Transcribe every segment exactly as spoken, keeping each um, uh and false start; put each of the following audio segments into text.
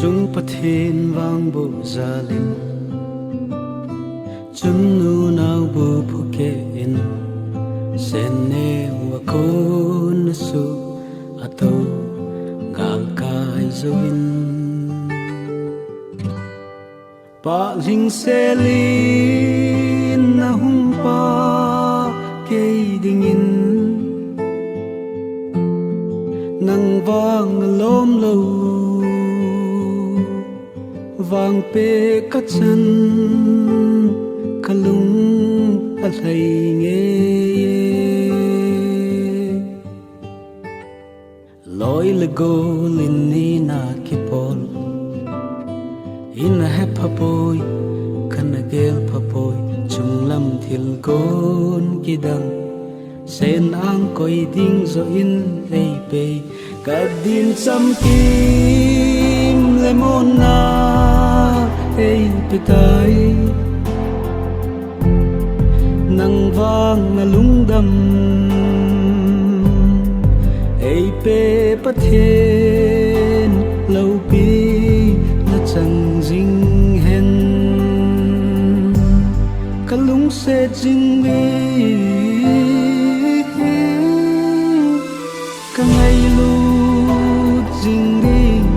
Chung Pathen vang bu jalin, chun nunau bu phukeh in, sen neu a kon a su a to galkai jouvin. Pahling selin na hung pah kei dingin, nang vang alom lou vangpeh kachan, kalung alhai ngei e. Loi le gol in nina kipol, ina hepha poi, kana gelpha poi, chunglam thil kon kidang, sen ang koi ding joh in eipei, kadin chamkim le monna eipe tai. Nang vang na lungdam eipeh Pathen, loupina chang jing hen. Kalungset jing ding, kangailut jing ding,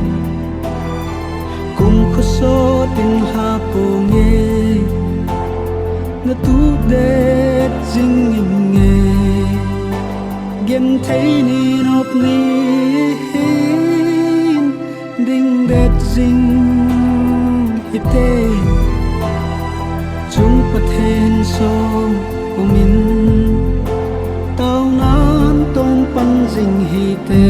kum khosot in lha ponge, natudet jing inge, genthei ni nop ni hin dingdet jing hite. Chung Pathen song pumin, taonan tongpan jing hite.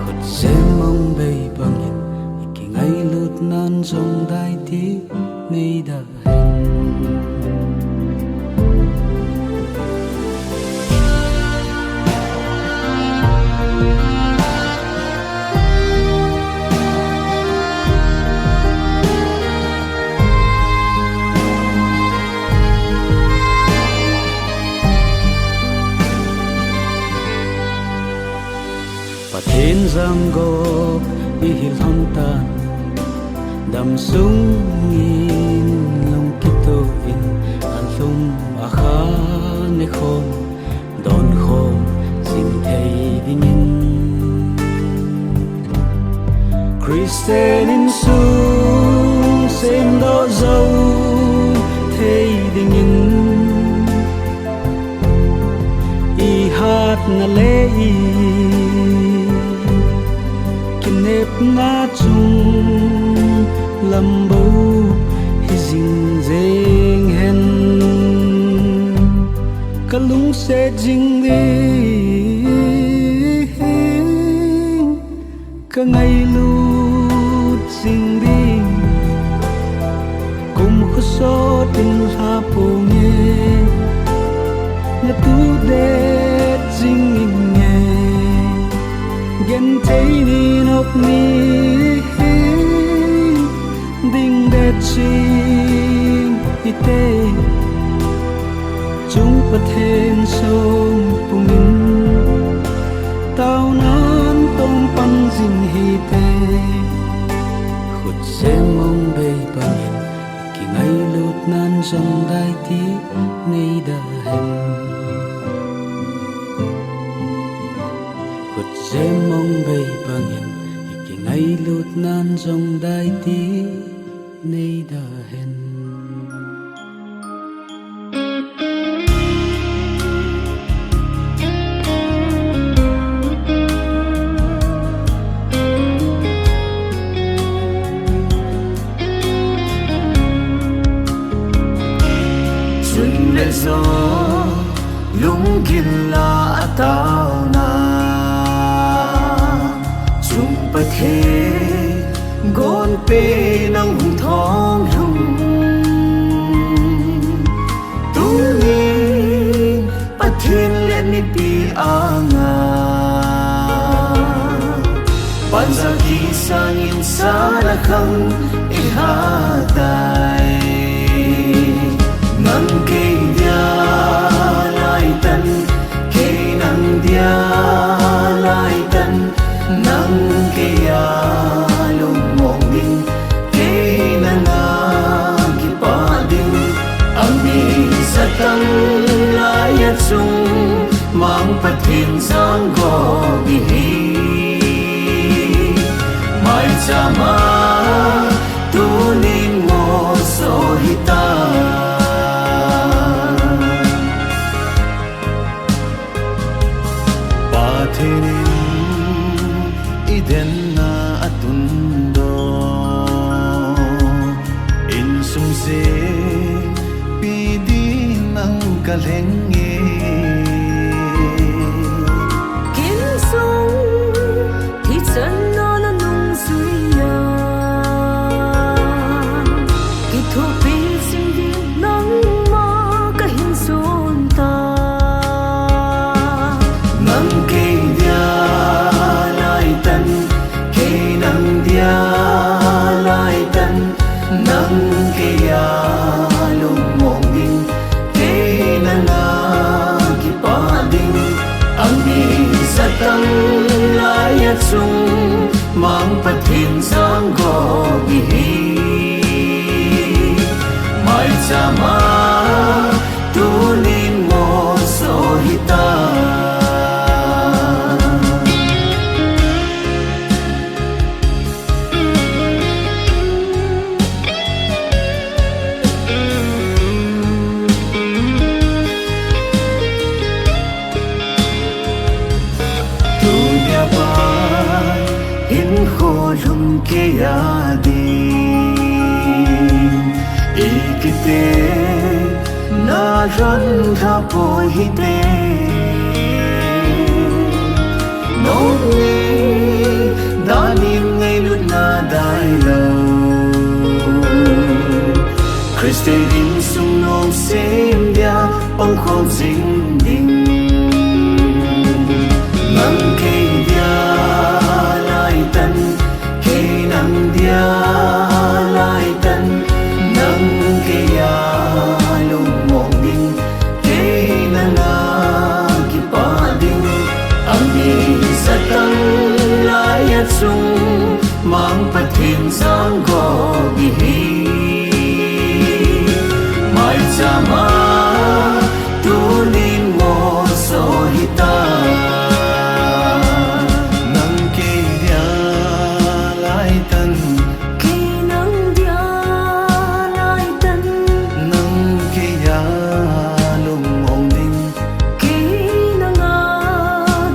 Khutjem mong bei bangin, ikingailutnan jong daiti neida hen. Pathen jamgo ihi lhon tan, damsung in lungkitoh in, alhum akha nekhom donkhom jing thei dingin, Christian insung semdoh jou thei dingin, ihatna le ikinepna chung lam bou hijing jeng hen. Kalungset jing ding, kangailut jing ding, kum khosot in lha ponge, natudet jing inge, genthei ni nop ni hin dingdet jing hite. Chung Pathen song pumin, taonan tongpan jing hite. Khutjem mong bei bangin, ikingailutnan jong daiti neida hen. Khutjem mong bei bangin, ikingailutnan jong daiti neida hen. Chun le jo lunggil a ataona, Chung Pathen gonpen nang hung thong lhung. Tuni Pathen le mipi anga, panjaki sangin sala khang ihatai. Nang kei dia laitan, kei nang dia laitan, nang kei a Pathen in i denna a tundoh, insung sepi ding nang ka lheng e. Insung thichanna na nungjuiya, kithopi jing ding nangma ka hin son tai. Nang kei dia lhai tan, kei nang dia lhai tan, nang kei a lungmong ding, kei nang a kipah ding, a mi sa tanglai a chung, Mang Pathen jang go bi hi. Maicham a tunin moso hita. Tunia pat hinkho lhum kei a ding, i kiti na lhon lha poi hite. Nong ni danin ngailutna dai lou, Christian insung nong sem dia pangkhol jing ding. Nang kei dia lhai tan, kei nang dia lhai tan, nang kei a lungmong ding, kei nang a kipah ding, a mi sa tanglai a chung, Mang Pathen jang go bi hi. Maicham a tunin moso hita. Nang kei dia lhai tan, kei nang dia lhai tan, nang kei a lungmong ding, kei nang a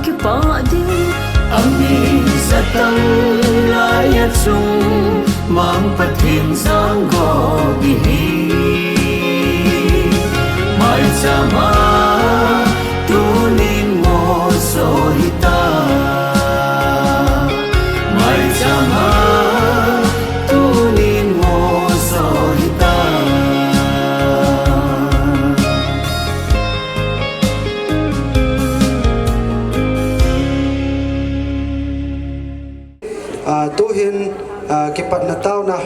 kipah ding, a mi sa tanglai a chung, Mang Pathen jang go bi hi. Maicham a tunin moso hita. Maicham a tunin moso hita. Ah, tuhin, ah, kipatna taona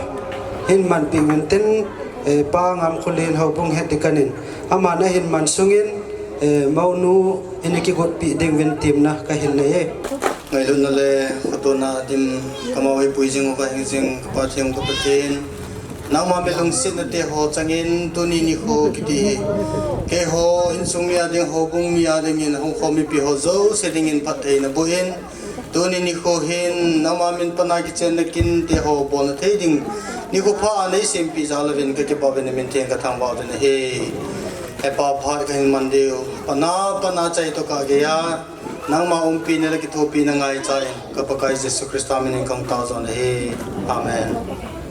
hin manpi uvin tin, eh, Pa Ngamkholen houbung head deacon in, aman ahin man sungin, eh, mounu in kigotpi ding uvin temna kahin nei e. Ngailutna le khatona dim kamau hipui jing uva hing jing ka Pathen, ka Pathen. Nangma mi lungsetna te ho changin tuni nikho kiti hi keiho insung mi a ding, houbung mi a dingin, hung khom mipi ho jouse dingin phattheina boh in, tuni nikho hin nangma min pana kichenna kinte ho bolna thei ding nikho pha a nei sempeh jal uvin kakipah uvin, namin theng kathangvah uvin ahi. Hepa, phat kahin man diu, pana, pana chai toh kagei a nangma umpina le kithopina ngaicha in, ka Pakai Jesu Christa min in kahung tao jon ahi. Amen.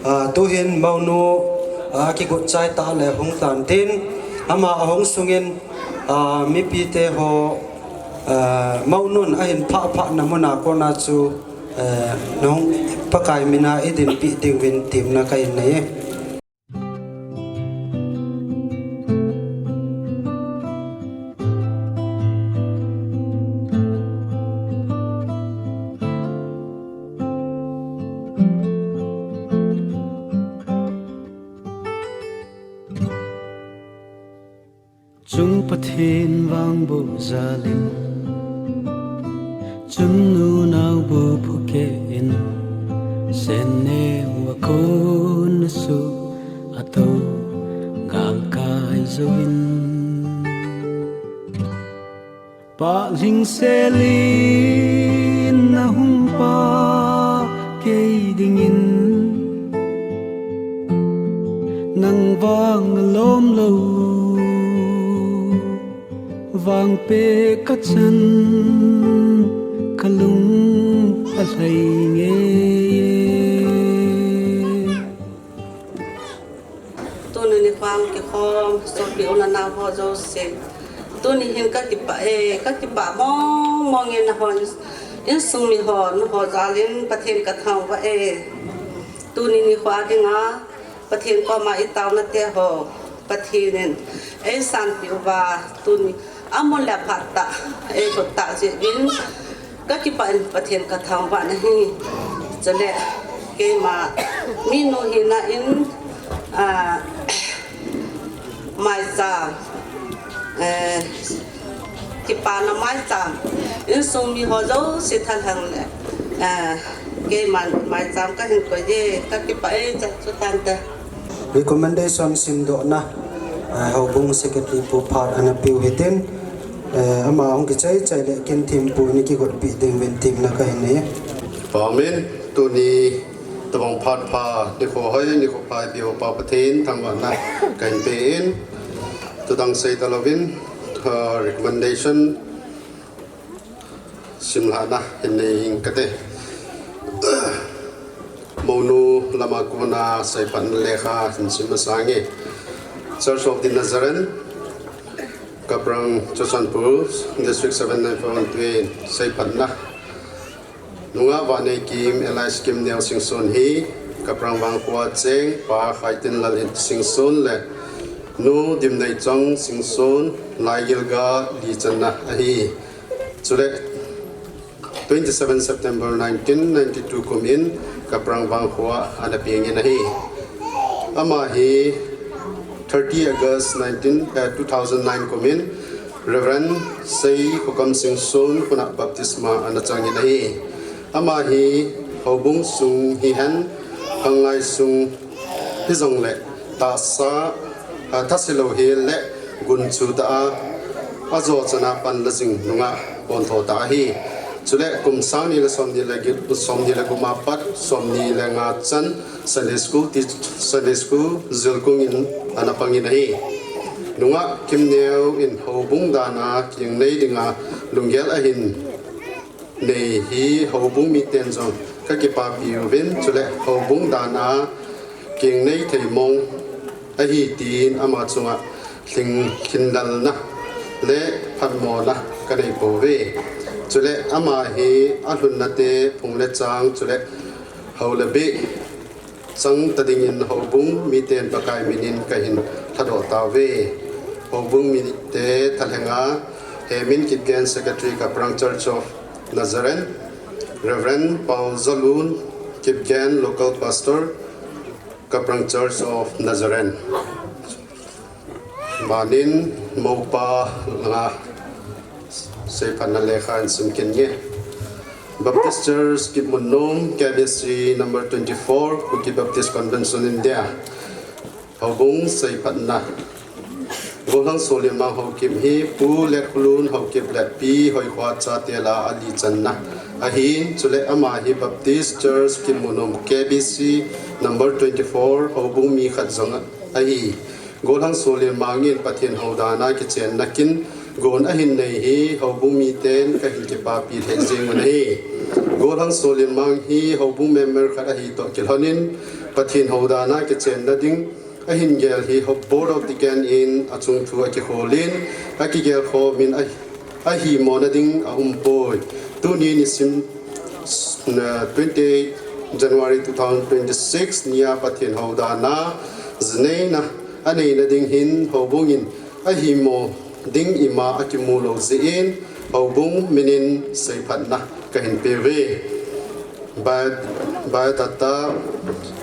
Ah, tuhin mounu, ah, kigot chai tah le hung tan tin, ama ahung sungin, ah, mipite ho, ah, mounun ahin phah phahna muna kona chu, eh, nahung Pakai mina idinpi ding uvin temna kahin nei e. Chung Pathen vangboh jal in, chungnung nao bu phuke in, senneo a kon a suh a tou galkai jouvin, pah lhingselin nahung pah kei dingin, nang vang alom lou vangpeh kachan, Tuni nikho a kikhom sopi u le nao ho jouse, tuni hin kakipah e, kakipah mong mong e. Nangho insung mi ho, nangho jal in Pathen kathangvah e. Tuni nikho dinga Pathen koma itaona teho Pathen in eisanpeh uva, tuni amun le aphat tah eikhut tah jeh uvin kakipah in Pathen kathangvah nahi. Chule keima minu hina in, a, maicham, eh, kipana maicham, insung mi ho jouse thalheng le, eh, keiman maicham kahin koi e, kakipah e. Chutante. Recommendation simdohna, eh, Houbung Secretary Pu Phat ana peu hitin, eh, ama hung kichai chai le kin thempu in kigotpi ding uvin temna kahin nei. Amen. Tuni tabang phat pha, nikho hoi, nikho pha ipi upa Pathen thangvahna kahin pe in, tudang seita louvin, uh, recommendation simlhahna hin nei ing kate. Mounu lama kona seiphatna lekha hin sim masang e. Church of the Nazarene, Kaprang Churachandpur, District seven nine five one three, seiphatna. Nungah Vahneikim alias Kimneo Singson hi Kaprang Vangkho a cheng Pa Khaitinlal Singson le Nu Dimneichong Singson, Laigilga lichanna ahi. Chule twenty seven September nineteen ninety two kum in Kaprang Vangkho a ana peng in ahi. Ama hi thirty August nineteen, eh, two thousand nine kum in Reverend Sei Khokam Singson khut a baptisma ana chang in ahi. Ama hi houbung sung hihen, khanglai sung hijongle tahsa, ah, thase lou hel le gunchu tah a, ajo chan a panla jing nungah pontho tah ahi. Chule kum sang ni le som ni le gi-, som ni le gup a pat som ni le nga chan Sunday school ti-, Sunday school jilkung in ana pang in ahi. Nungah Kimneo in houbung dan a kingnei dinga lunggel ahin nei hi houbung miten jong kakipapi uvin, chule houbung dan a kingnei thei mong ahi tin ama chunga lhingkhin lalna le phatmona kanei pouve. Chule ama hi alhunna te phung le chang, chule hou le beh chang ta dingin houbung miten Pakai minin kahin lhadoh tauve. Houbung mite thalhenga Hemin Kipgen, Secretary, Kaprang Church of Nazarene, Reverend Paojalun Kipgen, Local Pastor, Kaprang Church of Nazarene. Banin mopa langa seiphatna lekha hin sim kit inge. Baptist Church, Kipmunnom, K B C number twenty four, Kuki Baptist Convention, India. Houbung seiphatna. Golhang Solenmang Haokip hi Pu Letkholun Haokip le Pi Hoikhua chate lah a alichanna ahin, chule ama hi Baptist Church, Kipmunnom, K B C number twenty four, houbung mi khat jong ahi. Golhang Solenmang in Pathen hou dan a kichenna kin gon ahin nei hi houbung miten kahin kipapi lheh jeng un ahi. Golhang Solenmang hi houbung member khat ahi toh kilhonin Pathen hou dan a kichenna ding ahin gel hi ho-, Board of Deacon in achung thu akikholin, akigel khomin a, ahimona ding aumpoi. Tuni nisim, na, twenty eight January two thousand twenty six nia Pathen hou dan a jineina aneina ding hin houbung in ahimo ding ima akimu lou jeh in houbung minin seiphatna kahin peuve. Bio-, biodata: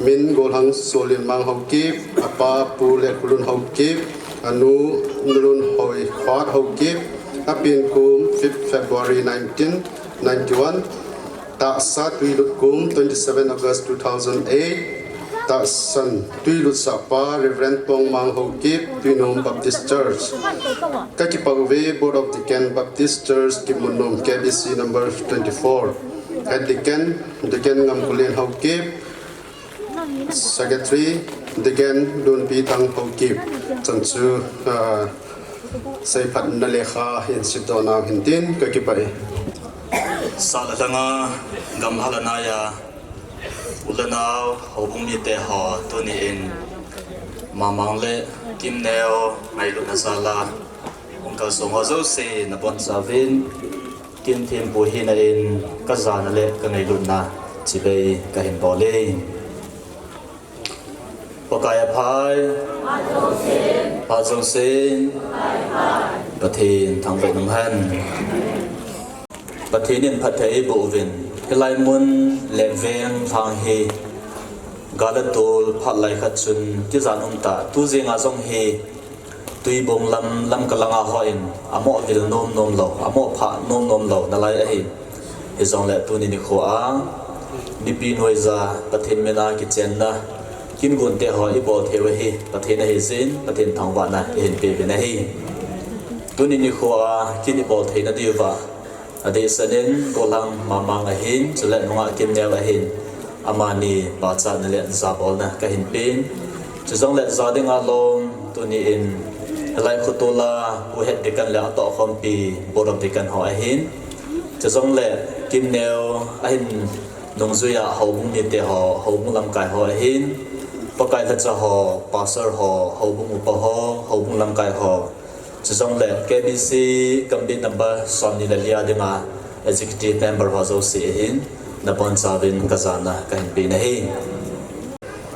Min: Golhang Solenmang Haokip, apa Pu Letkholun Haokip, anu Nulunhoikhuat Haokip, apen kum fifth February nineteen ninety-one, tahsa twilut kum twenty-seven August two thousand eight, tahsan twilut sahpa Reverend Pongmang Haokip, Tuinom Baptist Church. Kakipah uve. Board of Deacon, Baptist Church, Kipmunnom, K B C number twenty-four. Head Deacon, Deacon Ngamkholen Haokip. Secretary, Deacon Lunpithang Haokip. Chan chu, ah, seiphatna lekha hin simdoh nau hin tin, kakipah e. Sahla langa gamla le naiya u le nao houbung mite ho tuni in Mamang le Kimneo ngailutna jal'a hung kalsong ho jouse nabonchauvin, kin thempu hina in kajana le kangailutna chibai kahin bol e. Pakai aphai. Phat jousen Pathen thangvah in umhen. Pathen in phatthei eiboh uvin, hilai mun le veng lhang hi gal le tol phat lai khat chun tijan umtah, tu jenga jong hi Tuibong lam, Lamka langa hon amoh vil nom nom lou, amoh phah nom nom lou nalai ahi. Hijongle tuni nikhoa mipi noija Pathen mina kichenna kin gonte ho ibol theiu ahi, Pathen ahi jeh in Pathen thangvahna ihin peuvin ahi. Tuni nikhoa kin ibol theina diuva adehset in Gollhang Mamang ahin, chule nungah Kimneo ahin, amani pachatna le jabolna kahin pen. Chujongle ja dinga lom tuni in hilai khotol'a Pu Het Deacon le atohkhompi Board of Deacon ho ahin, chujongle Kimneo ahin nungjuiya houbung mite ho, houbung lamkai ho ahin, Pakai lhacha ho, pastor ho, houbung upa ho, houbung lamkai ho, chujongle K B C Gambih number somni le lia dinga executive member ho jouse ahin, nabonchauvin kajana kahin pen ahi.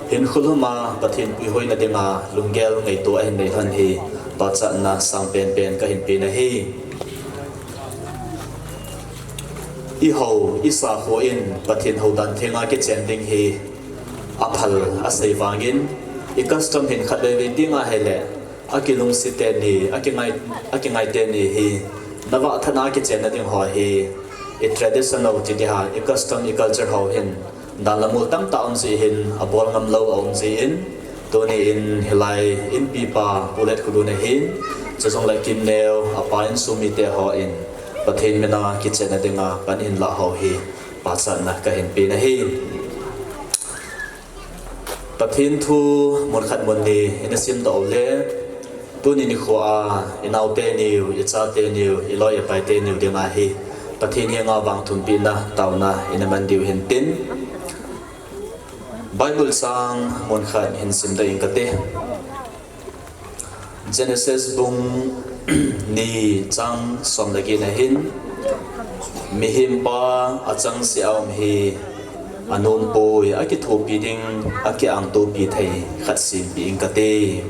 Hinkho lhum'a Pathen puihoina dinga lunggel ngaito ahin nei lhon hi pachatna sangpen pen kahin pen ahi. Ihou, isakho in Pathen houdan thenga kichen ding hi aphal asei vangin, i custom hin khatvei vei teng ahile, akilungset teni, akingai, akingai teni hi navah thahat'a kichenna ding ho hi i traditional ti ding ham, i custom, i culture ho hin dan le mol tamtah um jeh hin abol ngam lou aum jeh in, tuni in hilai inpipa Pu Letkholun ahin, chujongle Kimneo apa insung mite hon Pathen mina kichenna dinga pan ahin lah ho hi pachatna kahin pen ahi. Pathen thu mun khat mun ni ina simdoh uleh, tuni nikhoa inaote niu, ichate niu, iloi ipaite niu dinga hi Pathen henga vangthumpehna taona ina man diu hintin, Bible chang mun khat hin simdoh inge kati. Genesis bung ni chang som le get na hin, mihem pa achangseh a um hi anompoi, akithopi ding, akiangtopi thei khat sempeh inge kati.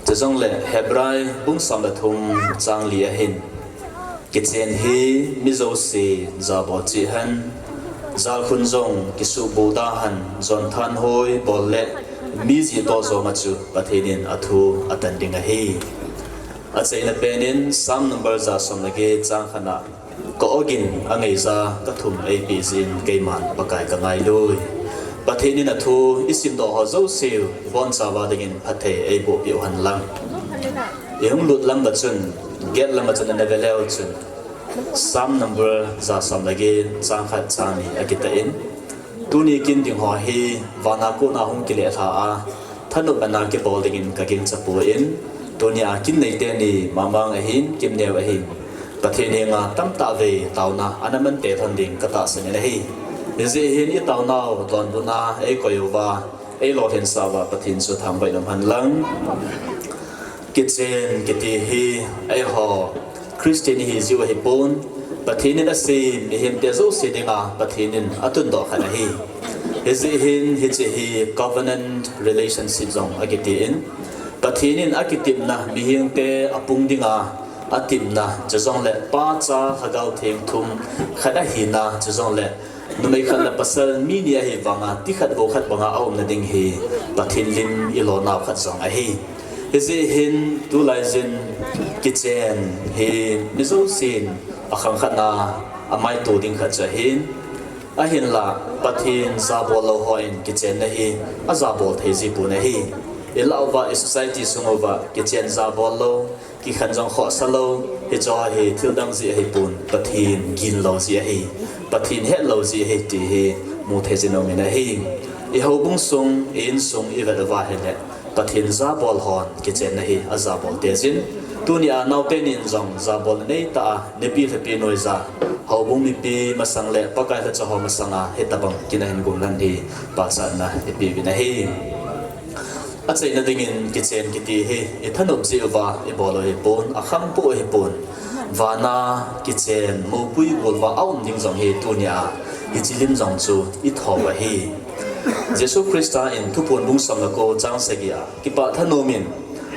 Chujongle Hebrai bung som le thum chang li a hin, kichen hi mi jouse jabol cheh hen, jalkhun jong kisuhbuh da hen, jon thanhoi bol le mi jih toh joma chu Pathen in athu atan ding ahi. Achaina pen in Psalm number ja som le get chang khat na, ka ogin angaija ka thum eipeh jeh in keiman Pakai ka ngailui. Pathen in athu isimdoh ho jouse ibonchauva dingin phatthei eiboh peh u hen lang. Ihung lut lam uva chun, get lam a chun ana ve leu chun, Psalm number ja som le get chang khat chang ni akitah in, tuni kin ding ho hi vana kona hung kile lha a, thanopna kibol dingin ka gingcha poi, tunia kin neite ni Mamang ahin, Kimneo ahin, Pathen henga tamtah vei taona ana man tei lhon ding ka tahsan in ahi. Hijeh hin itaonau donbutna eikoi uva, eilolhinsah uva Pathen chu thangvah in um hen lang. Kichen kiti hi eiho Christian ihi jeh u ahipon, Pathen in asem mihemte jouse dinga Pathen in atundoh khat ahi. Hijeh hin hiche hi covenant relationship jong akiti in, Pathen in akitepna mihemte apung dinga atepna, chujongle Pa, Cha, Lhagao Theng thum khat ahina, chujongle numei khat le pasal mi ni ahi vanga, ti khat vo khat banga aumna ding hi Pathen lim ilonau khat jong ahi. Hijeh hin tulai jin kichen hi mi jousen akhang khatna amaito ding khat chu ahin, ahinla Pathen jabol lou hon kichenna hi ajabol thei jipon ahi. Ilah uva, i society sung uva kichen jabol lou, kikhen jong khohsa lou, hicheho hi thildang jeh ahipon, Pathen ginlou jeh ahi, Pathen hetlou jeh ahi ti hi mu thei jin aumin ahi. I houbung sung, i insung ivet uva ahile, Pathen jabol hon kichenna hi ajabol tei jin. Tunia naote nin jong jabol neitah a, nipi lhapi noiya, houbung mipi masang le Pakai lhacha ho masanga hitabang kin ahin gonlhan hi pachatna ipeuvin ahi. Achaina dingin kichen kiti hi ithanop jeh uva ibol u hipon, akhangpoi hipon. Vana kichen, moupui gol uva aum ding jong hi tunia hiche lim jong chu itho u ahi. Jesu Christa in Thuphon bung somleko chang sagi a, kipah thanom in,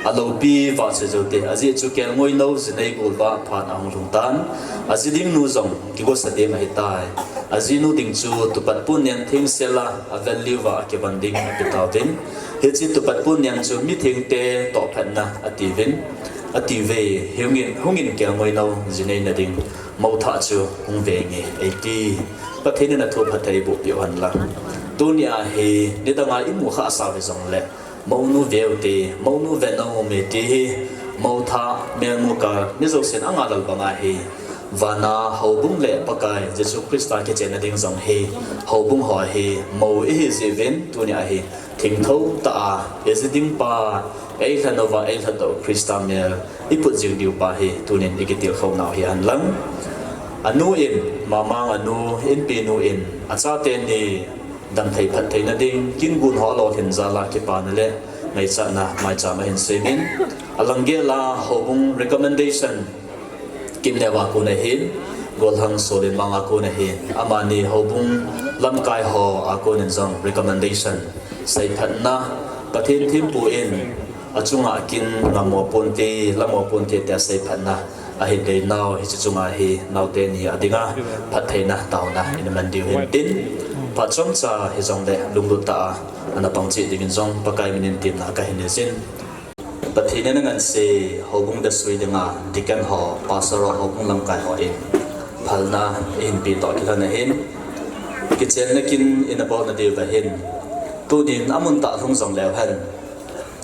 aloupi vahchoi joute, ajeh chu kelngoinou jinei gol uva phat ahung lhung tan, aji ding nu jong kigosa dem ahitai. Ajinu ding chu tupat pon nem thengsel a, avalue uva akivon ding ape tauvin. Hiche tupat pon nem chu mithengte tohphatna atiuvin, atiuve, hungin, hungin kelngoinou jinei na ding mouthah chu hung venge eiti. Pathen in athu phatthei boh peh u hen lang. Tunia hi nidanga imu khah asau hijongle, mounu veute, mounu vennom e ti hi, mouthah, melmu kal, mi jousen angailou banga hi, vana houbung le Pakai Jesu Christa kichenna ding jong hi, houbung ho hi mou ihi jeh uvin tunia hi, thingthou tah a, eiji ding pa, eilhen uva eilhatdoh Christa mel iput jing diu pa hi tunin ikitilkhou nau hi hen lang. Anu in, Mamang anu, Inpinu in, achate ni damthei phattheina ding, kin gon ho alolhin jal a kipana le ngaichatna maicham ahin semin, alang gel a houbung recommendation, Kimneo a kon ahin, Golhang Solinmang a kon ahin, amani houbung lamkai ho a konin jong recommendation seiphatna, Pathen thempu in achunga kin ngammo ponte, lammo ponte tia seiphatna ahin dei nau, hiche chunga hi naote ni a dinga phattheina taona ina man diu hintin, phat chomcha hijongle lunglut tah a ana pang cheh dingin jong Pakai minin temna kahin neijin. Pathen in angansei houbung besui dinga deacon ho, pastor ho, houbung lamkai ho in phalna eihin pe toh kilhon ahin, kichenna kin ina bolna diuva hin, tunin amun tah lhung jongleu hen,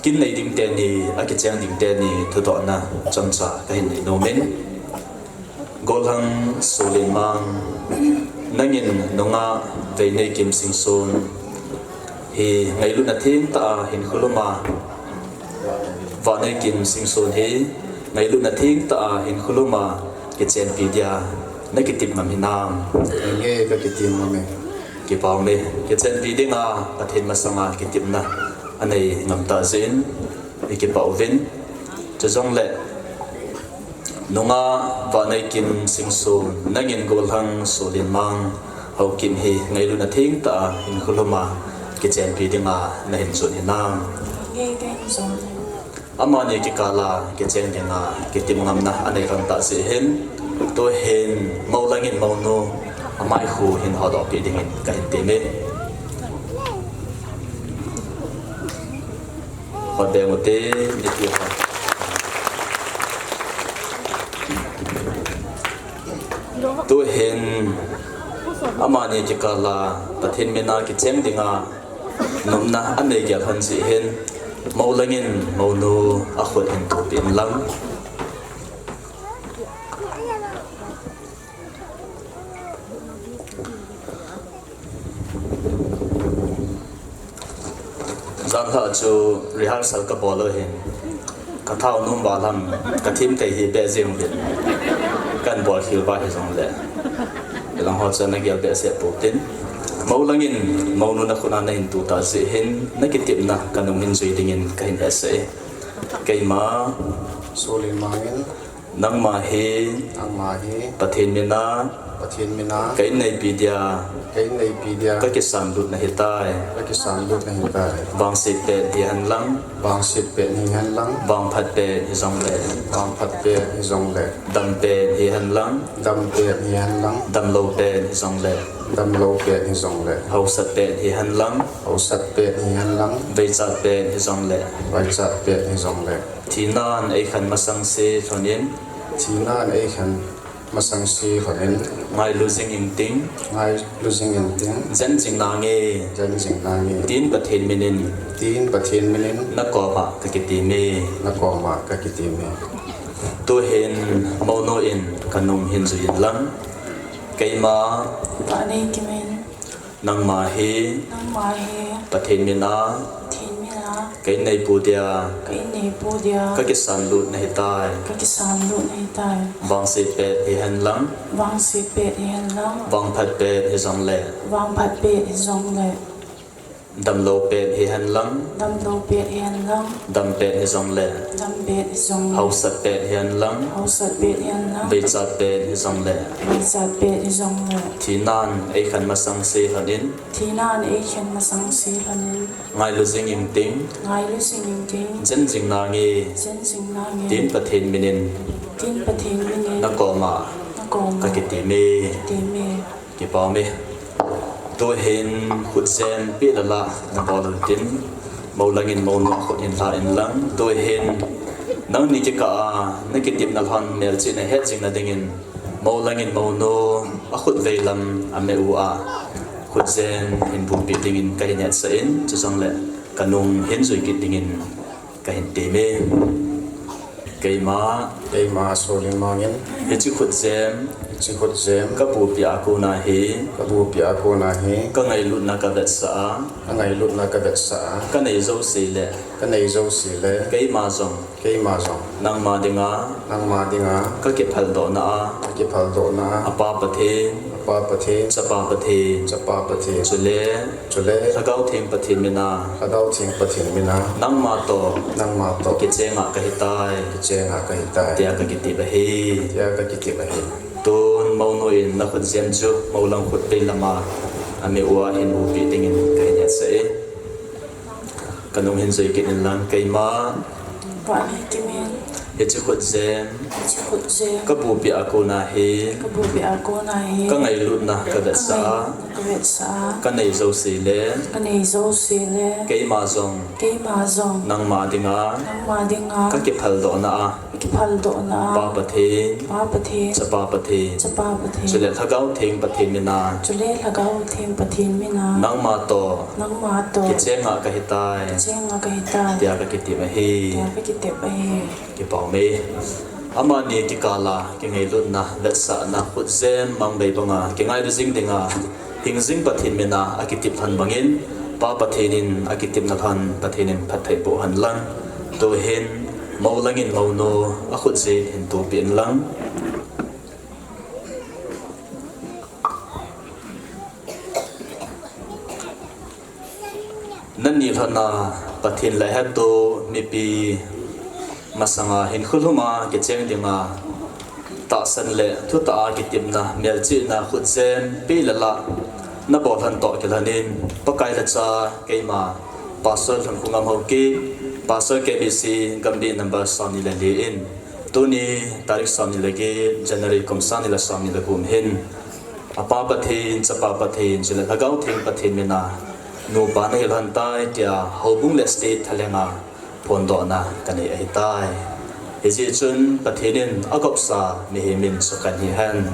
kin nei ding teni, akicheng ding teni thudohna chomcha kahin nei nomin. Golhang Solinmang, nangin nungah Veineikim Singson hi ngailutna thengtah a hinkho lhuma, Vahneikim Singson hi ngailutna thengtah a hinkho lhuma kichenpi dia nakitep ngam hinam? Nge, kakitep ngam e. Kipah e, kichenpi dinga Pathen masanga kitepna anei ngam tah jeh in ikipah uvin. Chujongle, nungah Vahneikim Singson, nangin Golhang Solinmang Haokip hi ngailutna thengtah a hinkho lhuma kichenpi dinga nahin jot hinam? Amani kikal a kicheng dinga kitep ngamna anei lhon tah jeh hin, tuhin moulangin mounu amaikhu hin hodoh peh dingin kahin teme. Hotbeng ute, nipi ho. Tuhin amani kikal a Pathen mina kicheng dinga nopna anei gel lhon jeh hin, moulangin mounu akhut hin thopeh inlang. Janlhah chu rehearsal kabol u hin, kathao nom val ham, kathem thei hi beh jeng uvin, kahin bolkhel uva hijongle, hilang ho chu nagel behseh poutin, moulangin mounu nakhut a nahin tu tah jeh hin nakitepna kanung hin jui dingin kahin hetsah e. Keima Solinmang in, nangma hi, nangma hi, Pathen mina, Pathen mina, ka inneipi dia, ka inneipi dia, kakisanlut nahitai. Kakisanlut nahitai. Vangset pen hihen lang, vangset pen hihen lang, vangphat pen hijongle, vangphat pen hijongle, dam pen hihen lang, dam pen hihen lang, damlou pen hijongle, damlou pen hijongle, haosat pen hihen lang, haosat pen hihen lang, veichat pen hijongle, veichat pen hijongle, thinan eikhen masang se lhonin, thinan eikhen masang se lhonin, ngailu jing inting, ngailu jing inting, jen jing nange, jen jing nange, tin Pathen minin, tin Pathen minin, nakoma kakiteme, nakoma kakiteme. Tuhin mounu in kanung hin jui inlang. Keima Vahneikim in, nangma hi, nangma hi, Pathen mina, Pathen mina, Ka inneipu dia. Ka inneipu dia. Ka kisan lut nahi tai. Ka kisan lut nahi tai. Vangse pet hihen lang. Vangse pet hihen lang. Vangphat pet hijongle. Vangphat pet hijongle. Damlou pet hihen lang. Damlou pet hihen lang. Dam pet hijongle. Dam pet hijongle. Hausat pet hihen lang. Hausat pet hihen lang. Veichat pet hijongle. Veichat pet hijongle. Thinan eikhen masang se lhonin. Thinan eikhen masang se lhonin. Ngailu jing ingting. Ngailu jing ingting. Jen jing nange. Jen jing nange. Tin Pathen minin. Tin Pathen minin. Nakoma. Nakoma. Kakiteme. Kiteme. Kipah ume. Tuhin khutjem peh le lah nabol utin. Mou langin mounu khut hin lha inlang. Tuhin nangni kikah a nakitepna lhon melchihna het jing nadingin. Mou langin mounu akhut veilam ameh u a. Khutjem hin bupi dingin kahin hetsah in. Chujongle kanung hin jui kit dingin. Kahin teme. Keima. Keima Solin Mangin. Hiche khutjem. Hiche khutjem. Kabupi a kona hi. Kabupi a kona hi. Kangailutna kavetsah a. Kangailutna kavetsah a. Kanei jouse le. Kanei jouse le. Keima jong. Keima jong. Nangma dinga. Nangma dinga. Kakiphaldohna a. Kakiphaldohna a. Apa Pathen. Apa Pathen. Chapa Pathen. Chapa Pathen. Chule. Chule. Lhagao Theng Pathen mina. Lhagao Theng Pathen mina. Nangma toh. Nangma toh. Kichenga kahitai. Kichenga kahitai. Tia kakitep ahi. Tia kakitep ahi. Tun mounu in nakhutjem chu mou lang khut veilama ameh uva hin bupi dingin kahin hetsah e. Kanung hin jui kit inlang keima. Vahni kimin. Hiche khutjem. Hiche khutjem. Kabupi a kona hi. Kabupi a kona hi. Kangailutna kavetsah a. Kangailutna kavetsah a. Kanei jouse le. Kanei jouse le. Keima jong. Keima jong. Nangma dinga. Nangma dinga. Kakiphaldohna a. Kiphaldohna a. Pa Pathen. Pa Pathen. Chapa Pathen. Chapa Pathen. Chule Lhagao Theng Pathen mina. Chule Lhagao Theng Pathen mina. Nangma toh. Nangma toh. Kichenga kahitai. Kichenga kahitai. Tia kakitep ahi. Tia kakitep ahi. Kipah ume. Amani kikah a kingailutna, vetsahna, khutjem, mangbei banga kingailu jing dinga. Hingjing Pathen mina akitep lhon bangin, Pa Pathen in akitepna lhon Pathen in phatthei boh hen lang. Tuhin, mou langin mounu akhut jeh hin tupi inlang. Nani lhona Pathen le hetu mipi masanga hinkho lhuma kicheng dinga tahsan le thutah a kitepna, melchihna, khutjem, peh le lah nabol lhon toh kilhonin, Pakai lhacha keima Pastor Lhunkhungam Haokip, Pastor K B C Gambih number somni le li in, tuni tarik somni le get January kum sangni le somni le gup hin, Apa Pathen, Chapa Pathen, chule Lhagao Theng Pathen mina nupa nahi lhon tai tia houbung le state thalhenga phondohna kanei ahitai. Hijeh chun Pathen in agopsa mihem in sukan hihen.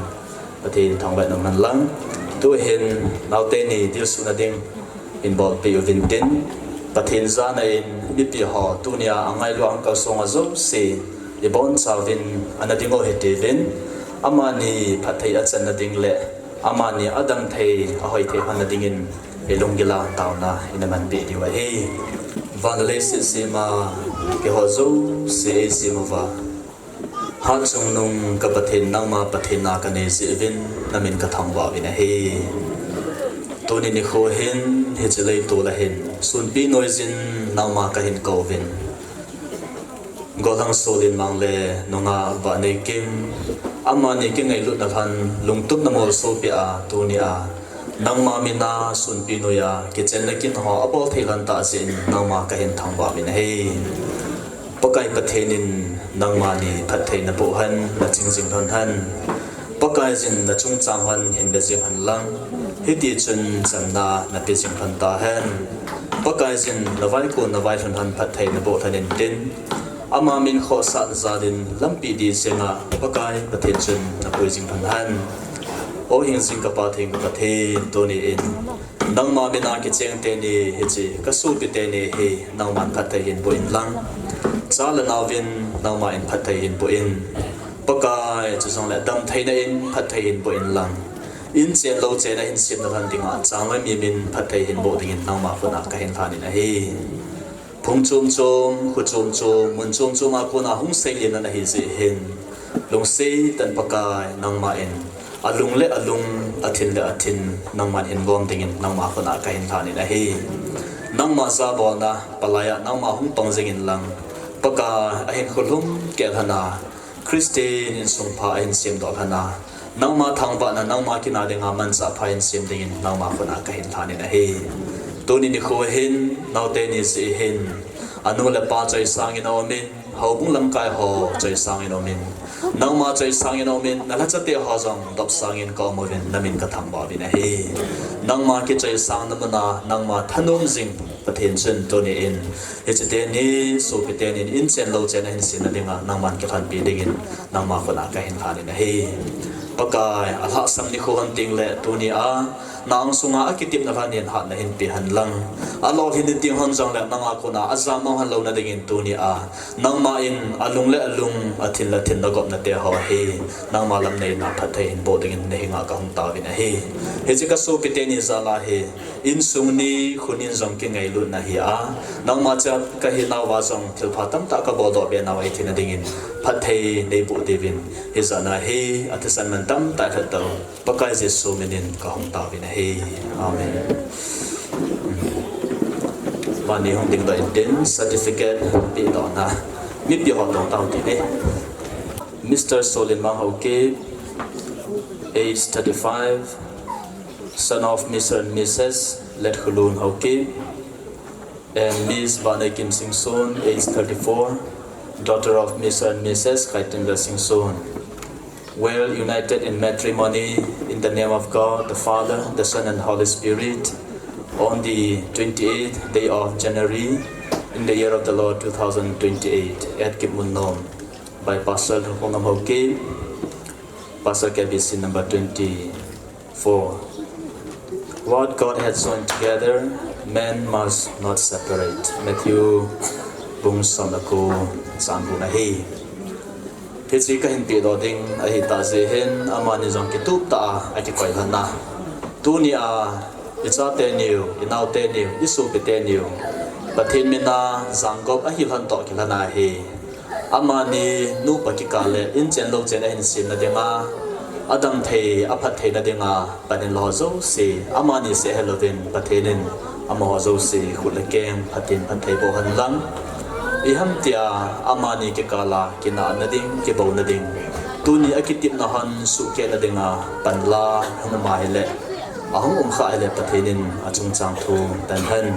Pathen thangvah in umhen lang. Tuhin naote ni dilsuhna ding hin bolpeh uvin tin, Pathen jana in mipi ho tunia angailu a angkal songa jouse ibonchauvin ana ding u hitiuvin, amani phatthei achanna ding le amani adamthei ahoithei lhonna dingin ilunggila taona ina manpeh diu ahi. Van le leiset sema keiho jouse eisem uva Hatchungnung ka Pathen, nangma Pathen na kanei jeh uvin, namin kathangvah uvin ahi. Tuni nikho hin, hiche leitol a hin, sunpi noiyin nangma kahin kouvin. Golhang Solin Mang le nungah Vahneikim, amani kingailutna lhon, lungtup na molso peh a, tunia nangma mina sunpi noiya kichenna kin ho abol thei lhon tah jeh in nangma kahin thangvah uvin ahi. Pakai Pathen in nangmani phatthei naboh hen, naching jing lhon hen. Pakaiyin nachungchang lhon hin ve jing hen lang, hitichun chamna napeh jing lhon tahen. Pakaiyin navaikon navailhun lhon phatthei naboh lhon intin, ama min khohsahna jal in lampi dih jenga Pakai Pathen chun napui jing lhon hen. O hingjing ka Pathen, ka Pathen, tuni in nangma mina kicheng teni hiche kasopi teni hi nangman phatthei hin boh inlang, cha le naovin nangma in phatthei hin boh in. Pakai, chujongle damtheina in phatthei hin boh inlang, inchen louchen a hin semna lhon dinga chang le mi min phatthei hin boh dingin nangma khut a kahin lhan in ahi. Hung chom chom, khu chom chom, mun chom chom a kona hung seilen na ahi jeh hin, lungset tah in Pakai nangma in, alung le alung, athin le athin, nangman hin gom dingin nangma khut a kahin lhan in ahi. Nangma jabolna, palai a nangma hung pang jing in lang, Pakai ahin khulhum keh lhon a, Christian insung pha ahin semdoh lhon a, nangma thangvahna, nangma kina dinga manchah pha ahin sem dingin nangma khut a kahin lhan in ahi. Tuni nikho hin, naote ni jeh hin, anu le apa choisang in aum in, houbung lamkai ho choisang in aum in, nangma choisang in aum in, nalhachate ho jong dopsang in ka um uvin, namin kathangvah uvin ahi. Nangma kichoisang na mun a, nangma thanom jing Pathen chun tuni in, hiche teni, sopi teni in, in chen lou chen ahin sem na dinga, nangman kilhonpi dingin, nangma khut a kahin lhan in ahi. Pakai, alhahsam nikho hon teng le tuni a, na angsunga akitepna lhanin hatna hin pe hen lang. Alolhin ding teng hon jong le nanga kona ajamang hon lou na dingin tuni a, nangma in alung le alung, athin le athin nagopna te ho hi, nangma lamneina phatthei hin boh dingin nahenga kahung taovin ahi. Hiche kasopi teni jal a hi, insung ni, khun in jong kingailutna hi a, nangma cha kahi nauva jong thilpha tamtah kabol doh be nau ahi theina dingin, phatthei neiboh diuvin, hijat a hi, athisan man tamtah lhat tau. Pakai Jesu minin kahung taovin ahi. Amen. Mani hung dingdoh intin certificate pedohna mipi ho tong tao tin e. Mister Solin Mang Haokip, age thirty-five, son of Mister and Missus Letkhulun Haokip, and Miss Vaneikim Singson, age thirty-four, daughter of Mister and Missus Kaitinbel Singson. Well united in matrimony in the name of God, the Father, the Son, and the Holy Spirit, on the twenty-eighth day of January, in the year of the Lord two thousand twenty-eight, at Kipmunnom, by Pastor Lhokongam Haokip, Pastor K B C number twenty. Four. What God hath joined together, man must not separate. Matthew bung som le ko chang gup na ahi. Hiche kahin pedoh ding ahi tah jeh hin, amani jong kitup tah a akikoi lhon a. Tuni a, ichate niu, inaote niu, isopite niu, Pathen mina jangkop ahi lhon toh kilhon ahi. Amani nupa kikah le in chen lou chen ahin sem na dinga, adam thei, aphat thei na dinga, pan in lou ho jouse, amani seh helouvin, Pathen in amaho jouse khut le keng phatthei, phatthei boh hen lang. Iham tia, amani kikah a kinah na ding, kibou na ding, tuni a kitepna hon suhkeh na dinga, pan la, hung um ahile, ahung um kha ahile Pathen in achungchang thu tan hen.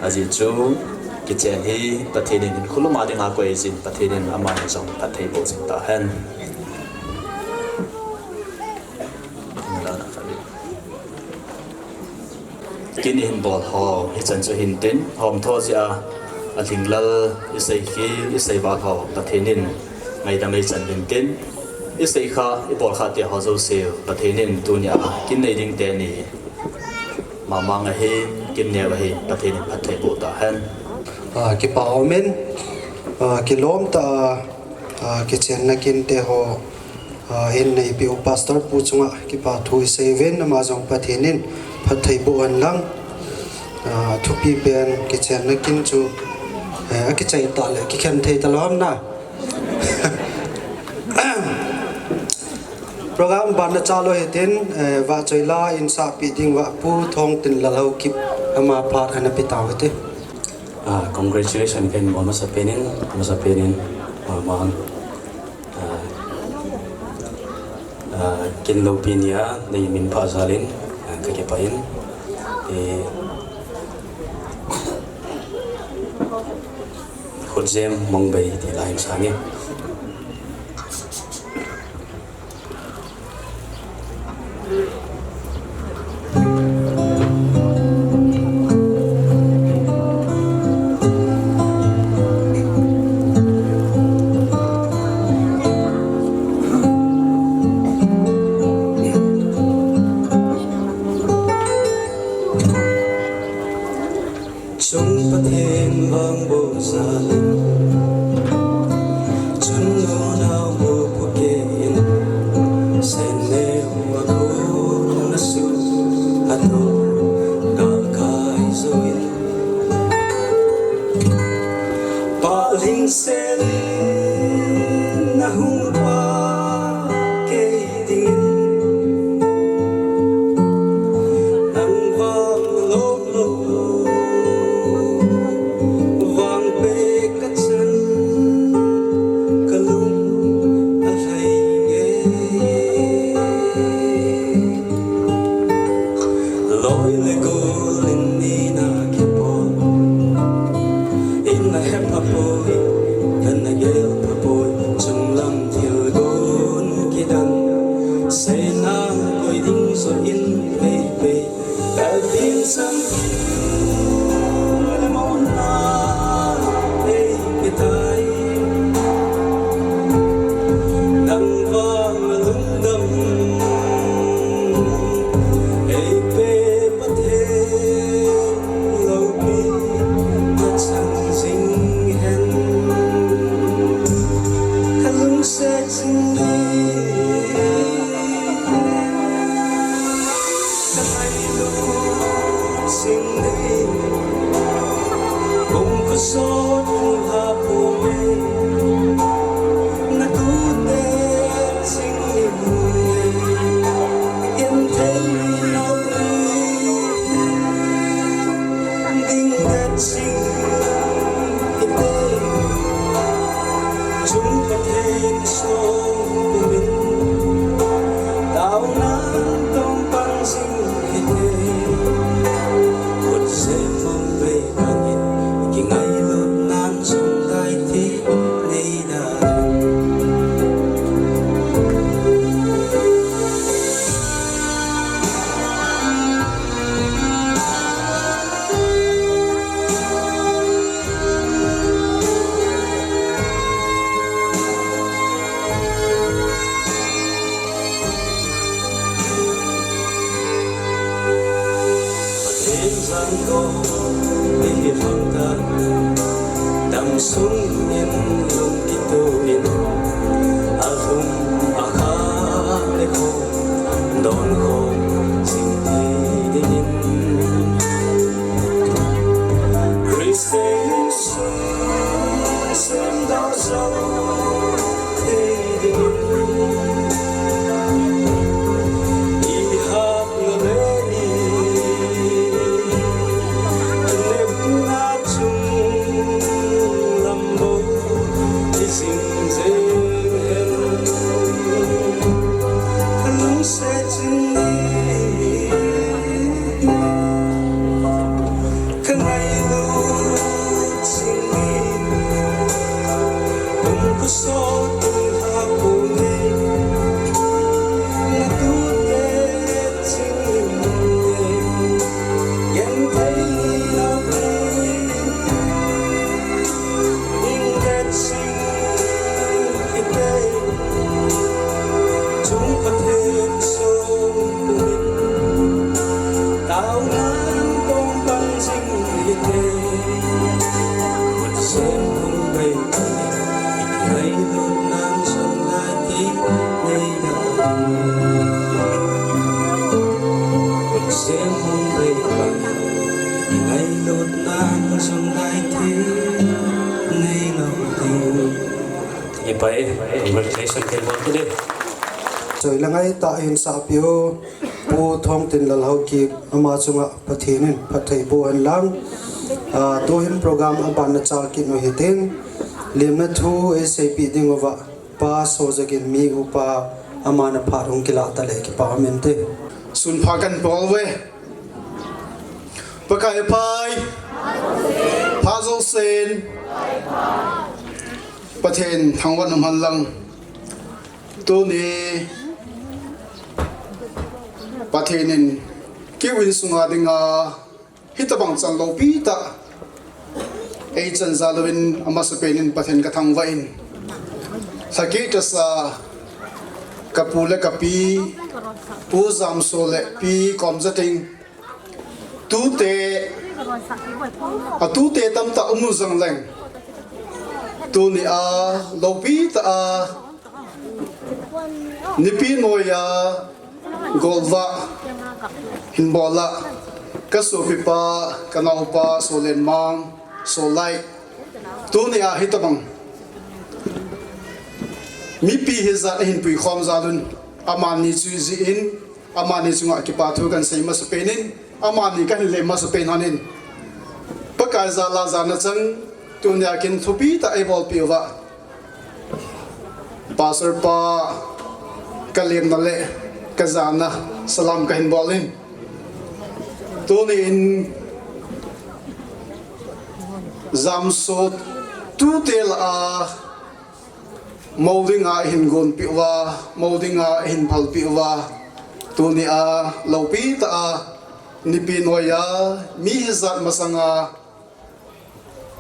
Ajeh chu, kichen hi Pathen in hinkho lum a dinga koi jin, Pathen in amani jong phatthei boh jing ta hen. Kin ihin bol ho, hichan chu hintin, hom tho jeh a, alhinglel, isei khel, isei val ho, Pathen in ngaidam eichan hintin, isei kha, ibol kha te ho jouse, Pathen in tuni a, kin nei ding teni, mama nga hin, kin neo ahin, Pathen in phatthei boh ta hen. Ah, kipa umin, ah, kilom tah a, ah, kichenna kin te ho, ah, hin neipeh u Pastor pu chunga kipa thu isei uvin, ama jong Pathen in phatthei boh hen lang. Ah, thupi pen kichenna kin chu, eh, akichai tah le kikhen thei talou ham na. Program ban na chalou hitin, eh, vahchoi la insahpi ding uva Pu Thongtinlal Haokip ama phat ana pe tau hite. Ah, congratulations kahin bol masa pen in, masa pen in, ah, ma, ah, ah, kin loupi nia, nei min pha jal in, ah, kakipah in, eh, Khutjem Mongbei ti la hin sang e. Chung Pathen vang bou jal in, chun nunau bu phuke in, sen neo a khun a su a to, gal kai jou in. Thil le gol in nina kipon. In na hepha poi, kan na gelpha poi, chunglam thil gon kidang. Sena koi ding so in pei pei. Ka tin sang le mona ei kitai. Nang vang lungdam ei pe Pathen loupi na chang jing hen. Ka lungset jing ni. Ka ngailut jing ni. Kum khosot kum ha pu me. Na tu te jing ni. Ken thei lo ni. Ding det jing kite. Chung Pathen song pumin. Taona tong pan jing kite. Khut sem mong bei bangin. Kingailut nan jong dai thei nei da. Pathen jan ko, ni hi hang ta, dam sung in lung kito in, a lum a kha le ko, don ko, sing thei ding in. Christian sung sem da so, thei ding in. I ha Ipai, congratulations, kei bol kit e. Choi la ngai ta hin sa piu, Pu Thongtinlal Haokip, ama chunga Pathen in phatthei boh hen lang. Ah, tuhin program aban na chal kit u hitin, limna thu eiseipi ding uva, Pa Sojagin mi upa, ama na phat hung kilah ta le kipa um inte. Sun pha kan bol uve. Pakai pai. Pha jousen. Pathen thangvah in um hen lang. Tuni Pathen in kei insunga dinga hitabang chan loupi tah eichan jal uvin amasapen in Pathen kathangvah in, lhakeh tasa kapu le kapi, Pu Jamso le Pi Komjating, tute, atute tamtah um u jongleng, tunia loupi tah a nipi noiya golvah hin bol a, kasopipa, kanaopa Solenmang, Solai, tunia hitabang mipi hijat a hin puikhom jal un, amani chu ijih in, amani chunga kipa thu kahin sei masapen in, amani kahin lem masapen hon in, Pakai jal a jana chang, tunia kin thupi tah eibolpeh uva, Pastor pa, kalemna le kajana salam kahin bol in. Tuni in jamsot tute lah a, mou dinga ihin gonpeh uva, mou dinga ihin phalpeh uva, tuni a loupi tah a, nipi noiya, mi hijat masanga,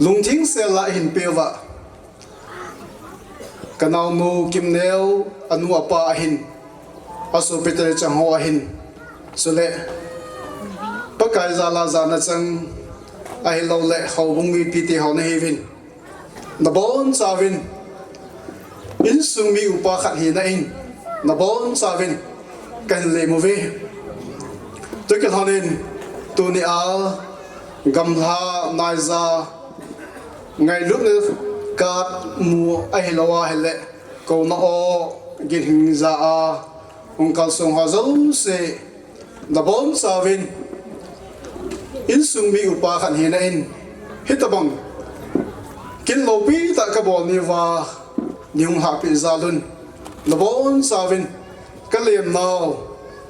lungthim sela ihin peuva, ka naonu Kimneo, anu apa ahin, asopite chang ho ahin, chule Pakai jal a jana chang, ahilouleh houbung mipite ho nahiuvin, nabonchauvin, insung mi upa khat hina in, nabonchauvin kahin lem uve. Tukilhon in, tuni a, gamla naija, ngailutna katmu ahilou ahile, kouna o, ginhing ja a, hung kalsong ho jouse, nabonchauvin, insung mi upa khat hina in, hitobang kin loupi tah kabol nauva, neihung lhahpeh jal un, nabonchauvin, kalemnau,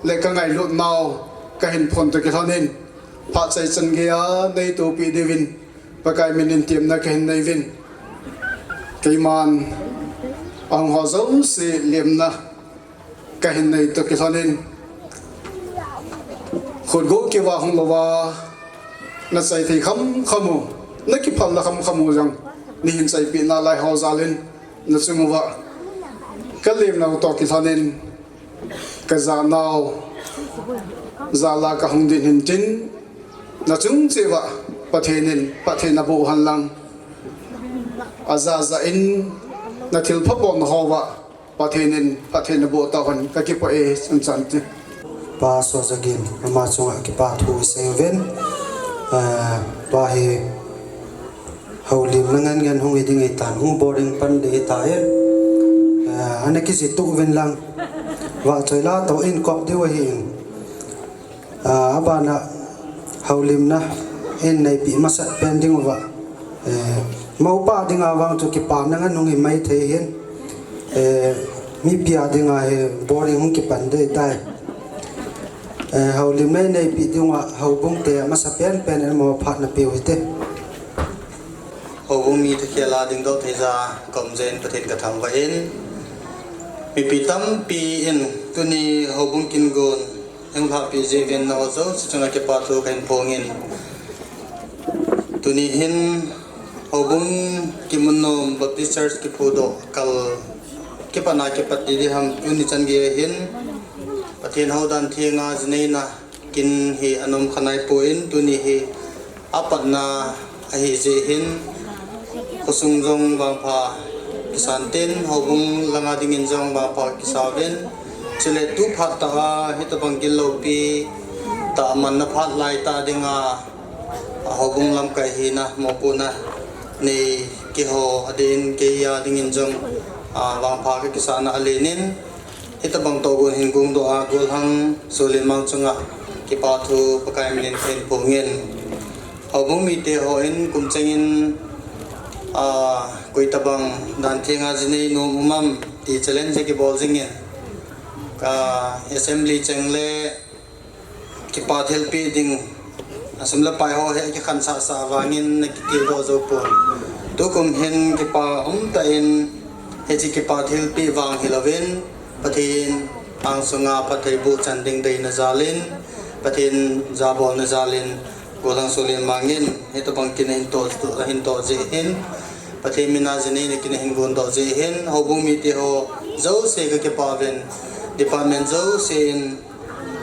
le kangailut nau, kahin phon tukilhon in, phat chai chan geiya neitohpeh diuvin, Pakai min in temna kahin neiyuvin. Keiman, ahung ho jouse lemna kahin nei tukilhon in, khutgo keuva hung louva, nachai thei khamkham u, nakiphalna khamkham u jong, neihin chaipeh nalai ho jal in, nachung uva, kalemnau toh kilhon in, kajanau jal a kahung ding hintin, nachung cheh uva, Pathen in phatthei naboh hen lang, ajaja in, nathilpha bolna hoa, Pathen in phatthei naboh tauhen, kakipah e, chun chan ti. Pa Sojagin, ama chunga kipa thu isei uvin, eh, tua hi houlimna ngen ngen hung hi ding ahitan, hung boring pan ding ahitan, eh, ana kijih tuh uvin lang, vahchoi la toh in kop diu ahin, ah, abana houlimna in neipeh masat pen dinguva, eh, moupa dinga vang chu kipana ngen hung hi maithei hin, eh, mipi a dinga hi boring hung kipan ding ahitai. Eh, houlimna in neipeh dinguva houbung te amasapen pen in mo phatna peu hite. Houbung mite khel a dingdoh thei ja kaum jeh in Pathen kathangvah in, mipi tampi in tuni houbung kin gon eihung lhahpeh jeh uvin nangho jouse chunga kipa thu kahin phongin, tuni hin houbung Kimunnom Baptist Church kiphudoh kal kipatna kipat didi ham, tuni chan geiya hin Pathen hou dan thenga jineina kin hi anom kha naipon, tuni hi apatna ahi jeh hin, khosung jong vangpha kisan tin, houbung langa dingin jong vangpha kisa uvin, chule tu phat tah a hitobang kin loupi tah manna phat laitah dinga, a, houbung lamkai hina mopohna nei keiho adin, kei a dingin jong, a, vangpha kakisahna alen in, hitobang tohgon hin gongdoh a, Golhang Solenmang chunga kipa thu Pakai min in kahin phongin, houbung mite hon kum chengin, a, koi tobang dan thenga jinei nom um am ti challenge kibol jingin, ka assembly cheng le kipa thilpeh ding, asum le pai ho hi akikhansah sah vangin nakitildoh jou pon. Tukum hin kipa umtah in hiche kipa thilpeh vang hilouvin, Pathen angsunga phattheiboh chan ding deina jal in, Pathen jabolna jal in, Golhang Solenmang in hitobang kin ahin toh, ahin toh jeh hin, Pathen mina jineina kin ahin gondoh jeh hin, houbung mite ho jouse kakipah uvin, department jouse in,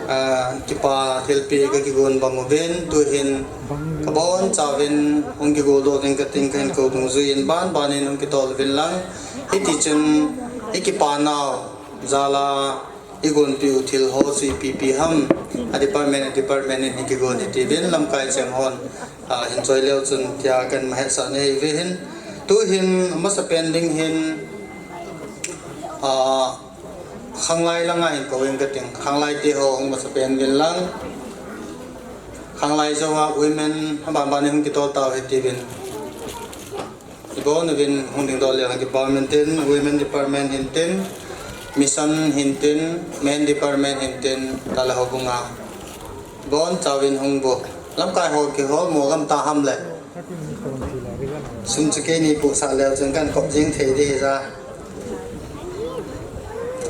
ah, kipa thilpeh kakigon bang uvin, tuhin kabonchauvin hung kigoldoh ding kating kahin kou dungjuiyin, banbanin hung kitol uvin lang, hitichun ikipa nau jal a igonpeh u thil ho chu ipi ipi ham, a department, a department in ikigon hitiuvin, lamkai cheng hon, ah, hin choi leu chun tia kahin mahetsah nahi uve hin, tuhin amasapen ding hin, ah, khanglai langa hin kou ing kating, khanglai te ho hung masapen uvin lang, khanglai jouva women abanban in hung kitol tau hitiuvin. Ibon uvin hung dingdoh leu hen, department tin, women department hin tin, mission hin tin, men department hin tin, tale houbunga Bonchauvin hung bou. Lamkai ho kihol mo gam ta ham le. Sum chu keini pu sa leu chun kan kop jing thei di ja.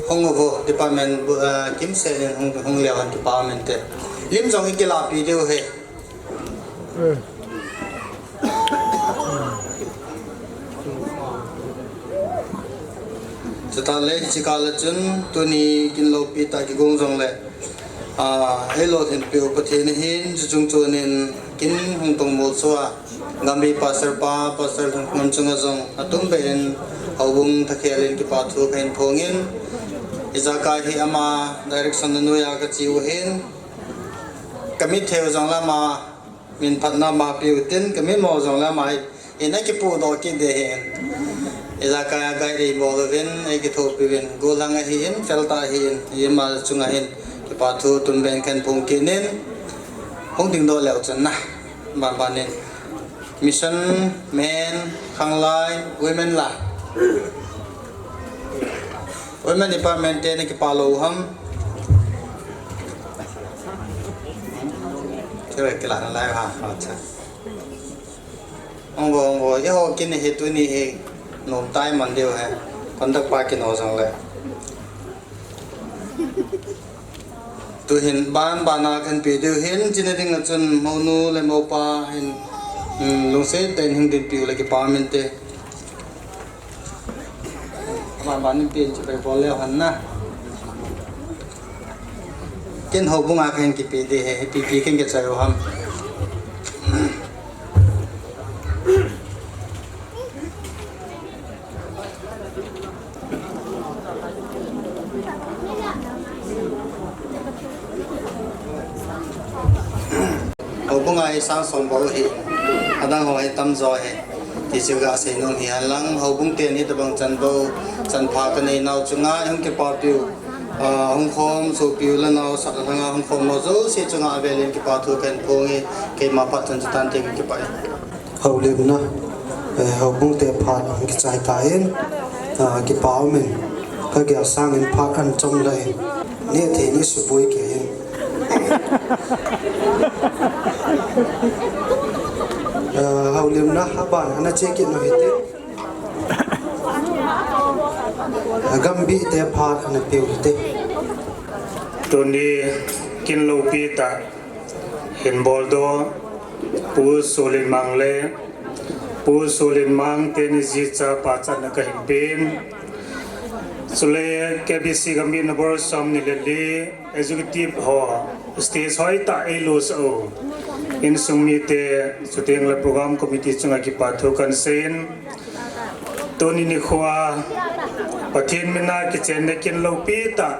Hung bou department bu, ah, kimsel in hung, hung leu han kipa mente. Lim jong i kilapi diu he. Chuta le hichi kal a chun tuni kin loupi tah kigong jong le, ah, ei lolhinpiu Pathen ahin, chuchung chunin kin hung tong mol sua, Gambi Pastor pa, Pastor Lhungkham chunga jong, atum be in, houbung thakhel in kipa thu kahin phong in, ijakai hi ama direction na noiya kache u hin, kamit thei u jong le ama, min phatna ma piu tin, kamit mo jong le ama hi, in a kipu doh kit de hin. Ijakai a guide ei bol uvin, ei kithopi uvin, gollhang ahin, felta ahin, ima chunga hin, kipa thu tun ben kahin phong kit in, hung ding doh leu chun na, ban ban in. Mission, men, khanglai, women la. Women department te na kipa lou ham. Kila, kila na lai ha, acha. Ong bou, ong bou, eiho kin hi tuni hi nom tai man diu he. Conduct pa kin ho jong le. Tu hin ban ban a kahin pe diu hin, china ding a chun mounu le moupa hin, um, lungset tah in hung dinpi u le kipa mente. Ban ban in pe in chu pe bol leu hen na. Ken houbung a kahin kipe di he, ipi pi ken kichai u ham. Houbung a hi sang som bou hi, adang ho hi tamjo hi. Ti chu gasei nom hi hen lang, houbung ten hi tabang chan bou, chan pha kanei nau chunga, hung kipapiu, ah, hung khom sopiu le nao, sak le lhang a hung khom nau jouse chunga avel in kipa thu kahin phong e, keima phat chun chutan te kahin kipa e. Houlimna, eh, houbung te phat hung kichai tan, ah, kipa um in, kagel sang in phat ahin chom lai, neh thei ni suboi kei in. Eh, houlimna, aban, ana che kit nu hite. Eh, Gambi te phat ana piu hite. Tuni kin loupi tah hin bol doh, Pu Solinmang le Pu Solinmang teni jicha pachatna kahin pen. Chule K B C Gambi number som ni le li executive ho stage hoitah a eilut sah u insung mite chuteng le program committee chunga kipa thu kahin seiyin. Tuni nikho a Pathen mina kichenna kin loupi tah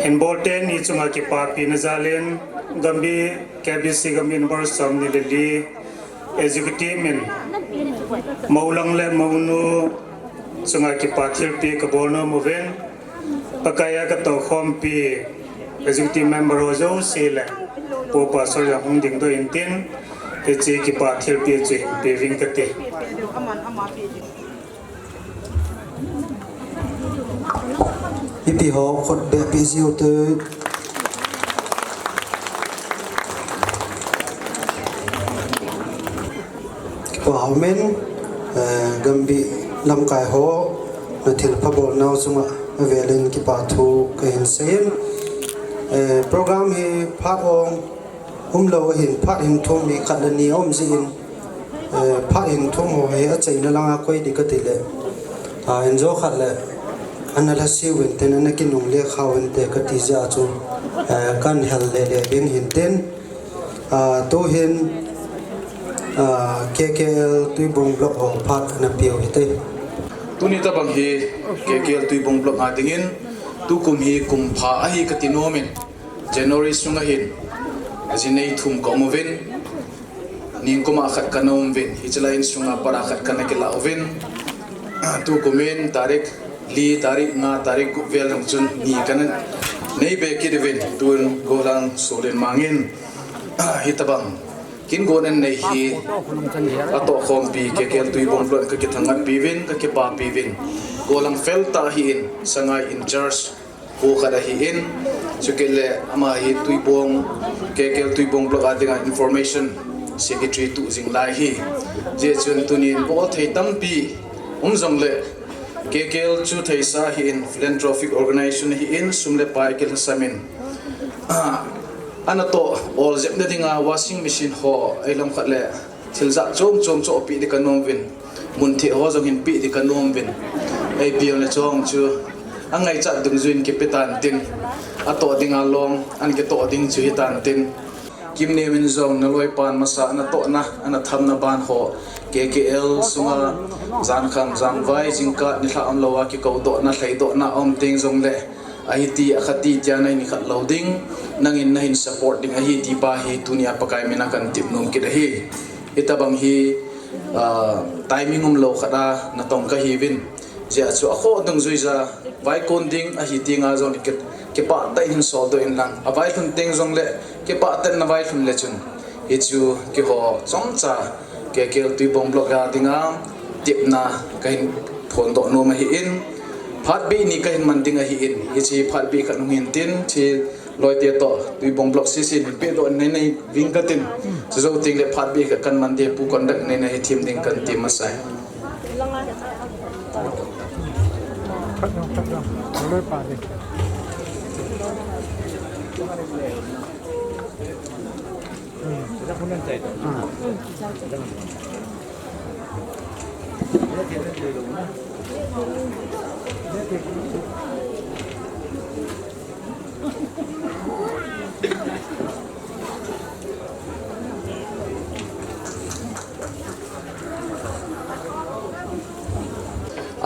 hin bol teni chunga kipapina jal in, Gambi, K B C Gambi number som ni le li executive min, moulang le mounu chunga kipa thilpeh kabol nom uvin, Pakai a katohkhompi executive member ho jouse le Pu Pastor jong hung dingdoh intin, hiche kipa thilpeh chu hin pe uving kati. Mipi ho khut beh peh jiu te. Kipa umin, eh, Gambi lamkai ho, na thilpha bolnau chunga avel in kipa thu kahin seiyin. Eh, program hi phat ong umlou ahin, phat hin thum hi khat le ni aum jin, eh, phat hin thum ho hi achaina langa koi ding kati le, ah, injo khat le ana lhase uvin tin, ana kinungle kha uvin te kati jeh a chu, eh, kahin hel le le ding hin tin, ah, tu hin, ah, K K L Tuibong Block ho phat ana piu hite. Tuni tabang hi K K L Tuibong Block a dingin, tukum hi kum pha ahi kati nom in, January sunga hin, ajinei thum kaum uvin, ningkum a khat kana um uvin, hiche lai insunga pat a khat kana kila uvin, tukum in tarik li, tarik nga, tarik gup vel jong chun ni kana nei be kit uvin, tun gollhang Solinmang in, hitabang kin gon anei hi atohkhompi K K L Tuibong Block kakithangatpi uvin, kakipapi uvin, gollhang feltah ahin, Sangai in charge pu khat ahin, Chukit le ama hi Tuibong, K K L Tuibong Block a dinga Information Secretary tuh jing lai ahi. Hijeh chun tunin bol thei tampi um jongle, K K L chu theisa ahin, philanthropic organization ahin, sum le pai kilhasam in, ah, ana toh ol jepna dinga washing machine ho, ahilou khat le thil jat chom chom chu peh ding kanom uvin, mun theh ho jong hin peh ding kanom uvin, eipeh le chong chu angaichat dungjuiyin kipe tan tin, atoh dinga long ana kitoh ding chu hitan tin, Kimneo in jong naloipan masa ana tohna, ana thamna ban ho, K K L sunga jankham janvai, jingkah nilhah umlouva kikoudohna, lhaidohna aum teng jongle, ahiti, akhati tia nahin khat lou ding, nangin nahin support ding ahi ti pa hi tunia Pakai mina kahin tep nom kit ahi. Hitabang hi, ah, timing umlou khat a natong kahiuvin. Hijeh chun akhoh dungjuija vaikon ding ahi tenga jong ki, kipah tah in hin soldoh inlang, availhun teng jongle kipah tah in navailhun le chun, hichu keiho chomcha K K L Tuibong Block a dinga tepna kahin phondoh nom ahin, phatbeh ni kahin man ding ahin, hiche phatbeh khat hung hin tin, hiche loite toh Tuibong Block C C in pehdoh nei nei uving katin, chujou tengle phatbeh khat kahin man ding, Pu Conductor nei nei hi them ding kahin ti masai.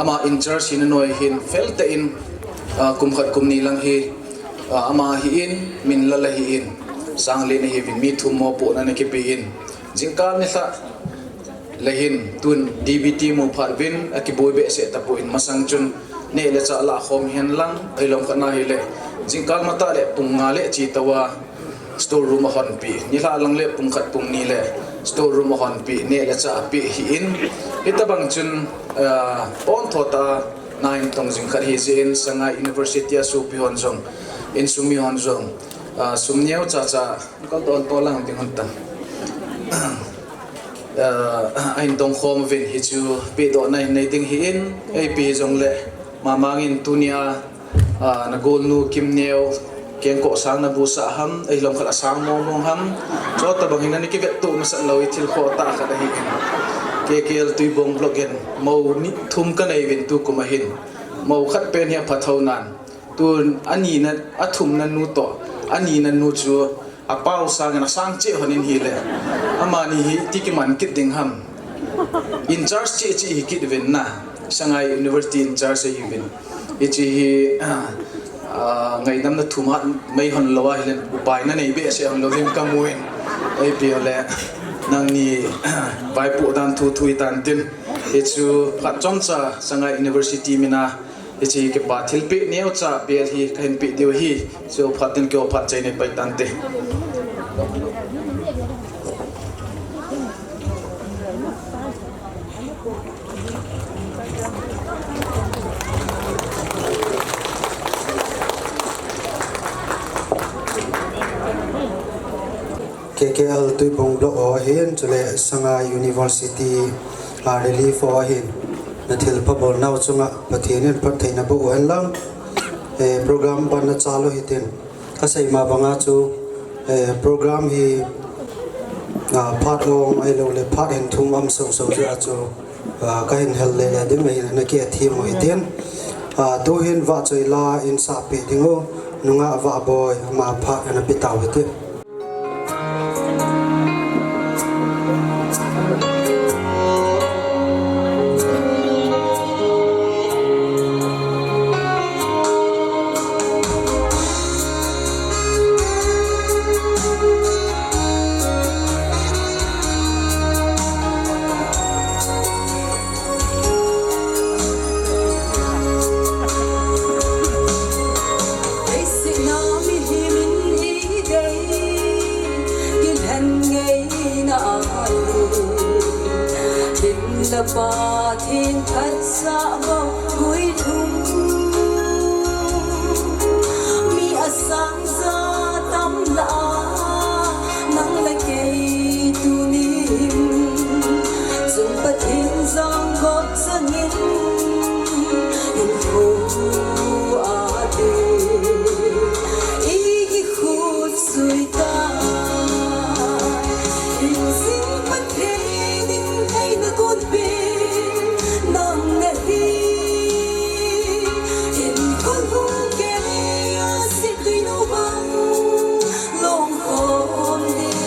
Ama in charge hina noi hin fel tah in, ah, kum khat kum ni lang hi, ah, ama ahin, Minlal ahin, Sanglen ahiuvin, mi thum mopohna ana kipe in, jingkah nilhah le hin tun D B T mu phat uvin, akiboi behseh tapon, masang chun neh le chah lah khom hihen lang, ahilou khat na hile jingkah matah le pung nga le che tou a, store room ahonpeh, nilhah lang le pung khat pung ni le store room ahonpeh, neh le chah apeh ahin. Hitabang chun, ah, pontho tah a natong jing khat ahijeh in, Sangai University a sopi hon jong, insung mi hon jong, ah, sum neocha cha, kal don to lang ding hon tan. Ah, ahin dong khom uvin, hichu pehdohna ahin nei ding ahin, eipeh jongle, mamangin tunia, ah, nagolnu Kimneo, kengkoh sang nabusah ham, ahilou khat a sang mong mong ham, chutabang hin ana kivettoh masat lou, ithil khoh tah khat ahin. K K L Tuibong Block in, mou ni thum kanei uvin tukum ahin. Mou khat pen hi apha thou nan. Tun anina, athumna nu toh, anina nu chu, apao sangin asang cheh hon in hile, amani hi iti kiman kit ding ham. In charge cheh cheh hi kit uvin na, Sangai University in charge ahiuvin. Hiche hi, ah, ngaidamna thum hat mai hon lou ahile, upai nanei behseh hon louvin kamun. Eipeh le, nangni, vaipoh dan thu thu hitan tin. Hichu phat chomcha Sangai University mina, hiche kipa thilpeh neocha bel hi kahin peh diu ahi. Chu phat in keiho phat chai nei pai tante. K K L Tuibong Block ho ahin, chule Sangai University a relief ho ahin, nathilpha bolnau chunga Pathen in phattheina boh u hen lang. Eh, program ban nachal u hitin, kasei ma banga chu, eh, program hi, ah, phat ong ahilou le phat hin thum um soso jeh a chu, ah, kahin hel le le ding ahin, ana kihethem u hitin. Ah, tuhin Vahchoi la in sapeh ding u, nungah Vahboi, ama phat ana pe tau hitin. Beisihna mihem in hi dei, kilhen ngeina a, lim le Pathen phatsah bou guilhung. Mi asang Nang le kei tunin, chung Pathen jangkot changin, hinkho a te, i kikhut sui ta. Injing Pathen in eina gonpeh nang nahi, hinkho lhung kei a si tuinu bang longkhom ding.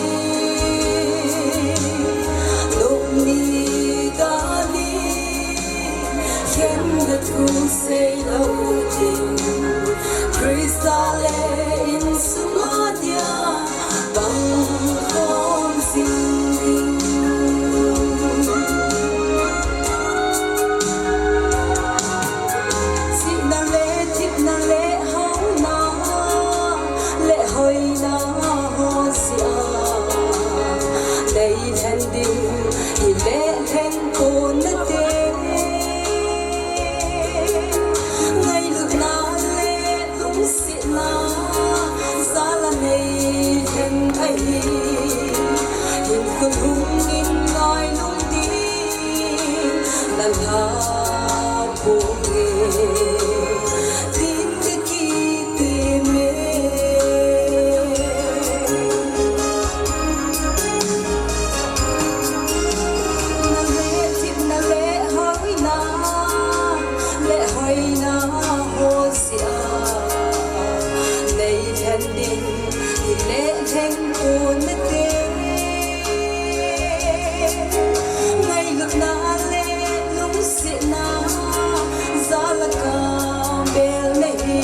Nop ni dan ni, khen le thu seilou ding. Christa le insung a dia pangkhom jing ding. Sihna le thina le hauna le hoina ho jeh a, nei lhen ding i le lhen kona te. Ngailutna le lungsetna jal a nei lhen ahi. Hinkho lhung in ngailung ding na lha ponge, tin ka kitem e. Na le thina le hoina le hoina ho jeh a, nei lhen ding i le lhen kona te. Ngailutna le lungsetna jal a ka bel nahi.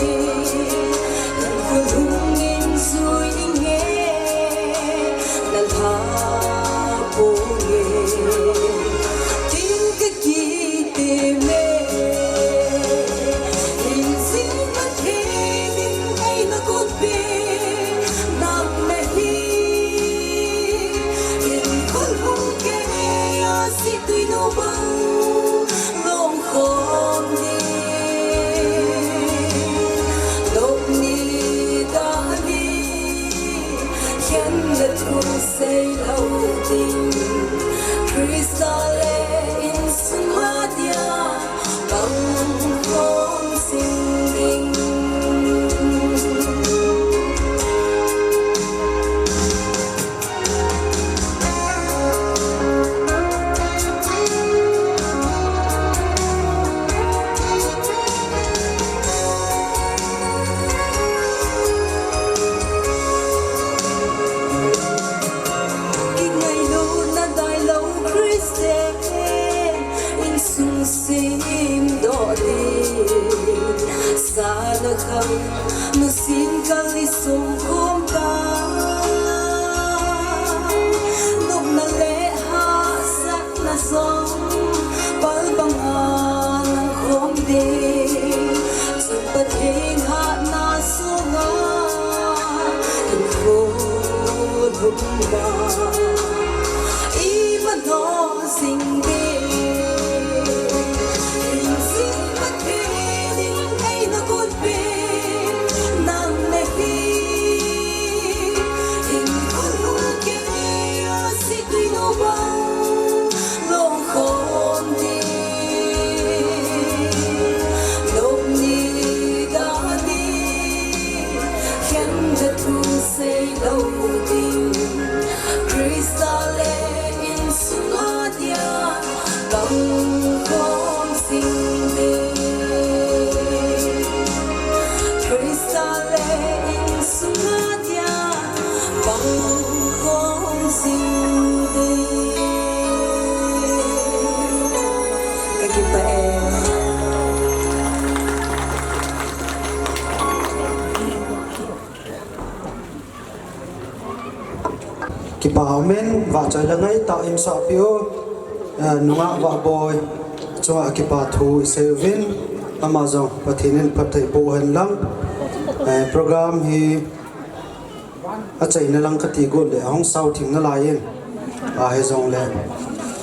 Hinkho lhung in jui inge, na lha ponge, tin ka kitem e. Injing Pathen in eina gonpeh nang nahi. Hinkho lhung kei a si tuinu bang longkhom ding. Nop ni dan ni, khen le thu seilou ding. Christa le insung a dia pangkhom jing ding. Kingailutna dailou Christian insung semdoh ding, sana kham nusin kal i sumkhom ta. Nopna le hahsatna jong pal banga nang khom ding. Chung Pathen hatna sunga hinkho lhung a i manoh jing ding. Injing Pathen in eina gonpeh nang nahi. Hinkho lhung kei a si tuinu bang longkhom ding. Nop ni dan ni, khen le thu seilou ding. Christa le insung a dia pangkhom jing ding. Christa le insung a dia pangkhom jing ding. Ka kipah e. Kipa umin, vahchoi le ngaitah in sahpeh u, eh, nungah Vahboi chunga kipa thu i sei uvin, ama jong Pathen in phatthei boh hen lang. Eh, program hi achaina lang kati got le ahung sao thim nalai in, ahi jongle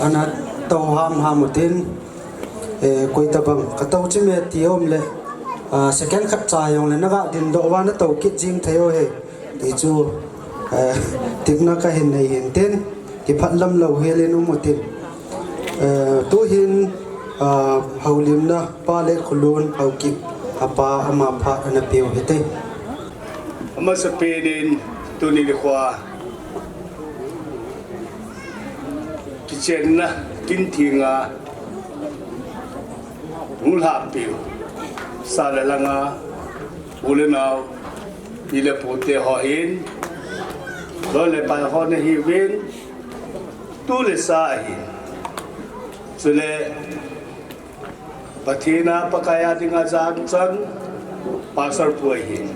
ana tou hamham utin, eh, koi tabang ka tou chim e ti um le, ah, second khat cha jongle naga dingdoh uva natou kit jing thei u hi. Ti chu, eh, tipna kahin nei hin tin, kiphat lam lou hel in um u tin. Eh, tuhin, ah, houlimna pa Letkhulun Haokip, apa ama phat ana peh u hite. Amasapen in tuni nikho a kichenna kin thenga hung lhahpeh u, sa le lhanga, u le nao, pi le pu te ho hin, loi le pai ho nahiuvin, tu le sa ahin. Chule Pathen a Pakai a dinga jachan Pastor pu ahin.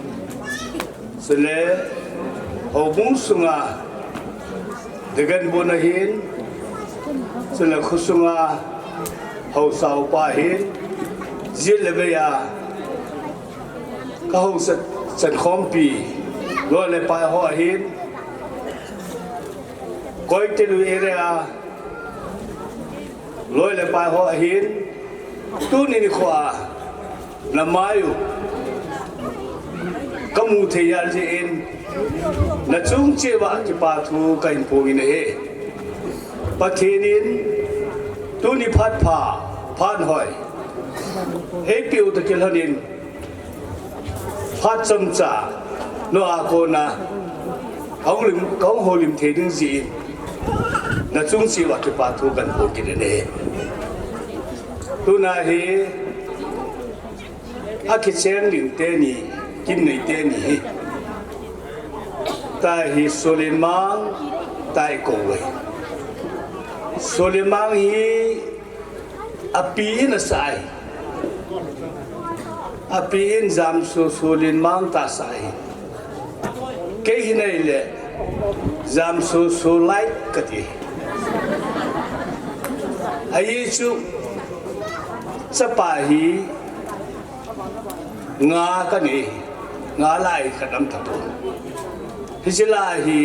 Chule houbung sunga Deacon bu ahin. Chule khosunga haosa upa ahin. Jit le vei a ka haosa chankhompi loi le pai ho ahin. Koitelu area a loi le pai ho ahin, tuni nikho a na mai u kamu thei jal jeh in, nachung cheh uva kipa thu kahin phong in ahi. Pathen in tuni phat pha, phat hoi eipeh u toh kilhon in, phat chomcha nua kona kahung lim, kahung houlim thei ding jeh in, nachung cheh uva kipa thu kahin phong kit in ahi. Tuna hi akicheng ding teni, kin nei teni hi, tahi Solenmang, tahi kou ahi. Solenmang hi api in asah ahi. Api in Jamso Solenmang tah asah ahi. Kei hin ahile Jamso Solite kati. Ahi chu chapa hi nga kanei, nga lai kanam tapon. Hiche lai hi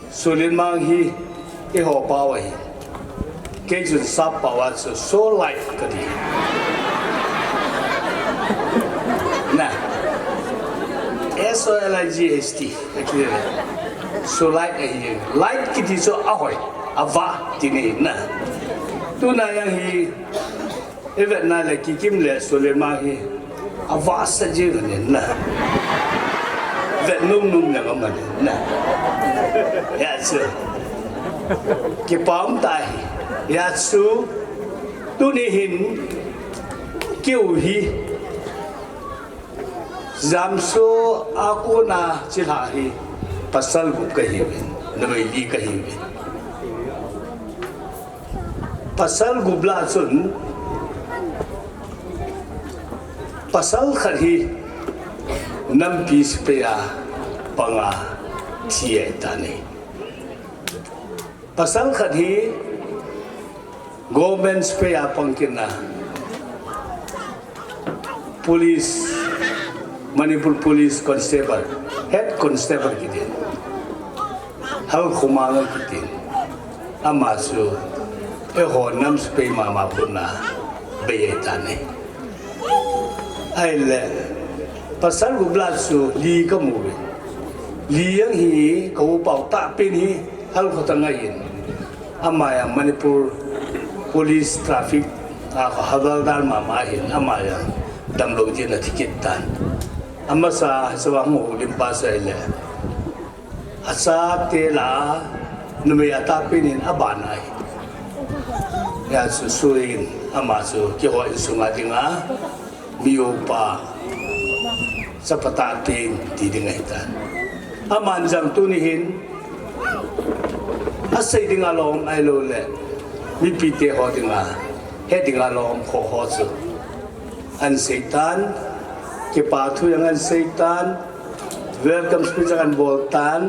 Solenmang hi eiho pao ahi. Kei chun sap pao a chu Solite kati. Na. S O L I G H T. Solite ahi. Light kiti chu ahoi, avah tina ahi na. Tuna jong hi ivetna le Kikim le Solenmang hi avahsa jing ahi na. Vet nom nom le aman ahi na. Hijeh chun kipa um tah ahi. Hijeh chun tuni hin keiho hi Jamso a kona chilhah hi pasal gup kahiuvin, numei li kahiuvin. Pasal gup lah chun pasal khat hi nampi sepai a panga thi ahitan ahi. Pasal khat hi government sepai a pang kit na, police, Manipur Police Constable, Head Constable kitin, Halkhomang kitin, ama chu eiho nam sepai mama puna bei ahitan ahi. Ahile pasal gup lah chu li kamu uvin. Li jong hi ka upa u tahpen hi Halkho tah ahin. Ama jong Manipur Police Traffic a havildar mama ahin, ama jong damlou jeh in athi kit tan. Amasa hicheho hung houlim pa chu ahile achate lah a numei atahpen in abana ahi. Hijeh chun soh in ama chu keiho insunga dinga mi upa, chapa tahpen ti ding ahitan. Aman jong tuni hin asei dinga lom ahilouleh mipite ho dinga, he dinga lom kho ho chu ahin seitan, kipa thu jong ahin seitan, welcome speech jong ahin boltan,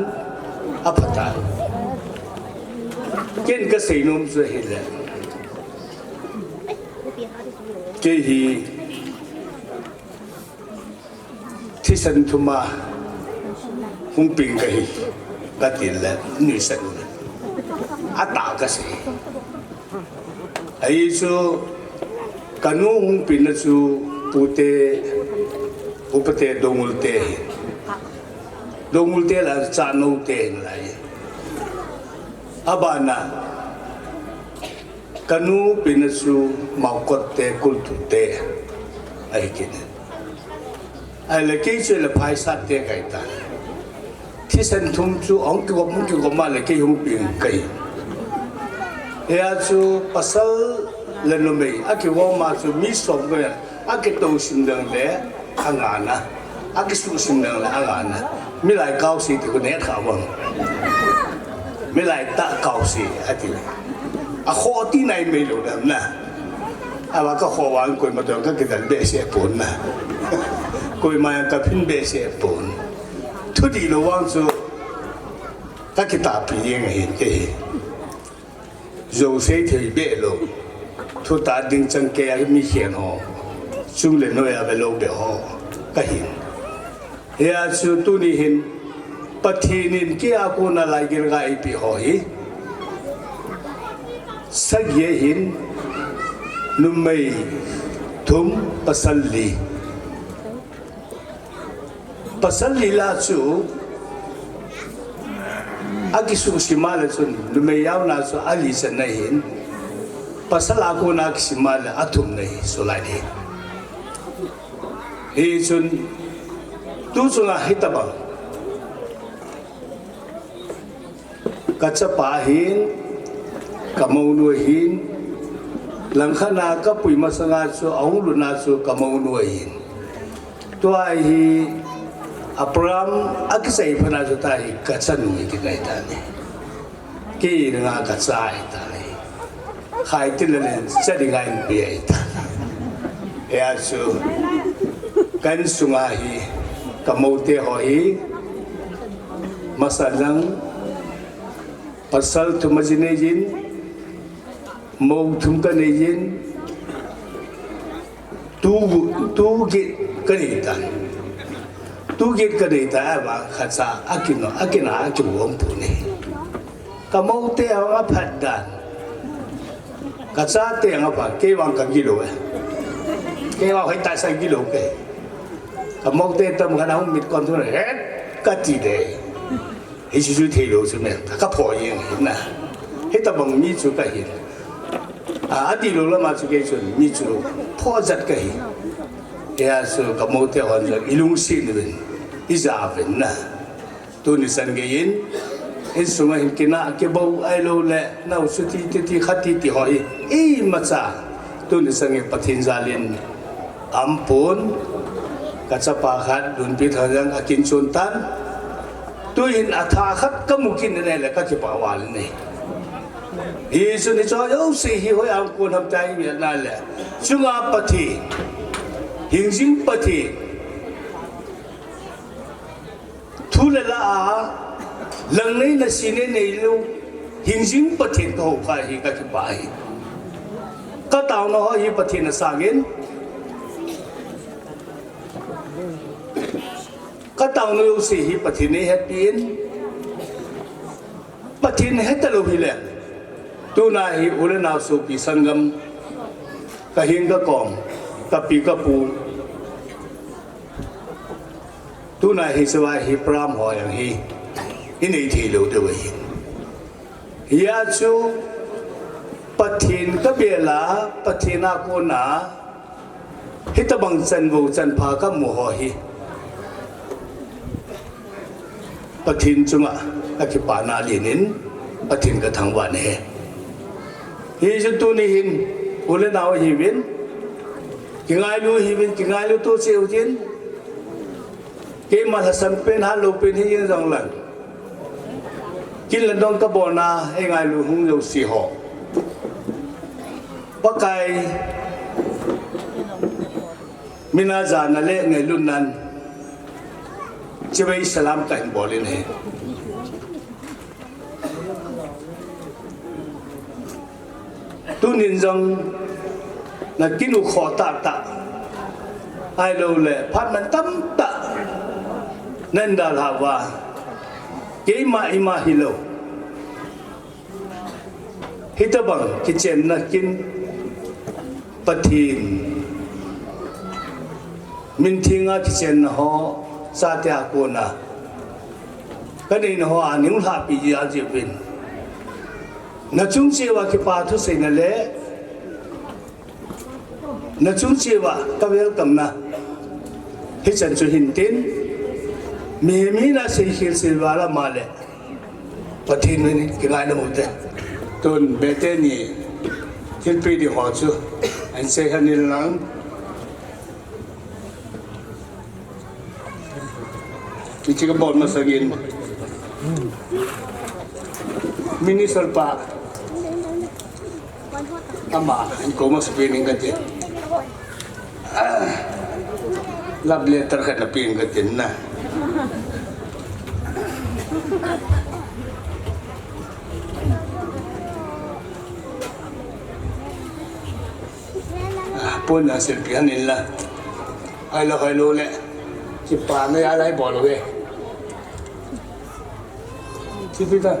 aphatan. Ken kasei nom chu ahile, kei hi thisan thum a hung peng kahi, kati le nuisat u. Atah kasei. Ahi chu kanu hung penna chu pute, upate, dongul te ahi. Dongul te la cha no te lai. Abana kanu pina chu maukot te kultu te ai kin. Ai le kei chu le phaisa te kai ta. Thisan thum chu ong ki gom ki gom ma le kei hung ping kai. Ea chu pasal le numei a ki gom ma chu mi som ko ya. A kitoh sim dang le a ngana, a kisuh sim dang le a ngana. Milai kaosi ti ko ne kha bang. Milai ta kaosi ati. A kho ti nai mei lo dam na. A ba ka kho wan koima dang ka kidal be se pon na. Koima yang ka phin be se pon. Thu di lo wang chu ka kitapi yeng hin ke hi. Zo sei thei be lo. Thu ta ding chang ke a mi hian ho. Chung le noi a ve lo be ho. Ka hin. Hia chu tuni hin Pathin in ki a kona lai gil ga ipi ho hi. Sagi hin numei thum pasal li. Pasal li la chu a kisuh sima le chun numei yau na chu a li chan na hin. Pasal a kona kisima le a thum na hi sulai hi. Hi chun tu chunga hi tabang. Ka chapa hin, ka monu hin, langkhana ka pui masanga chu, a hung luna chu ka monu hin. Tua hi a program a kisai phana chu ta hi ka chanu hi kinai ta ni. Kei nga ka cha hi ta ni. Khai ti le le cha di ngai pi ai ta. Ea chu kan sunga hi ka mo te ho hi masa lang pasal thum a ji nei jin, mo thum ka nei jin, tu, tu git ka nei ta. Tu git ka nei ta a ba kha cha a kin no, a kin a a kin wom pu nei. Ka mo te ho a phat dan. Ka cha te nga pa, kei vang ka gilo e. Kei vang hoi ta sa gilo ke. Ka mo te tam ka na hung mit kon tu he, ka ti de. Hi chu chu thei lo chu me, ka pho yeng hin na. Hi ta bang mi chu ka hin. A, a di lo lama chu kei chun mi chu pho jat ka hi. Ea chu ka mo te hon chu i lung si ni vin, i ja vin na. Tuni san gei in, in sunga hin kina, kibau ai lo le, nau su ti, ti, ti, kha ti, ti ho hi, i ma cha. Tuni san gei Pathin jal in, am pun, ka chapa khat, dun pi tha jang, a kin chun tan. Tu in a tha khat ka mu kin ne le, ka kipa wal ne. Hi su ni cho yo si hi hoi am kun ham tai mi na le. Chunga Pathin, hing jing Pathin. Thu le la a, lang nei na si nei nei lo, hing jing Pathin ka ho kha hi ka kipa hi. Ka tau na ho hi Pathin a sangin. Ka tau na lo si hi Pathin nei het pin. Pathin het ta lo hi le. Tuna hi u le nau sopi sangam. Ka hing ka kom, ka pi ka pu. Tuna hi sava hi pram ho yang hi. Hi nei thei lo de wei. Hia chu Pathin ka bela, Pathin a kona, hi ta bang chan vo chan pha ka mu ho hi. Pathin chunga ka kipana linin, Pathin ka thangvah e. Hi chu tuni hin, u le nau hi vin, kingailu hi vin, kingailu tu cheu tin, keima lhasam pen, hat lo pen hi jong lang. Kin le dong ka bolna, ei ngailu hung jo si ho. Pakai, mina jana le ngailutnan, chibai salam ka hin bol in he. Tunin jong na kinu kho ta ta. Ai lo le, phat man tam ta. Nan dal ha va. Keima ima hi lo. Hi ta bang, kichenna kin Pathin. Min thinga kichenna ho, sa te a kona. Ka neina hoa nei lhahpi ji a ji uvin. Na chung cheh uva kipa thu seina le, na chung cheh uva ka welcome na. Hichan chu hin tin, mihem hina seikhel sei vala male, Pathen min in kingaina u hite. Tun Bethany thilpeh ding ho chu ahin sei hen lang. Hiche kabol masangin Minister pa ama ahin kou masapen in kati. Ah, love letter khat napen kati na. Ah, pon na selfie han in la. Hai lo, hai lo le. Kipa na a lai bol uve. Selfie ta.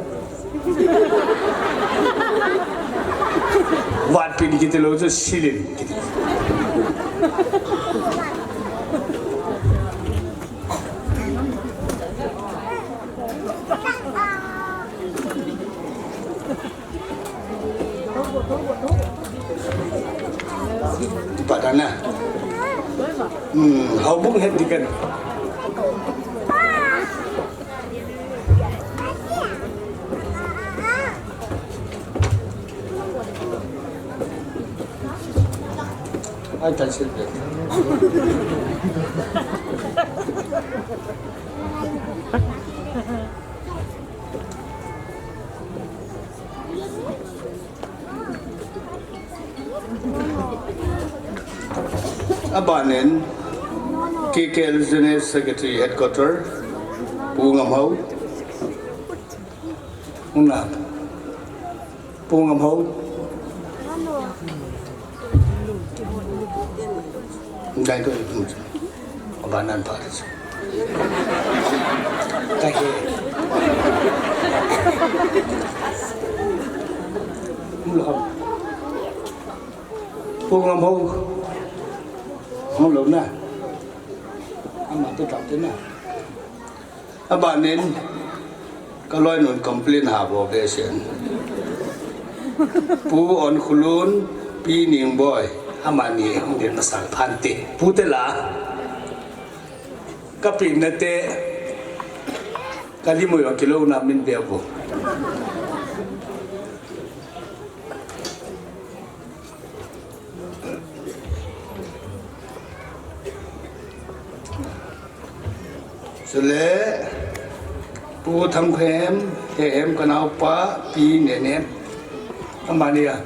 Vatpi ni kiti lou chu silin kiti. Kipa dan na. Hmm, houbung het ding kan. Ai, tai sil be. Abanin, K K L General Secretary Headquarter, Pu Ngamhao. Hung na. Pu Ngamhao. Dai to. Abanan pa. Kahe. Pu Ngamhao. Hung lou na. Ama to tao te na. Abanin, ka loinun complain ha bou behseh in. Pu Onkhulun, Pi Ningboi, amani hung din masang phante. Pu te la, ka pi na te, ka limoi a kilou na min be bou. Chule, Pu Thangkhohem, Hehem ka naopa, Pi Nenem. Amani a.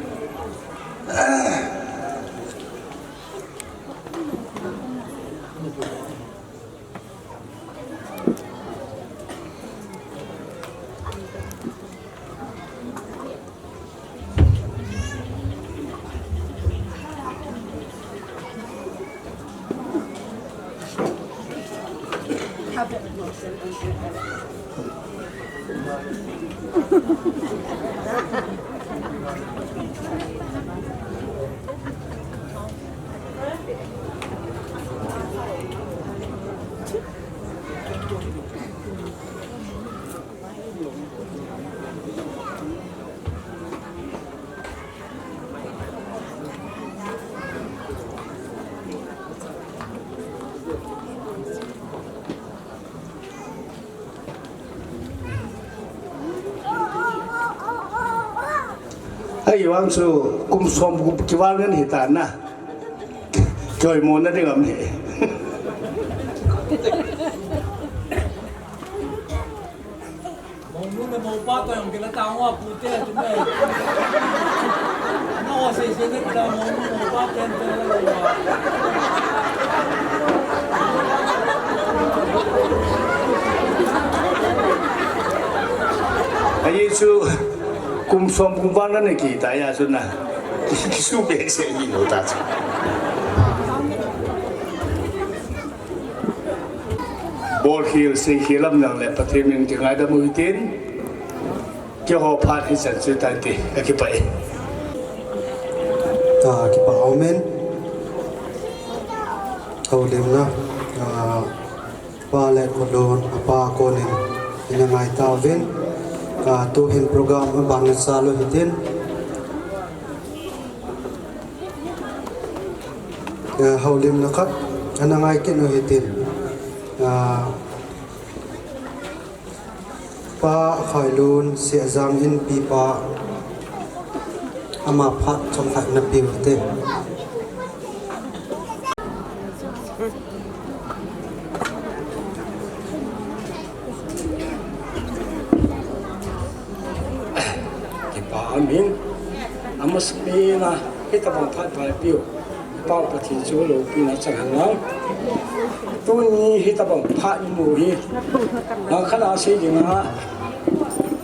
Ahivang chu kum som kum kival ngen hita na. Choimo na ding am he. Monu le mopa to jong kila tang uva pute tu me. No se se ne kila monu mopa ten ten la uva. Ahi chu kum som kum val na ne kita ya chu na. Kisu behseh hi lou ta chu. Bolkhel, seikhel lam nang le Pathen min kingaidam u hitin, keiho phat hichan chu tante, ka kipah e. Ah, kipah amen. Houlimna, ah, Pa Letkhotlu'n, apa konin, Ina ngai tauvin, ah, tuhin program aban na chalu hitin. Eh, houlimna khat ana ngai kit u hitin. Ah, Pa Khailun Sehjang inpipa ama phat chomkhat na piu hite. Kipa amin, amasapen a, hitabang phat pha piu. Pa Pathen chu loupina chang hen lang. Tuni hitabang phat imu hi. Langkhat a sei ding a,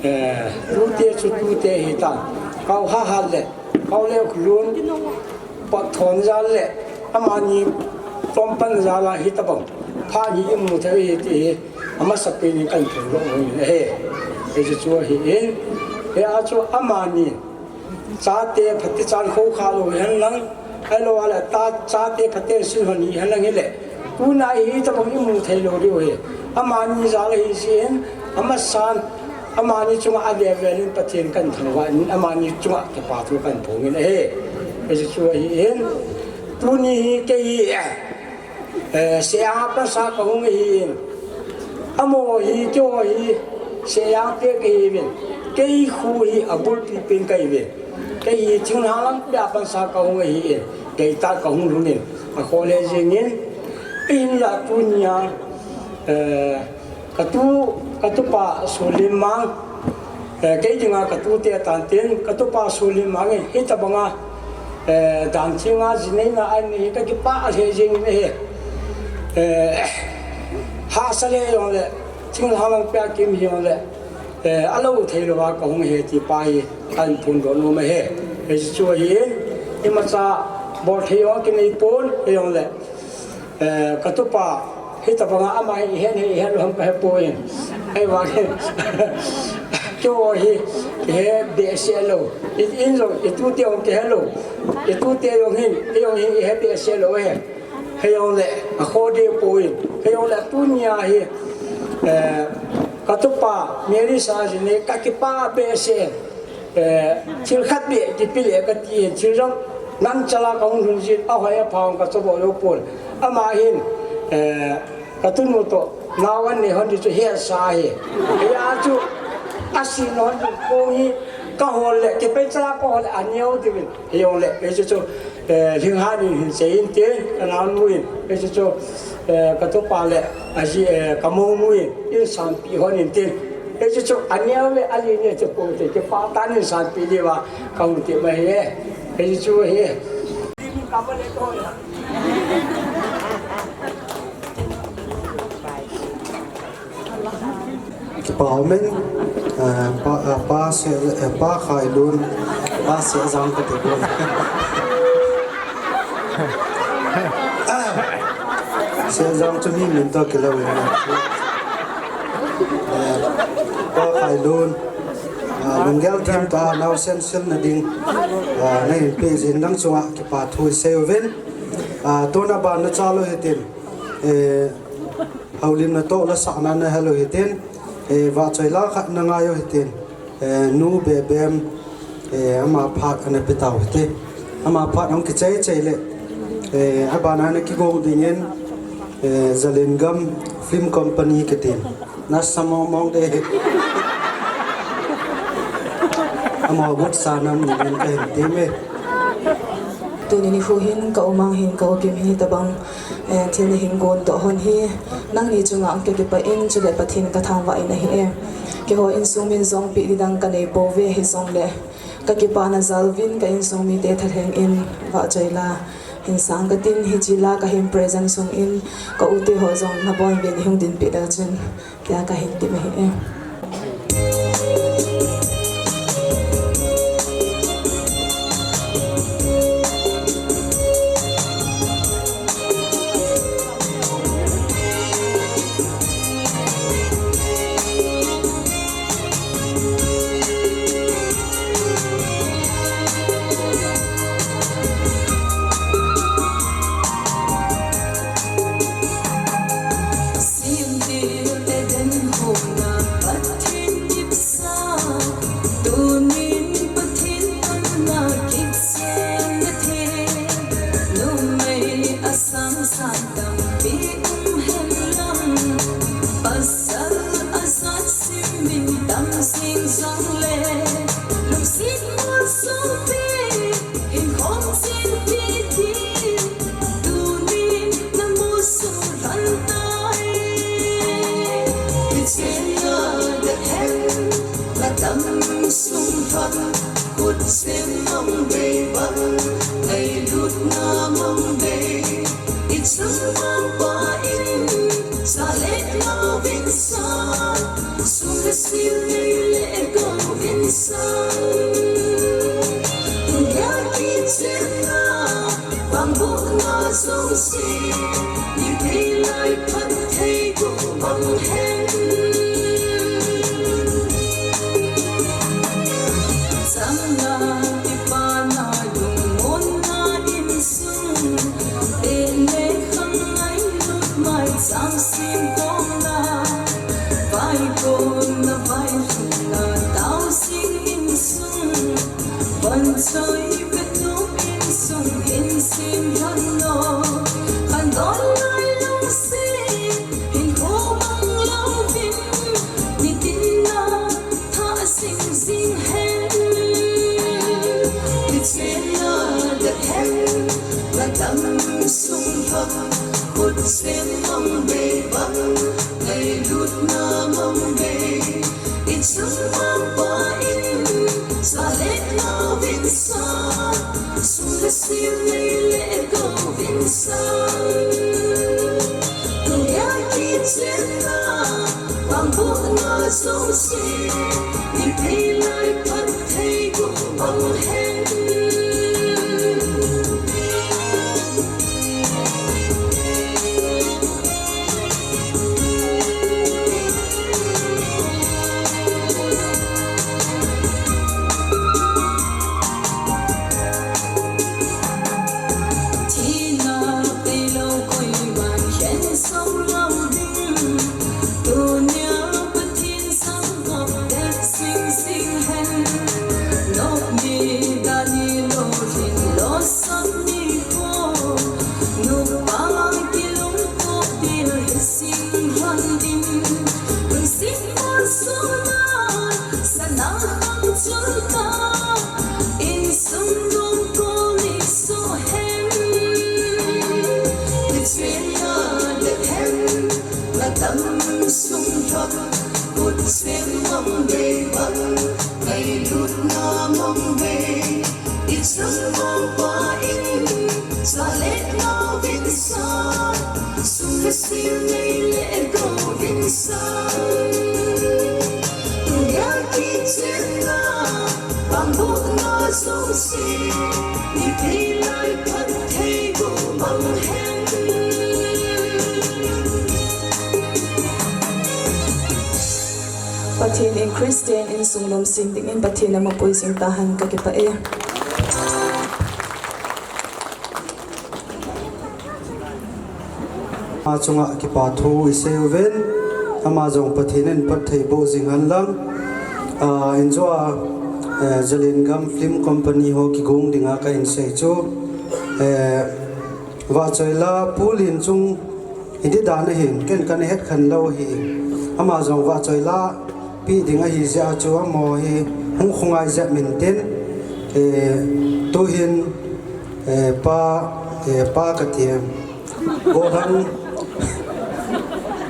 eh, tute chu tute hita. Kau Hahat le, Kau Leokhlun, Patthon jal le, amani tompan jal a hitabang phat hi imu thei hi ti hi. Amasapen in kan thei lou hi ahi. Hichu chu ahin. Hia chu amani chate phaten chan khou kha lou hen lang, ahilou le ta chate phaten sin hon hi hen lang hile, tuna hi tabang imu thei lou diu ahi. Amani jal ahi jeh in, amasan, amani chunga avel vel in Pathen kan thangvah in, amani chunga kipa thu kan phong in ahi. Hichu chu ahin. Tuni hi kei hi, eh, Eh, Sehjang a pansa kahung ahin. Amaho hi, keiho hi, Sehjang te kahiuvin. Kei khu hi abulpi pen kahiuvin. Kei hi thinglhang lampi a pansa kahung ahin. Kei tah kahung lhun in. Akhoh le jing in. Ahinla tunia, eh, Katu, katupa Solimang, eh, kei dinga katute atan tin, katupa Solimang in, hitabanga, eh, dan chinga jinei na anei, kakipah lheh jing in ahi. Eh, hahsa le jongle, thinglhang lampi a kim jongle, eh, alou thei louva kahung ahi ti pa hi, kahin phongdoh nom ahi. Hichu ahin, imacha bol thei jong kinei pon, jongle, Eh, katupa, hitabanga ama hi ihet, ihet lou ham kahepoi. Ahivangin, keiho hi, ihe behseh lou. I, in jong, itute jong kihe lou. Itute jong hin, i jong hin, ihe behseh lou ahi. Hijongle, akhoh deh poi. Hijongle, tunia hi, eh, katupa, Mary Sajin hi, kakipah behseh. Eh, thil khat beh kipe le kati, thil jong nang chala kahung lhun jin, ahoi apha jong kachoh bol lou pon. Ama hin, eh, katunu toh, nao anei hon di chu hesa ahi. Hia chu, asih hon di kong hi, kahol le, kipei chala kahol le, aneo diuvin. Hijongle, hichu chu, eh, lhinghan in hin sei inte, kanaonu in, hichu chu, eh, katupa le, aji, eh, kamounu in, in sanpeh hon inte. Hichu chu, aneo le, alin e chu poute, kipah tah in sanpeh diuva, kahung tep ahi e. Hichu chu ahi e. Kipa umin, eh, pa, eh, pa Se, eh, pa Khailun, pa Sehjang kati pon. Sehjang chu mi min toh kilou in. Eh, pa Khailun, eh, lunggel thim tah a naosen silna ding, eh, nahin peh jeh in nang chunga kipa thu isei uvin. Eh, tuna ban na chalu hitin, eh, Houlimna toh lasahna nahel u hitin, eh, vahchoi la khat nangai u hitin, eh, Nu Bebem, eh, ama phat ana pe tau hite. Ama phat hung kichai chai le, eh, abana ana kigong dingin, eh, Zalengam Film Company kitin. Nasa mong mong de. Amaho gotsa nam dingin kahin temme. Tuni nikho hin ka u Mang hin ka u Kim hin hitabang Eh, thil nahin gondoh hon hi, nangni chunga kakipah in, chule Pathen kathangvah in ahi e. Keiho insung min jong peh ding dang kanei pouve hijongle, kakipana jal uvin ka insung mite thalheng in vahchoi la hin sang katin, hiche la kahin present sung in ka u te ho jong nabonuvin hung dinpeh leu chun. Tia kahin temme ahi e. Sing sang le, lungsit muan sung pi, in khom sing pi ti, tunin na mu sung lhan tai. Kichen na da hen, na dam sung lhan, kut sem mang bei bang, ngai lut na mang bei. Ichung mangpa in, sa le na vin sa, sum le sim nei le ko vin sa. Tunia kichen na, bang bu na sung si, ni thei lai phan thei ku bang hen. Chang na, kipa na, lungmon na, in sung, te le khang ngai lut mai chang sim kong na, vai kon na, vai lhung na, tao sing in sung, van choi ve tu in sung, in sim lhan lo, khan don lai lung si, in ko mang lo vin, ni tin na, tha sing sing hen. Kichen na da hen, na dam sung lhan, kut sem mang bei bang, ngai lut na mang bei. Ichung mangpa in, sa le na vin sa, sum le sim nei le ko vin sa. Tunia kichen na, bang bu na sung si, ni thei lai phan thei ku bang hen. Thina tei lo koi man khen song lo ding. Tunia Pathen sang kop dek sing sing hen. Nok ni da ni lo hin lo sap ni ko. Nupa kilungkop dil hi sing lhon ding. Lungset muan sung na, sana khang chul ta, in sung dung ko ni so hen. Kichen na da hen, na dam sung lhan, kut sem mang bei bang, ngai lut na mang bei. Ichung mangpa in, sa le na vin sa, sum le sim nei le ko vin sa. Tunia kichen na, bang bu na sung si, ni thei lai phan thei ku bang hen. Pathen in Christian insung lom sing dingin Pathen a mapui sing ta hen, ka kipah e. Ama chunga kipa thu i sei uvin, ama jong Pathen in phatthei boh jing hen lang. Ah, in jo a, eh, Zalengam Film Company ho kigong dinga ka hin sei chu, eh, Vahchoila Pu Lenchung hi di dan ahin, ken kana het khen lou hi. Ama jong vahchoila pi ding ahi jeh a chu amaho hi hung khongai jep min tin, eh, tu hin, eh, pa, eh, pa ka ti em. Golhang,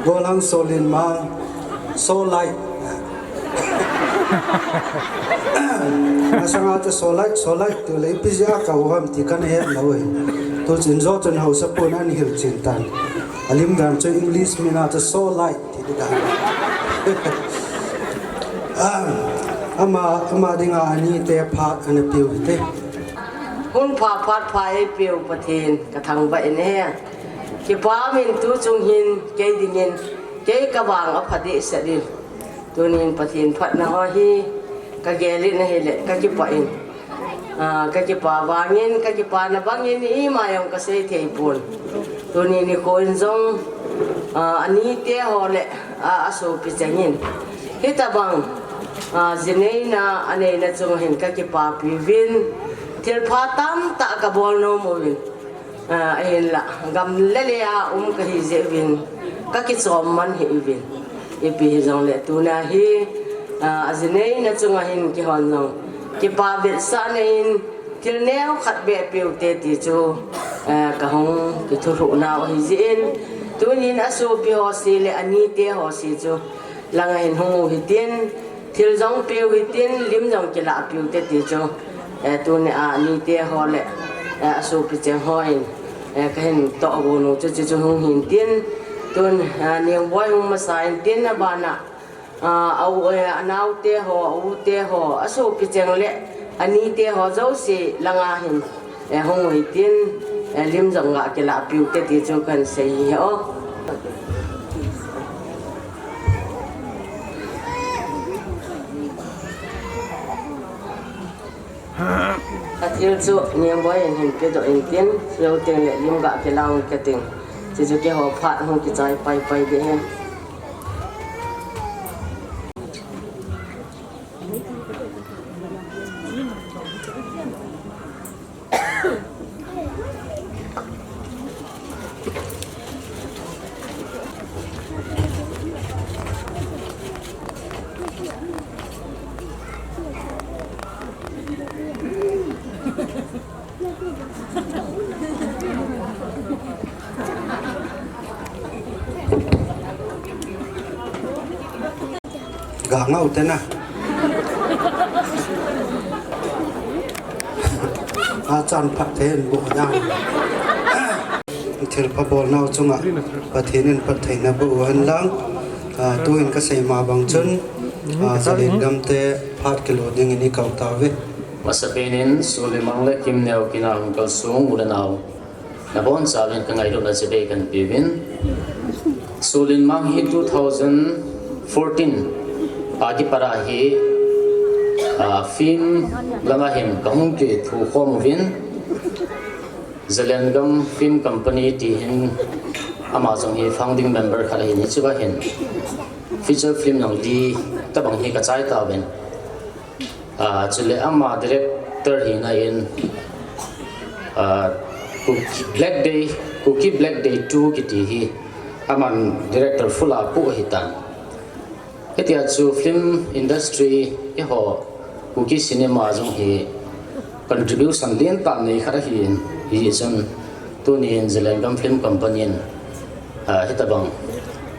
Golhang Solinmang, Solite. Masanga chu Solite, Solite ti le ipi jeh a ka u ham ti kana het lou e. Tu chin jo chun hausa pun an hil chin tan. Alim dan chu English min a chu Solite ti di dan. Ah, ama, ama dinga ani te phat ana piu hite. Hun pha phat pha ei piu Pathen ka thangvah in e. Kipa min tu chung hin kei dingin kei ka vang a pha deh set in. Tunin Pathen phatna ho hi ka gel in ahile ka kipah in. Ah, ka kipa vangin, ka kipana bangin ima jong ka sei thei pon. Tuni nikho in jong, ah, ani te ho le, ah, a sopi chengin. Hitabang, ah, ji neina, a neina chung hin ka kipapi uvin. Thilpha tamtah ka bol nom uvin. Ah, ahinla, gam le lei a um ka hi jeh uvin, ka kichom man hih uvin. Ipi hijongle tuna hi, Ah, ajinei na chunga hin kihon jong kipa vetsahna in thil neokhat beh peuvin te ti chu, ah, kahung kithuhruh nau ahi jeh in, tunin asopi ho se le anite ho se chu langa hin hung u hitin, thil jong peu hitin, lim jong kilah peu te ti chu, eh, tuni a anite ho le, eh, asopi cheng hon, eh, kahin toh gon u chu, chu, chu hung hin tin, tun, ah, Niangboi hung masa in tin, abana, ah, a u, eh, anaote ho, a u te ho, asopi cheng le anite ho jouse langa hin, eh, hung u hitin, eh, lim jong ga kilah peu te ti chu kahin sei hi o. Athil chu Niangboi in hin pedoh in tin, lou teng le lim ga kilah u kati. Chuchu keiho phat hung kichai pai pai ding ahi. Ga ngau te na. A chan phatthei in boh jeng. Thilpha bolnau chunga Pathen in phattheina boh u hen lang. Ah, tuin kasei ma bang chun, ah, Zalengam te phat kilo dingin i kau tauve. Masapen in Sulimang le Kimneo kin a hung kalsong u le nao, nabonchauvin kangailutna chibai kahin peuvin. Sulimang hi two thousand fourteen a kipat a hi, ah, film langa hin kahung kithukhom uvin. Zalengam Film Company ti hin ama jong hi founding member khat ahin, hichea hin feature film jong li tabang hi kachai tauvin. Ah, chule ama director hina in, ah, Kuki Black Day, Kuki Black Day two kiti hi aman director full a pu ahitan. Hitia chu film industry eiho Kuki cinema jong hi contribution lentah nei khat ahin, hijeh chun tunin Zalengam Film Company in, ah, hitabang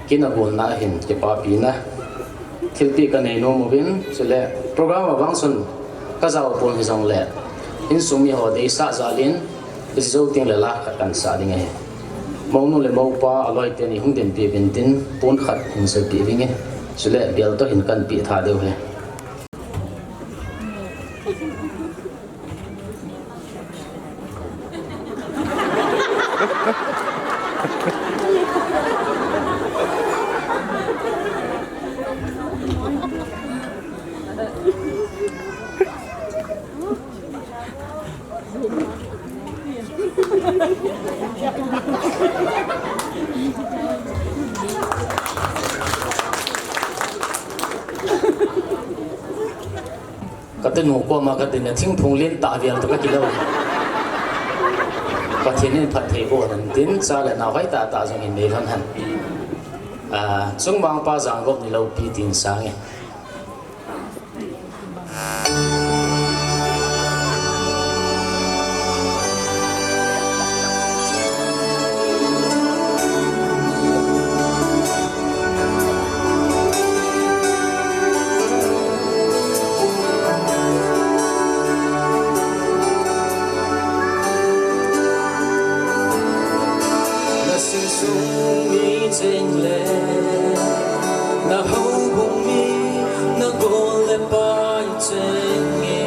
kin a gonna hin kipapina thilpeh kanei nom uvin, chule program a vang chun kajao pon hijongle insung miho deisah jal in, hiche jou teng le la khat kahin sah ding ahi. Mounu le moupa aloi teni hung dinpi uvin tin pon khat hin seipi uvinge. Chule bel toh hin kahin peh tha diu ahi. Ka tinu koma ka tin le thingphung lentah vel toh ka kilou. Pathen in phatthei boh hen tin, cha le nao hoitah tah jong hin nei lhon hen. Ah, chungmang pa jangop ni loupi tin sang e. Na insung mi cheng le, na houbung mi, na gol le pai cheng e.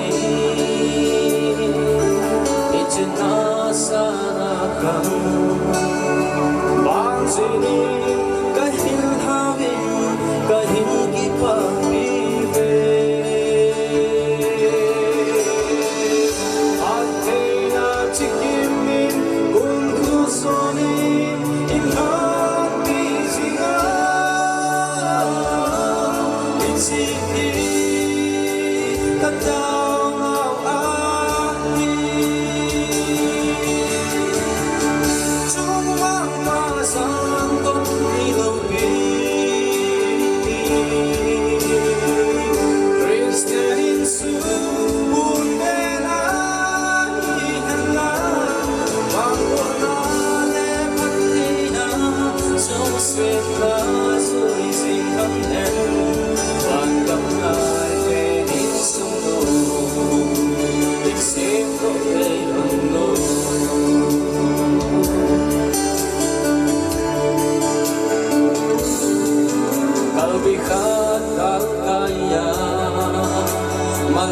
Hiche na sana kang, bang chini ka hin hao in, ka hin kipah pi ve. Phattheina chikim in, kum thu son in, in hon pi jing a, in sih hi ka tao ngau ahi. Chungmang pa jangop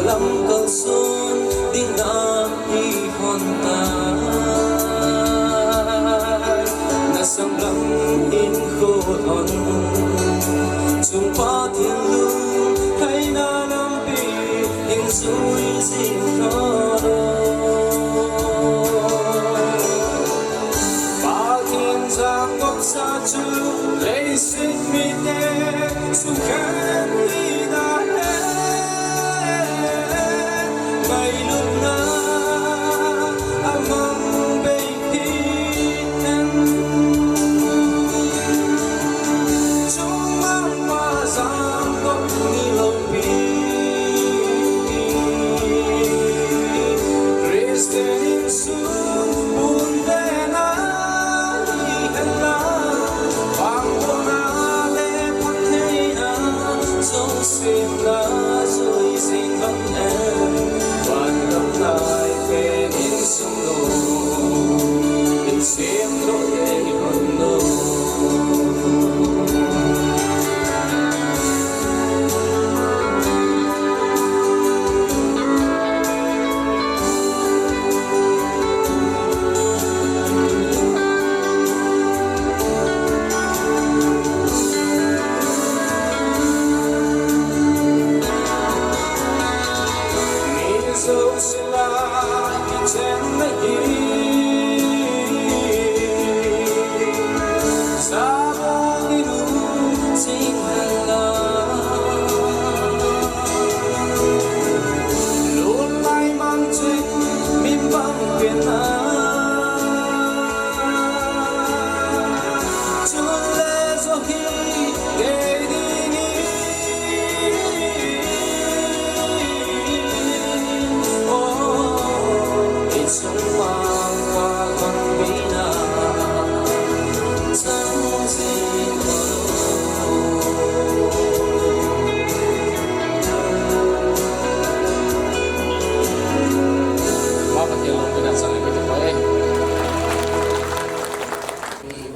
Lam kalson ding dan i hon tai, na sanglam in khol hon. Chung Pathen lungheina lampi in zui zing hon. Pathen jangop sa chu leiset mite sukhen hi na he. Ngailutna a mang bei hi hen. Chungmang pa jangop ni loupi. Christian in sun bun ve na hi hen la. Pangbolna le phattheina, zousemna zui zing hon hen. Van gam lai pen in sung lo, in sem lo te hon lo.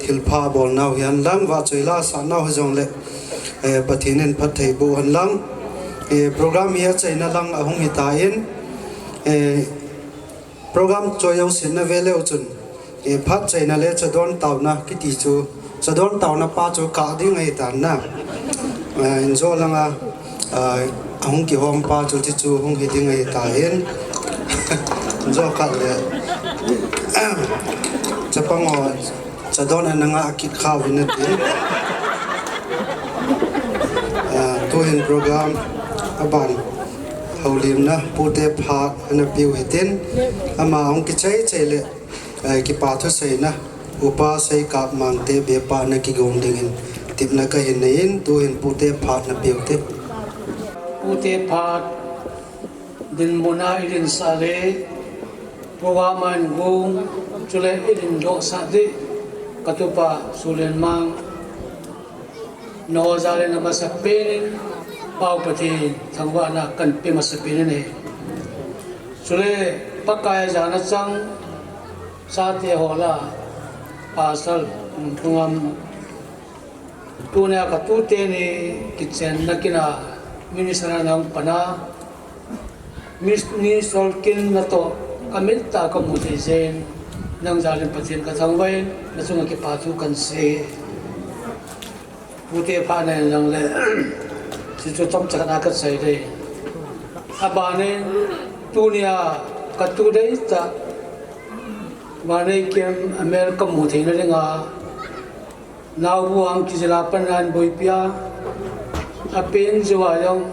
Thilpha bolnau hi hen lang, vahchoi la sahnau hijongle, eh, Pathen in phatthei boh hen lang. Eh, program hi achaina lang ahung hitan, eh, program choi jousetna ve leu chun, eh, phat chaina le chadon taona kiti chu, chadon taona pa chu kah ding ahitan na. Eh, injo langa, ah, ahung kihom pa chu, chuchu hung hi ding ahitan. Injo khat le, chapang ho, chadon ana ngah kit kha uvin nati. Ah, tuhin program aban houlimna, Pute Phat ana piu hitin, ama hung kichai chai le, eh, kipa thuseina, Upa Seikap Mangte Bepa na kigong dingin tipna kahin neiyin, tuhin Pute Phat na piu te. Pute Phat dinmun a i dinsah le, program a i gong, chule i dindohsah ding, ka tupa Sulenmang, nangho jal in amasapen in, Pau Pathen thangvahna kahin pe masapen in ahi. Chule Pakai jana chang, chate ho lah a, Pastor Lungthungam, tunia ka tute ni kichenna kin a minister a nang pan a, Miss Ni Solkin natoh ka mit a ka mu thei jeh in, nang jal in Pathen ka thangvah in, na chunga kipa thu kahin sei. Pute Phat na in lang le, chuchu chomcha khat a ka sei ding. Aban in, tunia ka tu deitah, Vaneikim America mu theina dinga, Naobu hung kijil a pan ahin boipi a, apen jou a jong,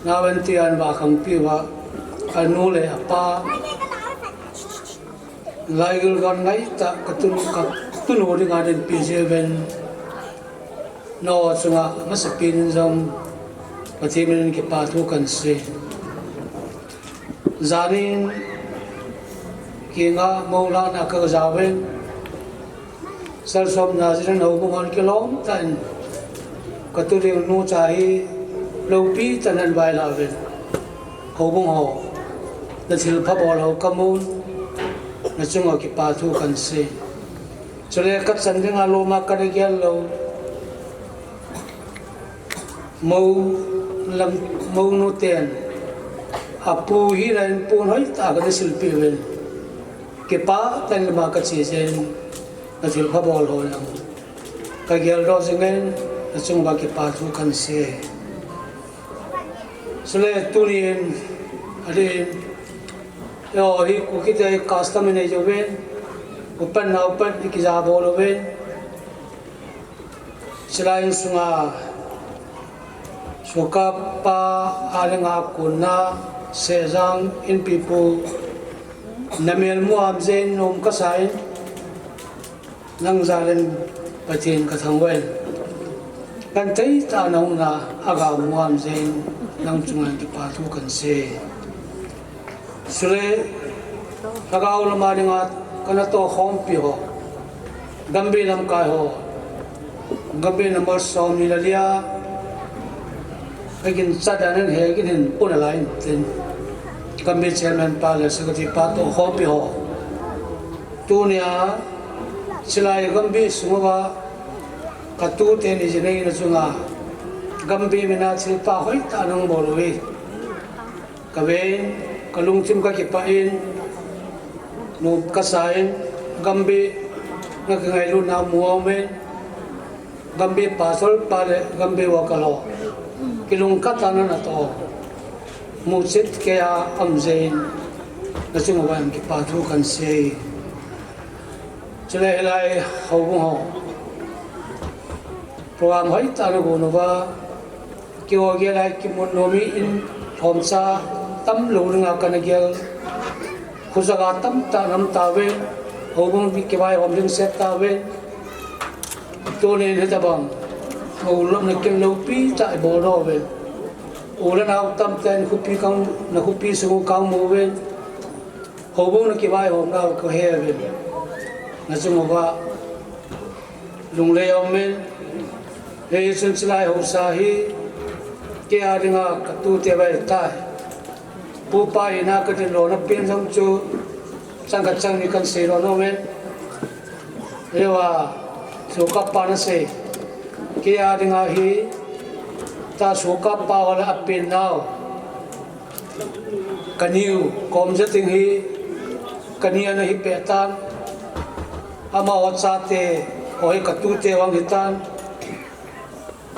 Naobu in tia ahin vakhangpi uva, anu le apa, laigil don ngaitah ka tun, ka tunu dinga dinpi jeh uvin, nangho chunga masapen in jong Pathen min in kipa thu kahin sei. Jan in kinga moh lahna ka jaovin, Salsomna jeh in houbung hon kilom tah in, ka tu ding nu cha hi loupi tah in ahin vailhah uvin, houbung ho, na thilpha bol ho ka mun, na chunga kipa thu kahin sei. Chule ka chan dinga lom a ka na gel lou, Mou lam, mounu ten Apu hina in pon hoitah kana silpeh uvin, kipah tah in lama kache jeh in, nathilpha bol ho jong kageldoh jingin, nachung uva kipa thu kahin sei. Chule tunin, adeh in, eiho hi Kuki te custom inei uvin, upat naopat ikija bol uvin, chulai insunga sokapa a dinga konna Sehjang Inpipu, namel mu ham jeh in nom kasa in, nang jal in Pathen kathangvah in, genthei tah a nahung na aga mu ham jeh in, nang chunga kipa thu kahin sei. Chule lhagao lama dinga kana tohkhompi ho, Gambih lamkai ho, Gambih number somni le li a, kaginchat dan in he gin hin pun alai intin, Gambih chairman pa le secretary pa tohkhompi ho, tunia chulai Gambih sung uva katute ni jinei nachunga Gambih mina thilpha hoitah nahung bol uve. Kave in, kalungthim kakipah in, nom kasa in, Gambih na kingailutna mu umin, Gambih pastor pa le Gambih worker ho kilungkhat a natoh, muchet kei a um jeh in, nachung uva jong kipa thu kahin sei. Chule hilai houbung ho program hoitah nagon uva, keiho gel a kimu nom in, lhomcha tamlou dinga kana gel, khojaga tamtah in um tauve, houbung kivaihom ding set tauve. Tunin hitobang houlopna kin loupi tah ibol uve. U le nao tamtah in khopi, nakhopi sung u kamu uvin, houbung na kivaihomnau kahe uvin, nachung uva lunglhai aumin, hichun chulai haosa hi kei a dinga katute ahitai. Pupa hina kadinlona pen jong chu chang khat chang ni kahin seilo nomin, hiva sokapa nasei, kei a dinga hi, ta sokapa ho le apennau, kaniu Komjating hi kani ana hipeh tan, amaho chate ho hi katute vang hitan,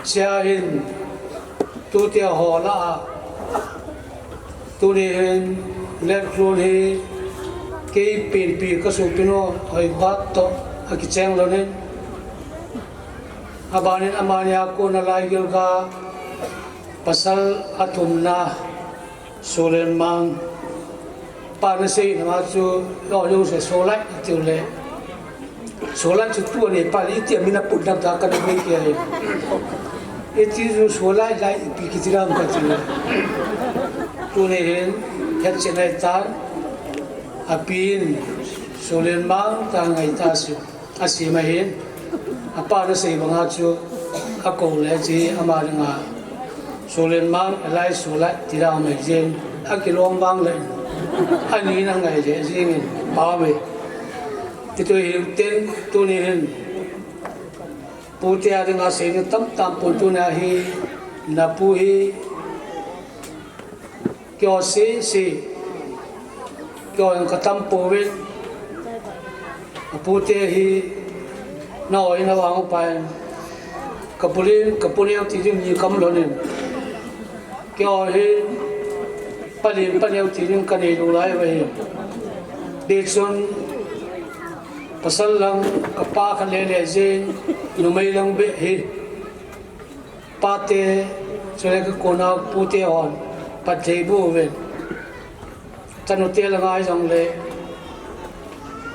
chea hin tute ho lah a, tuni hin Letkhlun hi kei penpi kasopinu Hoigat toh akicheng lhonin, abanin amani a kona Laigilga pasal athumna Solenmang, pa nasei nama chu, lo lo se Solai tiu le, Solai chu tu anei pa le, iti amin aput dam ta kana mei kei ahi. Iti chu Solai lai ipi kiti dam kati le, tuni hin hetchen ahitan, apin Solenmang ta ngaita si. Asem ahin, apa nasei banga chu akou le chi ama dinga Solenmang, Elai Solai ti dau mai jeng, akilom vang le, ani na ngai le jengin, pa ve. Titu hiu tin, tuni hin pute a dinga seina tamtah pon, tuna hi napu hi keiho sese, keiho jong katam pouvin, apute hi naho hi navang upa in, kapulin, kapuneo ti ding ni kam lhonin, keiho hi palin paneo ti ding kanei lou lai uva hi. Tichun pasal lang kapa khat lele jeng, numei lang beh hi pate, chule kakona pute hon phatthei boh uvin, chanute langa hijongle,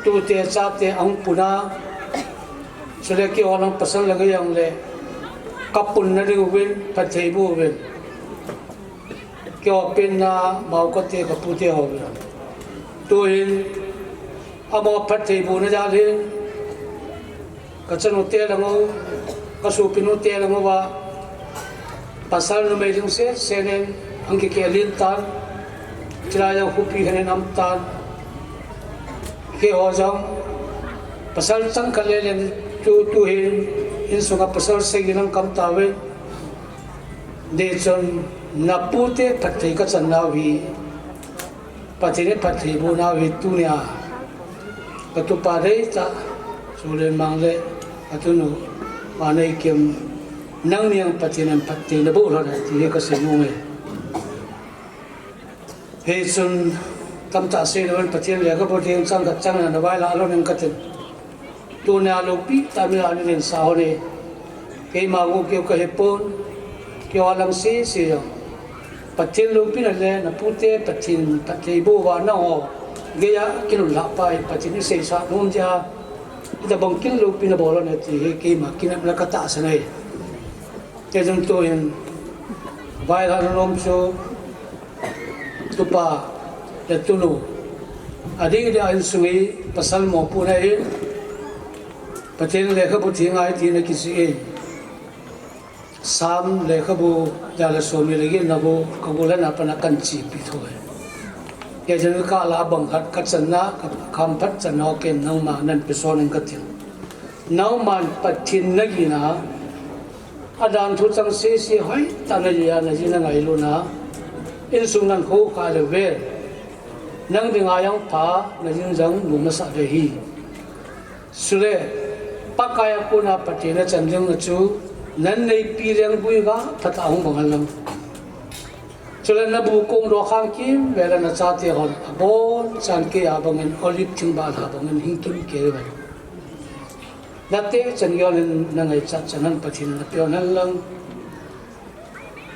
tute chate ahung puna, chule keiho lang pasal langa hijongle, kapunna diuvin phatthei boh uvin, keiho penna maokate kapute ho uvin. Tuhin amaho phatthei bohna jal hin, kachanute lang u, kasopinute lang uva pasal numei ding sese nen ahung kikeh lin tan, chulai jong khopi khat in um tan. Keiho jong pasal changkhat lele, tu, tuhin insunga pasal sagi lang kam tauvin. Tichun napute phatthei kachan nau hi Pathen in phattheiboh nau hi tunia katupa deitah Sulen Mang le katunu Maneikim, nangni jong Pathen in phatthei naboh lhon e ti hi kasei nom e. Hichun tamtah seilouvin Pathen lekhabu theng chang khat chang na navailah lhon in katin. Tunia loupi tah mi a neidinsah hon e. Keima gou keu kahipon, keu a lang sese jong Pathen loupina le napute Pathen phattheiboh uva nangho geiya kilunglhah pa hi Pathen in seisah nom jeh a, itobang kin loupina bol lhon e ti hi keima kinepna katahsan ahi. Kei jong tuhin vailhahna nom chu tupa le tunu, adeh deh a insung hi pasal mopohna hi Pathen lekhabu theng ahi tina kisei e. Sam lekhabu ja le som ni le getna bu kagollhahna a pat a kahin chepi tho e. Kei jong kalah bang khat kachanna, kakhamphat channa ho ken nangma nahin peson in katin. Nangman Pathen nagin a, adanthu chang sese hoitah najih a, najih nangailutna, insung nahin khoukhah le vel, nang dinga jong pha, najin jong nom nasah ding ahi. Chule, Pakai a kona Pathen nachan dingna chu, naneipi lenggui ga phatah a hung bang hen lang. Chule nabu kong dokhang kimvel a nachate hon abonchan kei a bangin olive thingbalha bangin hing kimkei uvin. Nateh chan geiyin nangaichat chan hon Pathen in napeh hon hen lang.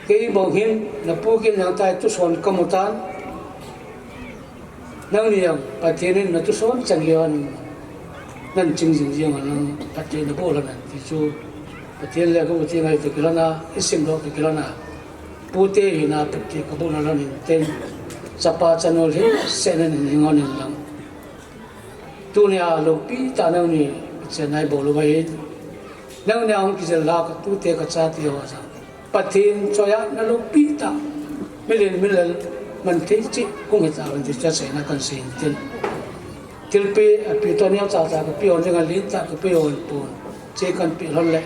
Kei bang hin napu kin jangtai thuson kamu tan. Nangni jong Pathen in nathuson chan geiyin nahin ching jing jing hon lang, phatthei naboh lhon e ti chu Pathen lekhabu theng ahi toh kilhon a, isimdoh toh kilhon a, pute hina phatthei kabohna lhon in tin, chapa chanu lhingset in hin hing hon in lang. Tunia loupi tah nangni chennai bol uva hin, nangni a hung kijel a katute kachate ho jong Pathen choiya na loupi tah, milen milal man thei cheh hung hitauvin ti chu achaina kahin sei in tin. Thilpeh api toh neocha cha kapeh hon jing a, lentah kapeh hon pon, che kahin peh lhon le,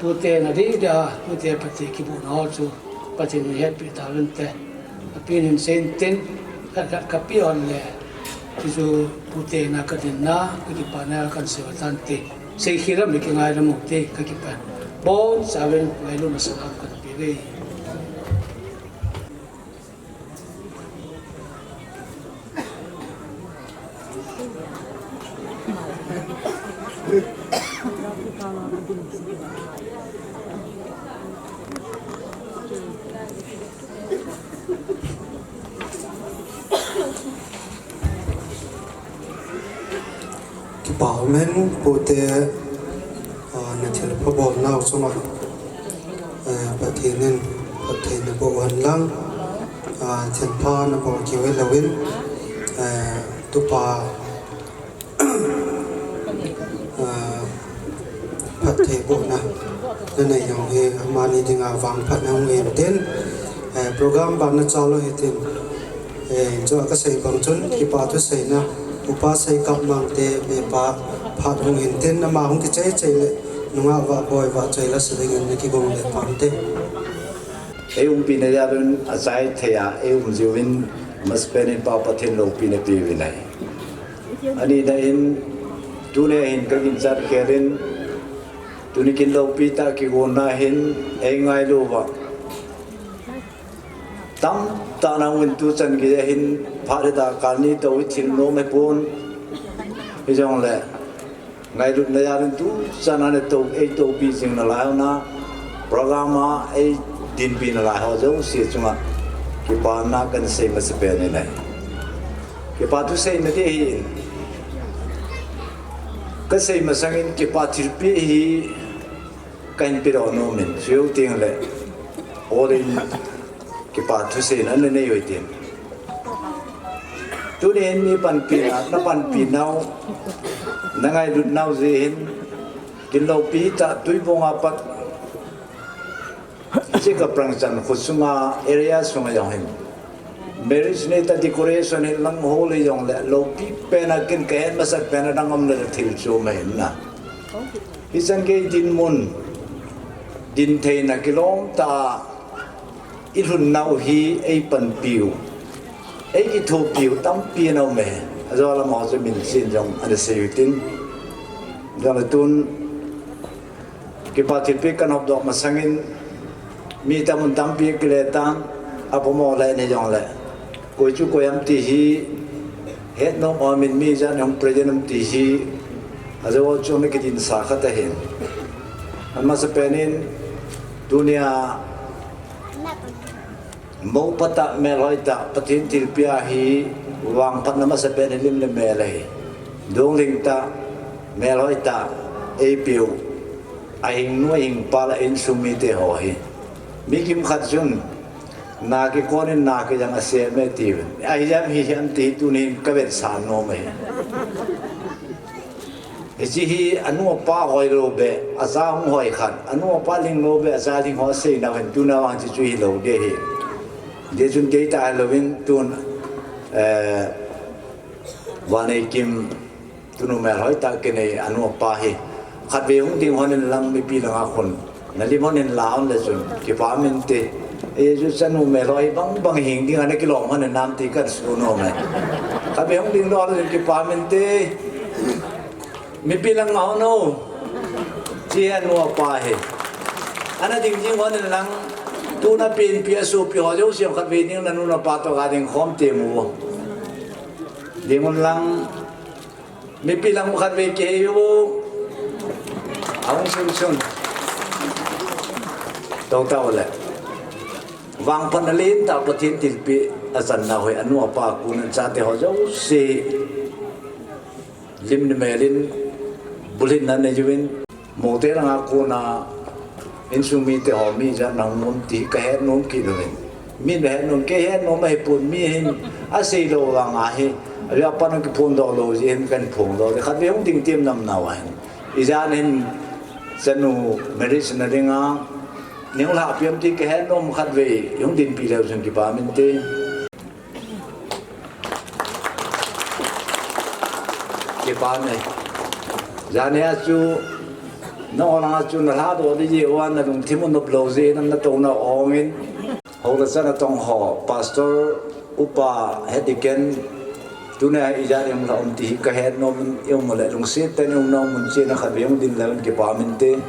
tute nadeh deh a tute phatthei kibohna ho chu Pathen in hetpeh tauvinte. Api in hin sei in tin, khat khat kapeh hon le, ti chu pute na kadinna, kakipana kahin sei u tante. Seikhel lam le kingai lam u te, kakipah. Bonchauvin ngailutna salam kahin pe uve. Kipa um e, pute, ah, nathilpha bolnau chunga, eh, Pathen in phatthei naboh hen lang, ah, thilpha nabol keu hilouvin, eh, tupa Ah, phattheibohna nanei jong hi amani dinga vangphatna hung hin tin, eh, program ban nachal u hitin, eh, chua kasei bang chun kipa thuseina, Upa Seikap Mangte, Mepa phat hung hin tin, ama hung kichai chai le, nungah vahboi vahchoi la sa dingin nakigong le pante. Ei umpina jal un achai thei a, ei um jiuvin, masapen in Pa Pathen loupina peuvin ahi. Anina in, tunia hin kaginchat khel in, tuni kin loupi tah kigonna hin, ei ngailu uva. Tamtah na hung in tuchan geiya hin, phat hita kal ni tou hi thil nom hipon. Hijongle, ngailutna jal in tuchan a natou, ei toupi jing nalai hon a, program a ei dinpi nalai ho jouse chunga kipana kahin sei masapen in ahi. Kipa thuseina ti ahin, kasei masangin kipa thilpeh hi kahin pedoh nom in, chuti tengle, all in kipa thuseina nanei u hitin. Tunin mi panpina, napanpi nau, nangailutnau jeh hin, kin loupi tah Tuibong a pat, hiche ka prangchan kho sunga area sunga jong hin, marriage night a decoration hin lang hol hijongle, loupi pen a kin kahet masat pen a dang umle thil chom ahin na. Hichan gei dinmun, dintheina kilom tah a ilhunnau hi eipanpiu. Ei kithopiu tampi ana um e. Ajo lam ho chu min chin jong ana sei u tin. Jong le tun kipa thilpeh kan hopdoh masangin mi tam un tampi kile tan, apomo le ni jong le. Koi chu koi ham ti hi het nom amin mi jan hung present um ti hi. Ajo chu na kidin sa khat ahin. Amasapen in tunia Mopa tah, melhoi tah, Pathen thilpeh ahi, vangphatna masapen hi lim le mel ahi. Dungling tah, melhoi tah, eipeu, ahing nu ahing pa le insung mite ho hi. Mi kimkhat chun, na kikon in na kijang asem e tiuvin. Ahi jam hi hiam ti tunin ka vetsah nom ahi. Hiche hi anu apa hoilou beh, acha hung hoi khat. Anu apa linglou beh, acha ling ho asei nau hin tuna vang hiche chu hilou ding ahi. Hijeh chun kei tah hilouvin tun, eh, Vaneikim tunu melhoi tah kinei anu apa hi. Khatvei hung ding hon in lang mipi langa khun. Na lim hon in la hon le chun, kipah um inte. Ei chu chanu melhoi bang bang hing ding ana kilom hon in nam ti kan su nom e. Khatvei hung ding lou le chun kipah um inte. Mipi lang ma hon o. Chi anu apa hi. Ana ding ding hon in lang. Tuna penpi asopi ho jouse khatvei ding nanu napa toh ga ding khom te mu. Ding un lang. Mipi lang khatvei kei u. Ahung sun sun. Tou tau le. Vangphatna lentah Pathen thilpeh achan nau hi anu apa kon in chate ho jouse. Lim le mel in bulhin na nei uvin. Mote langa kona insung mite ho mi ijat nahung um ti kahet nom kit uvin. Min kahet nom, kei het nom ahipon mi hin asei lou vang ahi. Ahi apan kiphongdoh lou jeh hin kahin phongdoh. Khatvei hung ding tem nam nau ahin. Ijat hin chanu marriage na dinga. Nahung lhahpi am ti kahet nom khatvei. Hung dinpi leu chun kipah um inte. Kipah e. Janhi a chu, nangho langa chu nalhadoh ding jeh uva nalungthim u nop lou jeh in natouna ong in. Houlecha natong ho, Pastor Upa Head Deacon, tunia ijat in hung lha um ti hi kahet nom in, i um le lungset tah in i umna mun cheh a khatvei hung din leu in kipah um inte.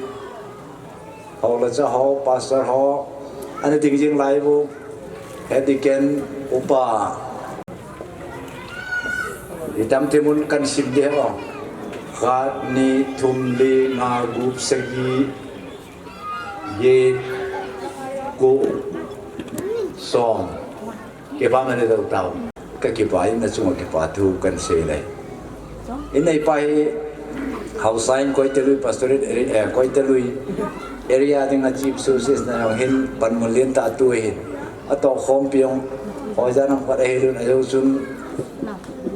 Houlecha ho, Pastor ho, ana ding jing lai u, Head Deacon, Upa. Itam ti mun kan sim ding ho. Khat, ni, thum, li, nga, gup, sagi, get, ko, som. Kipah um e, tou tau. Kakipah in, nachunga kipa thu kahin sei lai. Inei pa hi Haosa in Koitelui Pastorate area, eh, Koitelui area dinga Chief Association a jong hin panmun lentah atu ahin. Atohkhompi jong hoijan ham khat ahilou in, ajou chun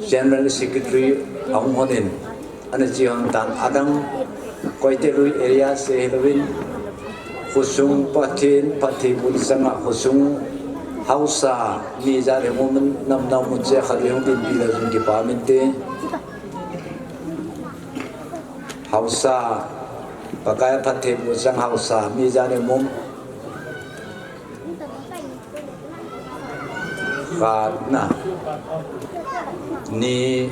General Secretary ahung hon in. Ana che hon tan adang Koitelui area se hilouvin, khosung Pathen phattheibohna changa khosung Haosa mi ijat hung um nam nau mun cheh a khatvei hung dinpi leu chun kipah um inte. Haosa, Pakai phattheibohna chang Haosa mi ijat hung um. Khat, na, ni,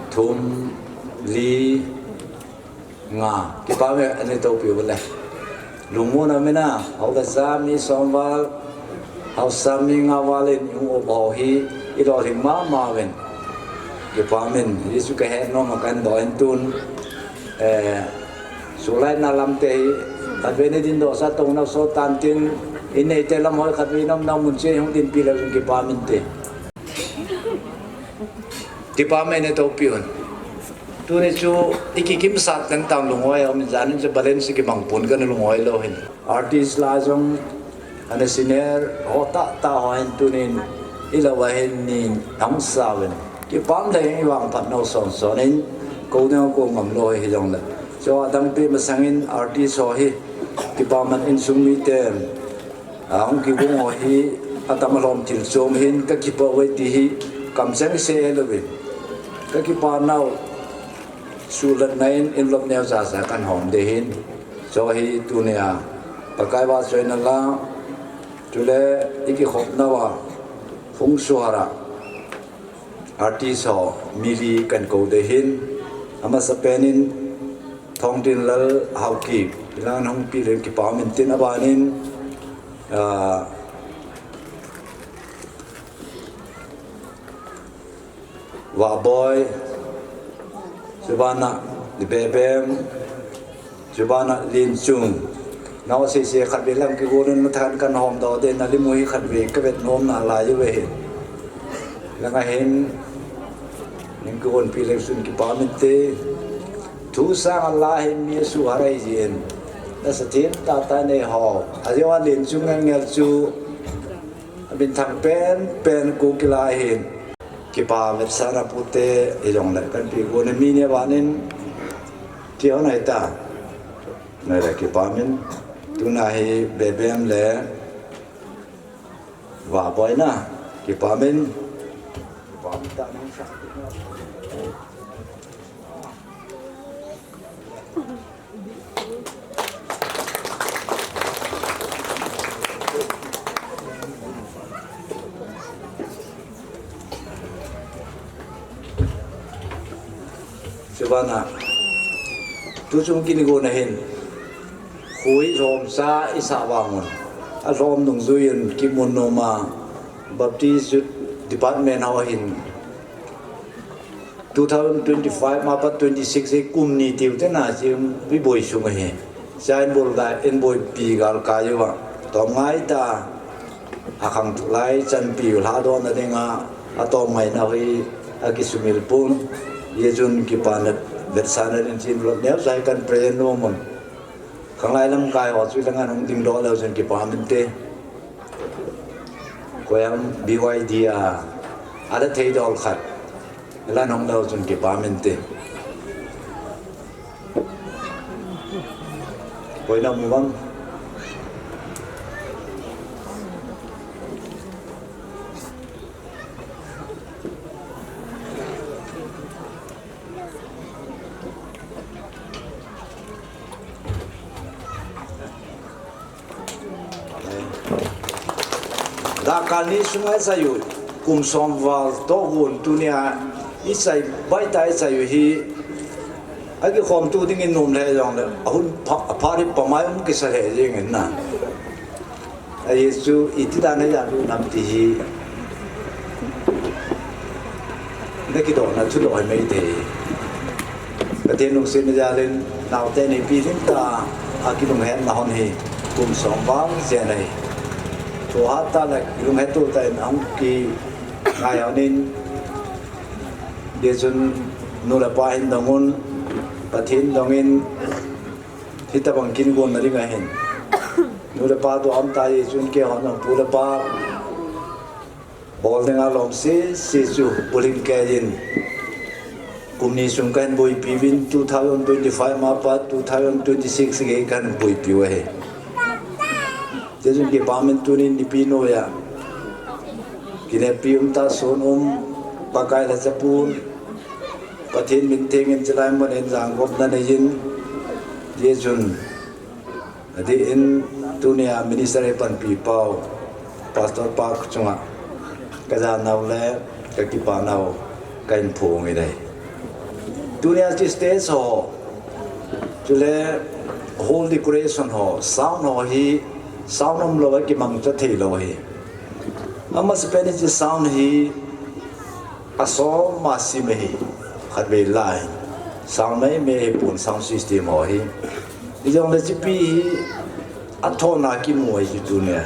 thum, li, nga. Kipah um e, ana toupi u le. Lungmonna um in, Haosa mi som val, Haosa mi nga val in i um u ho hi, i lolhing mama uvin. Kipah um in, Jesu kahet nom a kahin doh in tun. Eh, Sulai na lam te hi, khatvei nei dindoh sa tong nau so tan tin, inei te lam hoi khatvei nam nau mun cheh hung dinpi leu chun kipah um inte. Kipah um e, nei toupi un. Tuni chu, i kikimsah teng tang lunghoi a um in, jan in chu balance kimang pon kana lunghoi lou hin. Artist la jong, ana senior ho tahtah ho hin tunin, ilou a hin nin ahung sa uvin. Kipah um lheh in i vangphat nau son son in, kou ding kou ngam lou hi jong le. Chu adang pi masang in artist ho hi, kipah man insung mite, ahung kigong ho hi, atam alhom thil chom hin, kakipah uve ti hi, kamcheng se lou in. Kakipah nau, suhlatna in, in lop neo sa sa kan hom ding hin. Chu hi tunia, Pakai vahchoina la, chule i kikhopna uva, Phungsuhara artist ho mi li kakou ding ahin, amasapen in Thongtinlal Haokip, ilang hung pi leng kipa min tin, aban in, ah, Vahboi, Subana, Bebem, Subana Linchung. Nao sese khat ve lam kigon in mathan kan hom do de na limu hi khat ve ka vet nom na lai ve hin. Langa hin, ning kigon pi leng sun kipa min te. Thu sang a la hin mi su harai jin. Na sa tin ta ta nei ho. A jo a Linchung ngel ngel chu. A min thang pen pen ku kila hin. Kipa vetsahna pute, ijong le kan pi ku ni mi ne vanin. Ti ho nai ta. Nai le kipa min. Tuna hi Bebem le Vahboi na. Kipa min. Kipa min ta nang sa. Chubana, tu chung kini go na hin, hui lhom sa i sa vang un. A lhom nung zui un kimun noma Baptist Youth Department ho hin. Two thousand twenty-five ma pat twenty-six hi kum ni tiu te na chi mi boi sung hi. Cha in bol da in boi pi gal ka yo va. Tom ngai ta a khang tu lai chan pi la do na ding a, a tom ngai na hui a ki sumil pun. Ye jun ki pa na vet sa na din chin lo neo sai kan pre no mon. Khanglai lam kai ho chu langa nung ding do leu chun kipa min te. Koyam B Y D a, a la thei dol khat. La nung leu chun kipa min te. Koi na mu bang. Dah kal ni sungai sayu, kum som val to gun tunia, isai baita isai hi, agi khom tu dingin nom le jong le, ahun pha, pha ri pa mai um kisa le jing na. A Jesu iti dan a ja lu nam ti hi. Na kidoh na thudoh hi mai thei. Pathen lungsetna jal in naote neipi ding ta a kilunghetna hon hi kum som val jen ahi. Thu hat ta le kilunghet to ta in ahung kingai hon in. Jechun nu le pa hin dong un, Pathen dong in, hitabang kin gon na ding ahin. Nu le pa to am ta jechun kei hon pu le pa bol ding a lom sese chu bulhin kei in. Kum ni sung kahin boipi uvin two thousand twenty-five ma pat two thousand twenty-six gei kahin boipi u ahi. Jechun kipa min tunin nipi noiya. Kinepi um ta sun um Pakai la chapun. Pathen min theng in chilai mun in jangop na nei in. Jechun. Adih in tunia minister hi panpi pau, Pastor pa chunga, ka janau le, ka kipa nau, ka in phong i dei. Tunia chi stage ho, chule hall decoration ho, sound ho hi, sound um lou a kimangcha thei lou hi. Amasapen in chi sound hi, a som ma sim hi, khatvei lai. Sound mai me hi pun sound system ho hi. Ijong le chipi hi, a thona kimu hi chu tunia.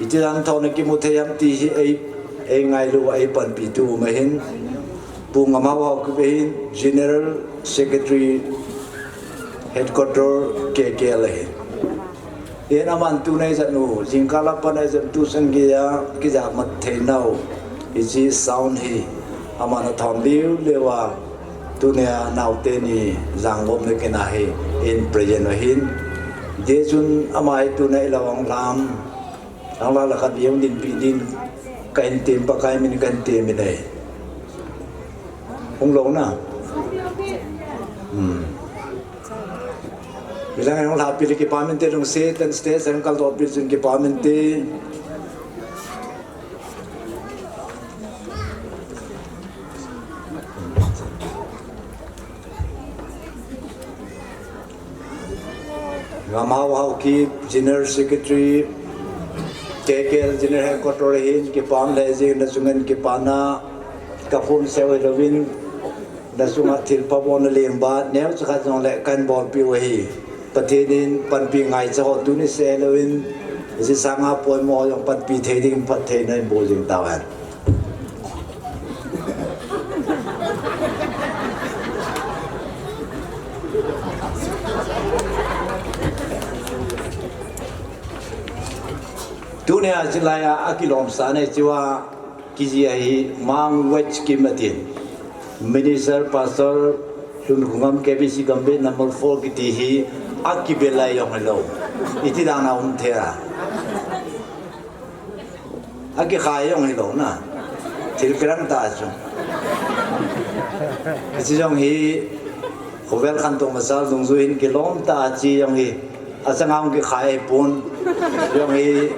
Iti dan thona kimu thei ham ti hi ei, ei ngailu a ei panpi tu ma hin. Pu Ngamhao Haokip hin General Secretary Headquarter K K L hin. Yen aman tu nei jat nu, jingkah la pan ei jat tu sang gei a, kija mat thei nau. Hichi sound hi, aman a thon liu liu a, tunia naote ni jangop le kina hi, in present a hin. Jechun ama hi tunia i la ong lam, ang la la khat viau din pi din, ka in tem Pakai min ka in tem i nei. Hung lou na. Hmm. Bilang yang la pili kipa min te lungset, ten stage, ten kal do pil jun kipa min te. Ngamhao Haokip, General Secretary, K K L General Headquarter hin, kipah le jing na chunga kipana, ka phone seh u louvin, na chunga thil pha bol na leng ba, neocha khat jong le kahin bolpeh u ahi. Pathen in panpi ngaicha ho tuni seh louvin, hiche sanga poimo jong panpi thei ding phattheina in bol jing tauhen. Tunia chilai a, akilomsah nei chua, kijia hi Mang Wet Kim atin. Minister Pastor Lunkhungam K B C Gambih number four kiti hi, akibel lai jong hilou. Iti dan a um thei a. Akikhai jong hilou na. Thil kilang tah chu. Hiche jong hi, khovel khantou masa dungjui hin kilom tah a che jong hi. Achanga hung kikhai ahipon. Jong hi,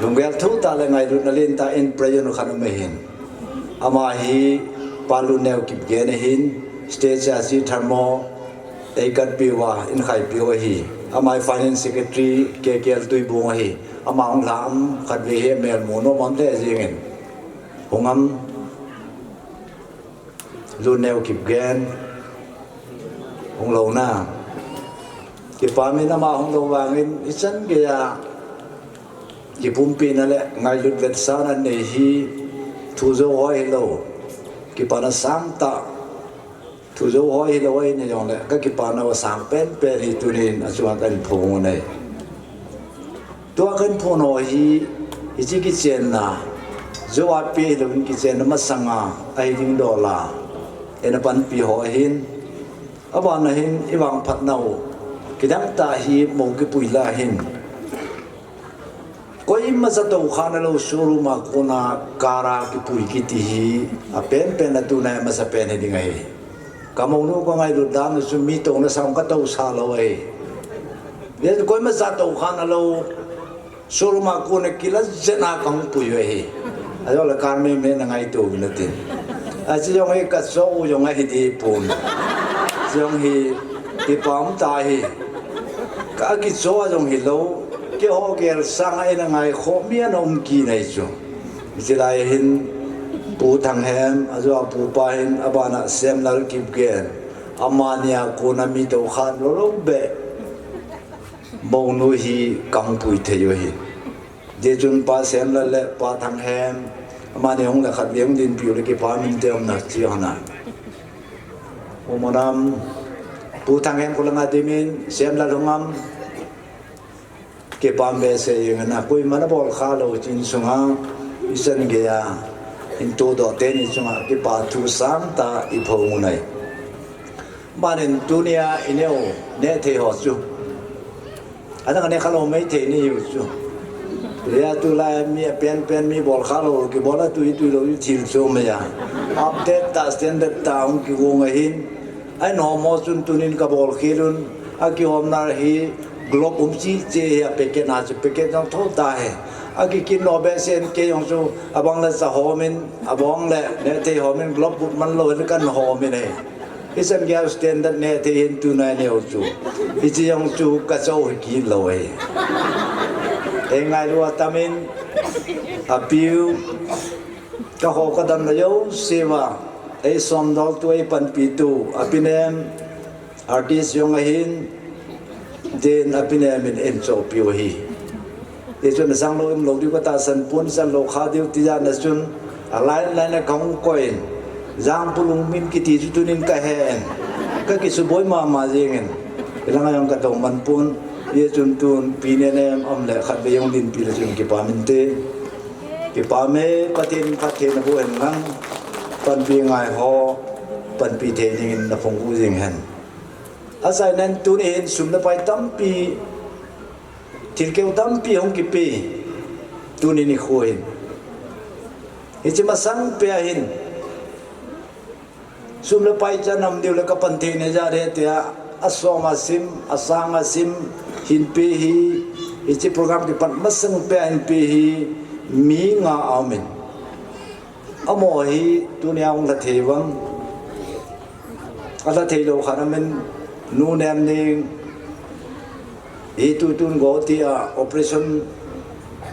lunggel thutah le ngailutna lentah in prayer nu khat um ahin. Ama hi Pa Lunneo Kipgen ahin, stage a che tharmo, eikat peh uva, in khai peh u ahi. Ama hi Finance Secretary, K K L Tuibong ahi. Ama hung lham khatvei hi melmu nom am le jingin. Hung am Lunneo Kipgen. Hung lou na. Kipah in ama hung lou vangin, ichan geiya kipumpina le ngailut vetsahna nei hi thu jou hoi hilou. Kipana sangtah. Thu jou hoi hilou ahi jongle, ka kipana u asang penpen hi tunin achunga kahin phong u ahi. Tua kahin phong u hi, hiche kichenna, jou a peh hilouvin kichenna masanga, ahi ding dol a, eina panpi ho ahin, abana hin ivangphatna u, kidang tah hi mou kipui la hin. Koima cha toukha nalou showroom a kona car a kipui kiti hi, apenpen a tuna hi amasapen hi ding ahi. Ka mounu ka ngailut dan u chu mi touna sang ka tousah lou ahi. Koima cha toukha nalou showroom a kona kilah jeng a kahung pui u ahi. Ajole car mei mei na ngaito uvin atin. Achu jong hi kachoh u jong ahi dipon. Jong hi kipah um tah ahi. Ka kichoh a jong hilou. Keiho gel sanga eina ngaikhoh mi ana um kit ahi chu. Hiche lai hin Pu Thanghem, ajou a pupa hin, abana Semlal Kipgen. Amani a kona mi toukha lou lou beh. Mounu hi kahung pui thei u ahi. Hijeh chun Pa Semlal le Pa Thanghem, amani hung le khatvei hung dinpi u le kipah minte umna chi hon a. Umonam, Pu Thanghem kholanga dimin, Semlal hung am, kipah behseh jeng in a, koiman abol khalou chin sunga, ichan geiya, hin todoh teni chunga, kipah thu sangtah iphong u ahi. Amanin tunia ineo, nehthei ho chu. Adang a nekhalou maithei nahiu chu. Hia tulai mi apenpen mi bolkhalou, kibol a tui tui lou thil chu maiya. Update tah, standard tah hung kigong ahin. Ahin hom ho chun tunin kabol khel un. Akihomna hi globe um chil che hi a packet na chu packet jong thou tah hi. Akikin lou behseh in kei jong chu abang le cha hom in, abang le nehthei hom in globe but man lou hin kahin hom in ahi. Hichan geiya standard nehthei hin tuna ineo chu. Hiche jong chu kachoh hi kit lou ahi. Eingailu atam in, apiu, kakhoh kadamna jouse uva, eisomdoltu, eipanpitu, apinem, artist jong ahin, din apinem in eichohpiu ahi. Hichun asang lou um lou diu katahsan pon, san lou kha diu tijat na chun, a line line a kahung koi in, Jangpulung min kiti chu tunin kahe in, kakisuboi mama jeng in, hilanga jong katou man pon, hichun tun pi nenem um le khatvei jong dinpi le chun kipah minte. Kipah e, Pathen in phatthei naboh hen lang, panpi ngai ho, panpi thei dingin naphongkhu jing hen. Achaina in tuni hin sum le pai tampi, thilkeu tampi hung kipe, tuni nikho hin. Hiche masang pea hin, sum le pai cha nam diu le kapan thei nei jat e tia, asom asim, asang asim, hinpe hi, hiche program kipat masang pea hinpe hi, mi nga aumin. Amaho hi tunia hung lha thei uvem. Alha thei lou khat aumin, Nu Nemning, Hi tutun Guwahati a operation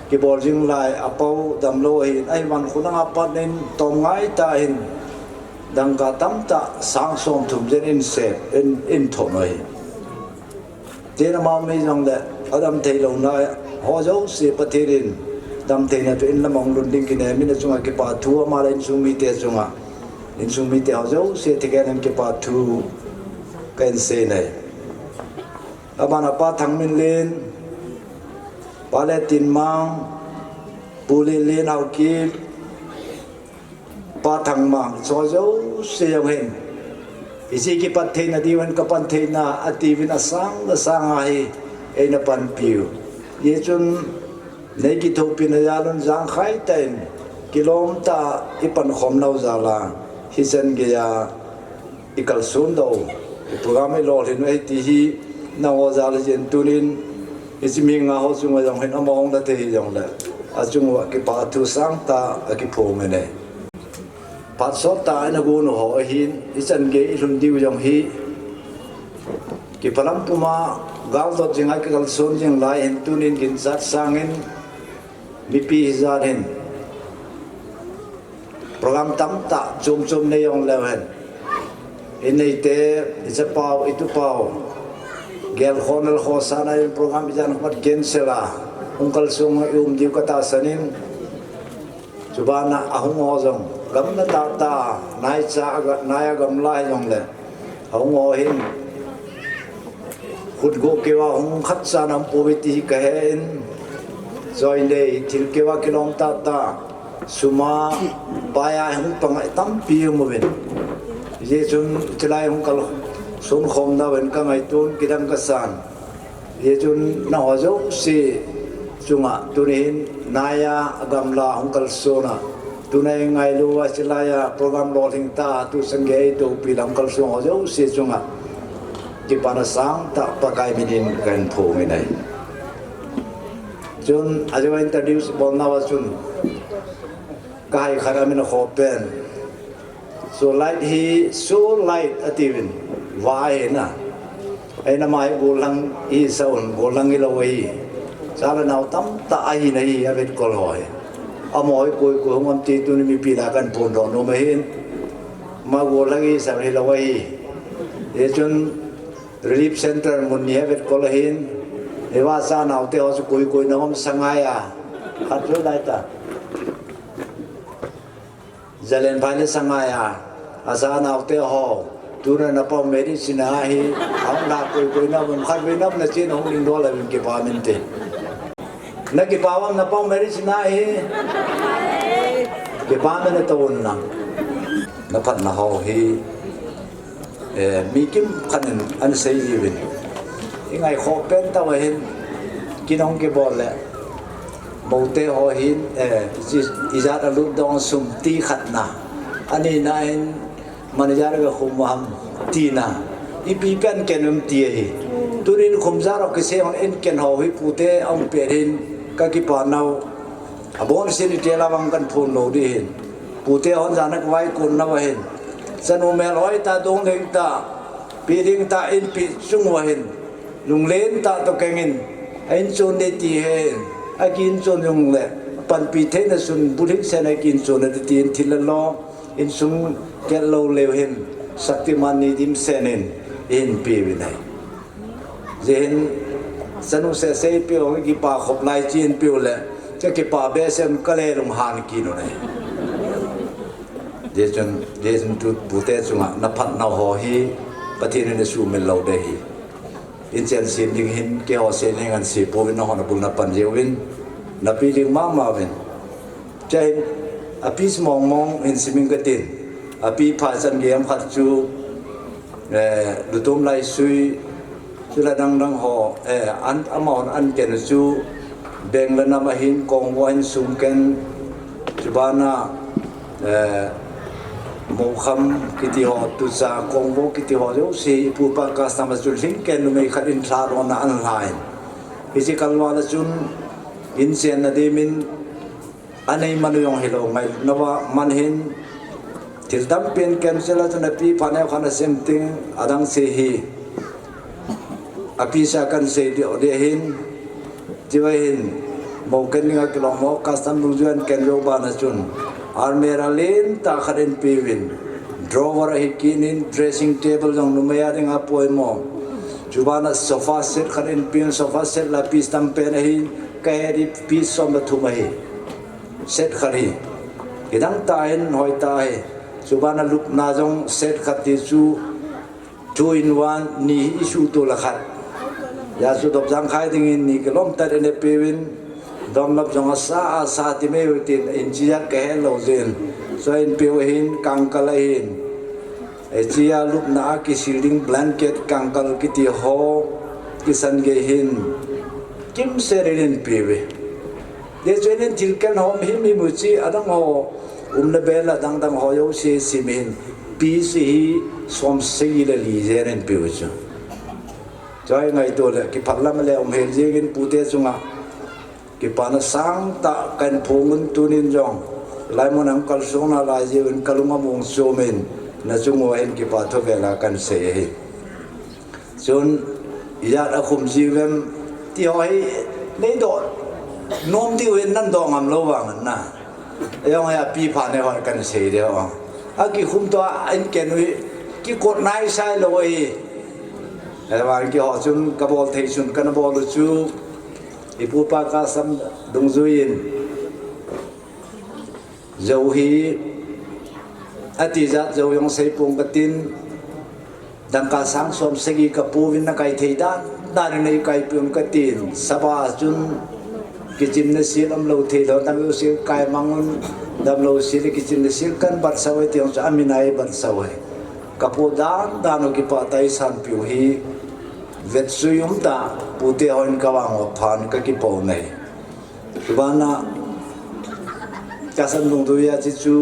kibol jing lai, apau damlou ahin, ahi van khunang apat in tom ngai tah in dangka tamtah sang som thum jen in sep in, in thon ahi. Tin ama mi jong le adam thei louna ho jouse Pathen in damtheina tu in lamang lun ding kine, mina chunga kipa thu ama le insung mite chunga, insung mite ho jouse thikhen in kipa thu ka in sei nei. Abana Pa Thangminlen, Pa Letinmang, Pu Lenlen Haokip, Pa Thangmang, cho jouse jong hin hiche kipat theina diuvin kapan theina atiuvin asang le sang ahi eina panpiu. Hichun nei kithopina jalun jangkhai tah in kilom tah in ipan khom nau jal a hichan geiya ikalson doh, iprogram ilolhin u ahi ti hi nangho jal a jen tunin, hiche mi nga ho chunga jong hin among na thei jong le, achung uva kipa thu sangtah akiphong in e. Phat sot tah in agon u ho ahin, hichan gei ilhun diu jong hi kiphalam puma galdot jing a kikalson jing lai hin tunin ginchat sangin mipi hijat hin program tamtah chom chom nei jong leu hen, inneite, ichapau, itupau, gelkhoh nelkhoh sana in program ijat ham khat cancel a hung kalsong a i um diu katahsan in, chubana ahung ho jong gamla tahtah, naicha aga, nai a gamla hijongle ahung ho hin khutgoh keuva hung khatcha nam pouve ti hi kahe in, choi nei thil keuva kilom tahtah, sum a pai a hung pang tampi um uvin. Hijeh chun chulai hung kalson khom nauvin kangaitun kidang kasan. Hijeh chun nangho jouse chunga tuni hin nai a gamla hung kalson a, tuna ingailu a chulai a program lolhing tah a tuchan gei eitopi a hung kalson ho jouse chunga kipana sangtah Pakai minin kahin phong in ahi. Chun ajou introduce bolnauva chun kahai khat amin akhoh pen, Solite hi, Solite atiuvin, va ahina. Ahin ama hi gollhang ihisa un, gollhang hilou ahi. Cha le nao tamtah ahina hi avetkol ho hi. Amaho hi koi koi hung ham ti tuni mipi lah a kahin phondoh nom ahin, ama gollhang ihisa hilou ahi. Hichun Relief Centre mun ni hi avetkol ahin, eiva cha naote ho chu koi koi na um, Sangai a khat chu laitah, Zalen phai le Sangai a acha naote ho, tuna napau medicine a hi ahung lah koi koi na um, khatvei na um na chen hung dingdol uvin, kipa min te. Nakipa uvam napau medicine a hi? Kipa min atoh un lang. Naphatna ho hi eh, mi kimkhat in ahin sei jiuvin, ingaikhoh pen tah uva hin, kin hung kibol le moute ho hin, eh, ijat alut dong sum ti khatna, anina hin manager ga khum ham tina, ipi pen ken um ti ahi. Tunin khum ijat ho kisei hon in ken ho hi pute ahung pet hin kakipa nau, abonsin itela vang kahin phon lou ding ahin. Pute hon jana kavaikon nauva hin, chanu melhoi tah, dong lhing tah, pi ding tah, inpi chung uva hin lunglen tah toh kengin, a inchon ding ti hen, aki inchon jongle panpi theina chun bulhingsen a aki inchon ding tin thil alo, insung kel lou leu hin Shaktiman ni dimsen in ihin peuvin ahi. Hijeh hin chanu sehseh eipeh u, kipa khop lai chi eipeh u le, cha kipa behseh un, kale lunghan kit un ahi. Hijeh chun, hijeh chun tu pute chunga naphatnau ho hi Pathen in asuhmil lou ding ahi. Inchen sem ding hin keiho seh ning ahin sei pouvin, nahon abul napan jeh uvin, napi ding mama uvin. Chahin api mong mong hin simin katin, api pha chan gei ham khat chu, eh, Lutom Laisui, chule dang dang ho, eh, an, amahon ahin ken u chu Beng le nam ahin, Kongvo ahin sung ken, chubana, eh, Mokham kiti ho, Tucha, Kongvo kiti ho jouse, ipu ipa custom a chu lhingken numei khat in lhadohna ahin lhan. Hiche kalval a chun inchen na dimin anei man u jong hilou, ngailutna uva man hin, thil tampi ahin cancel a chun api pha neo khat ana sem ting, adang se hi Apisa kan sei dih dih hin, chiva hin, mo ken dinga kilom mo, custom dungjuiya ken jo bana chun, almirah lentah khat in piuvin, drawer ahi kinin, dressing table jong numeiya dinga poimo. Chubana sofa set khat in piuvin, sofa set la piece tampen ahin, kahe dih piece som le thum ahi. Set khat hi. Kidang tah in hoitah ahi. Chubana lupna jong set khat ti chu two in one, ni hi isuhto le khat. Hijeh chun dopjang khai dingin ni kilom tah in eipeuvin, donlop jong asa, asa ti mai u tin, inchi jat kahe lou jeh in. So eipeuvin, kangkal ahin. Hichea lupna a kisil ding blanket, kangkal kiti ho, kisan gei hin. Kimsel in eipeuve. Hijeh chun thil ken ho himhim u chu, adang ho, umna bel a dangdang ho jouse simin, piece hi som sagi le li jen eipeuve chu. Choi ngaito le, kipah lam le um hel jengin pute chunga. Kipana sangtah kahin phongun tunin jong. Hilai mun a kalsonna lai jeh un kalung among chomin, nachung uva hin kipa thu vela kahin sei ahi. Chun, ijat akhum jiuvem, ti ho hi, neidoh nom diu hin nandoh ngam lou vang na. Jong hi api pha ne hon kahin sei ding ho. Akikhum toh a inken u hi, kikot naisai lou ahi. Ahivang keiho chun kabol thei chun kana bol u chu, ipu ipa custom dungjuiyin. Jou hi, atijat jou jong seipong katin, dangka sang som sagi kapouvin nakai thei dan, dan in neikai peh un katin, saba chun kichimna sil umlou thei lou, damlou sil kai mang un, damlou sil kichimna sil kahin batsah u ahi ti jong chu amin a eibatsah u ahi. Kapo dan dan u kipah tah in eisanpeh u hi, vetsui umtah, pute hon kavang u aphan kakipah u ahi. Chubana, custom dungjuiya chu, chu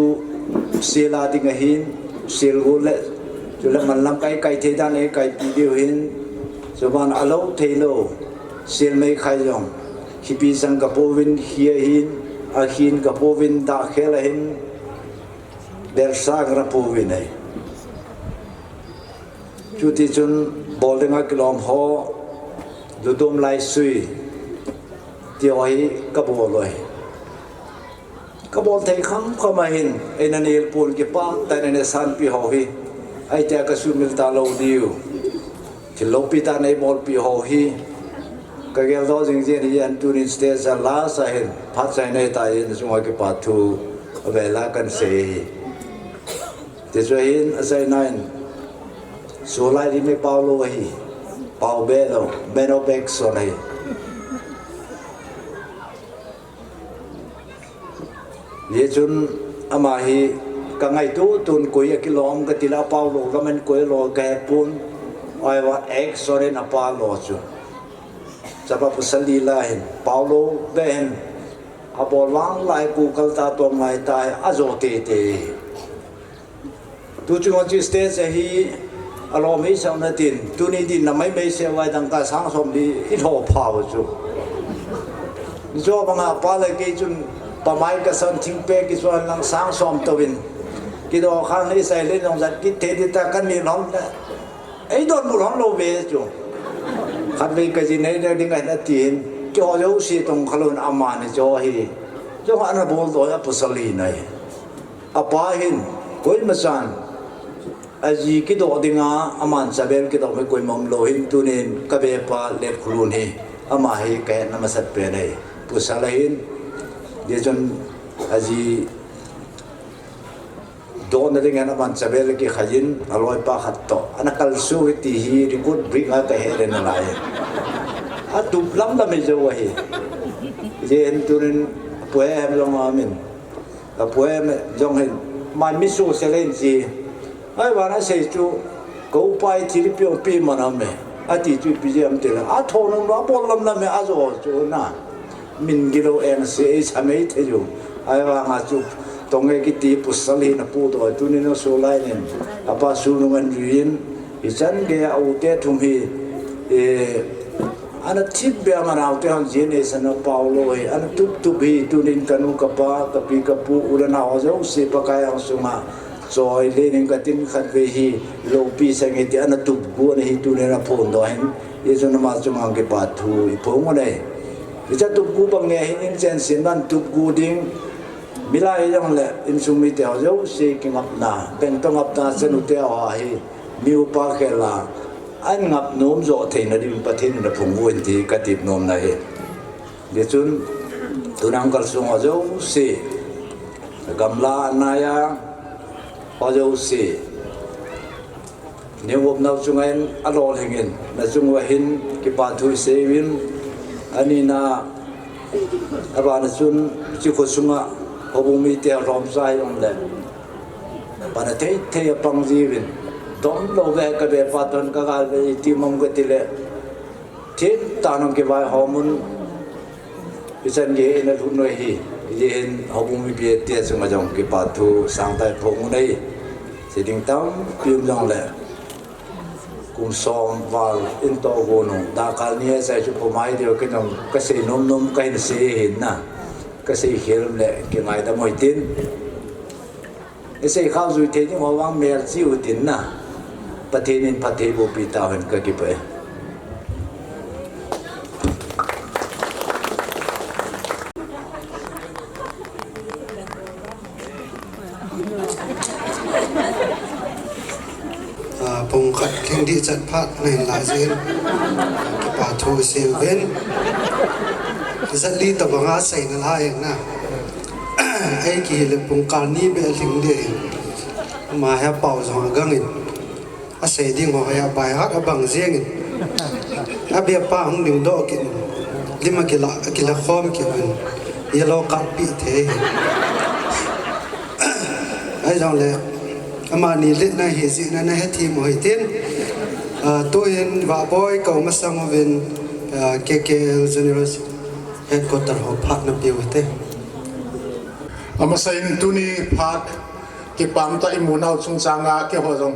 sel a ding ahin, sel gol le, chule man lamkai kai thei dan eikaipi diu hin, chubana alou thei lou, sel meikhai jong, khipi sang kapouvin, hi ahin, akhin kapouvin, dahkhel ahin, belsa kana pouvin ahi. Chuti chun bol dinga kilom ho, dutum laisui, ti ho hi kabol u ahi. Kabol thei khamkham ahin, eina nel pon kipah tah in eisanpeh ho hi. Ahitia kasumil talou diu. Thil loupi tah in eibolpeh ho hi. Kageldoh jing jing ahin tunin stage a last ahin, phat chaina ahitai in chunga kipa thu vela kahin sei ahi. Tichu ahin, achaina in, Solai ding mi Paolo ahi, Pao Belo, man of action ahi. Hijeh chun ama hi kangaito tun koi akilom katile Paolo gaman koi lo kahepon, ahivang action in apalo chu. Chapa pasal li la hin, Paolo beh hin, abol vang lai kukal ta tom ngai ta hi, ajo teitei. Tuchung a chu stage ahi, alom hi sauna tin, tuni din na maimai se vai dangka sang som li, ilho phau chu. Nijo banga pa le kei chun, pamai kasan thingpek kichuan lang sang som touvin. Kidoh khang le isai le nong jat kit thei ding ta kani lom le. Eidonbut lom lou ve chu. Khatvei kaji nei le ding ahin atin, keiho jouse tong khalou in amani chu ahi. Chu ana boldoh a pasal hi nai. Apa hin, koimachan, aji kidoh dinga, aman chabel kidoh mai koima umlou hin tunin, kabepa Letkholun hi, ama hi kahetna masat pen ahi. Pasal ahin, hijeh chun, aji dohna dingin aman chabel kikhai in, aloipa khat toh ana kalsuh e ti hi record book a kahe le nalai. Atup lamlam hi jou ahi. Hijeh hin tunin Pu Hem jong amin. Pu Hem jong hin, mai mi suhse le in chi. Ahivang asei chu, ka upa hi thil ipi ong pi man ham e, ati chu ipi jeh ham tile, athonung lou, abol lamlam e, ajo chu na. Min gilou engse, eisa mei thei u. Ahivanga chu, Tonge kiti pasal hi napodoh, tunin asolai nin, apa sulnung ahin jui in, hichan geiya ute thum hi, eh, ana thipbeh a manaote hon jin eisana Paolo hi, ana tuptup hi, tunin kanu kapa, kapi kapu, u le nao jouse Pakai angsunga, Choi le ning katin khat ve hi lopi sang e ti ana tup gu ana hi tunin aphon doh hin. Hichun ama chunga kipa thu iphong u ahi. Hiche tup gu bang nge hin inchen sin nan tup gu ding. Milai jong le insung mite ho jouse kingapna, bengto ngapna chanu te ho hi mi upa khel a an ngap nom jo theina ding Pathen in aphong u ahi ti katip nom na ahi. Hichun, tuna kalsong ho jouse, gamla anai a, ho jouse, neo vop nau chunga hin alolhing in, nachung uva hin kipa thu isei uvin, anina, abana chun, hiche kho sunga, houbung mite alhomsa hijongle, pana thei thei apang jiuvin, domlou ve ka ve pa ton ka gal ve iti mong kati le, Thim tah in hung kivaihom un, hichan gei in alhun u ahi, hijeh hin houbung mipi te chunga jong kipa thu sangtah in phong u ahi, sei ding tampi um jongle, kum som val in toh gon u, dakkal ni a sei chu pumai diu ken jong kasei nom nom kahin sei ahin na, kasei khel um le kingaidam u hitin. Isei khah jui thei ding ho vang melchih u tin na. Pathen in phatthei bohpi tauhen kakipah e. Ah, pung khat lhing ding chat phat nahin lah jeh in, ah, kipa thu isei uvin. Jat li tobang a sei nalai in na. Ei kile pung kal ni beh lhing ding. Ama hi apao jong agang in. Asei ding ho hi by heart abang jeng in. Abeh pa hung ding doh kit in. Lim akila, akila khom kit in. Yellow card pe thei. Ahijongle, amani letna hi jeh in ana hethem u hitin, ah, tuhin Vahboi kou masang uvin, ah, K K L General Headquarter ho phat napeh u hite. Amasan tuni phat kipah tah imu nau chungchang a keiho jong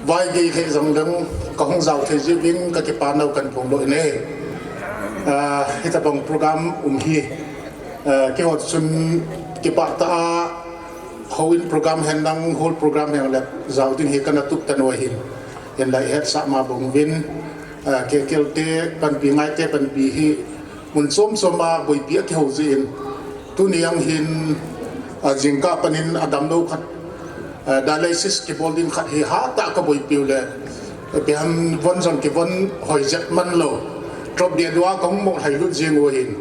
vaigei thei jong dang kahung jao thei jeh uvin kakipa nau kahin phongdoh in ahi. Ah, hitabang program um hi, ah, keiho chun kipah tah a houin program hen lang hall program hen le jao ding hi kana tup tanu ahin. Hinla ihetsah ma bang uvin, ah, K K L te panpi ngaite panpi hi mun chom chom a boipi a kihou jeh in. Tuni jong hin, ah, jingkah panin adamlou khat, ah, dialysis kibol ding khat hi hatah a kaboipi u le. Ipi ham von jong kivon hoi jep man lou. Drop deh dua kahung mo lhai lut jing u ahin.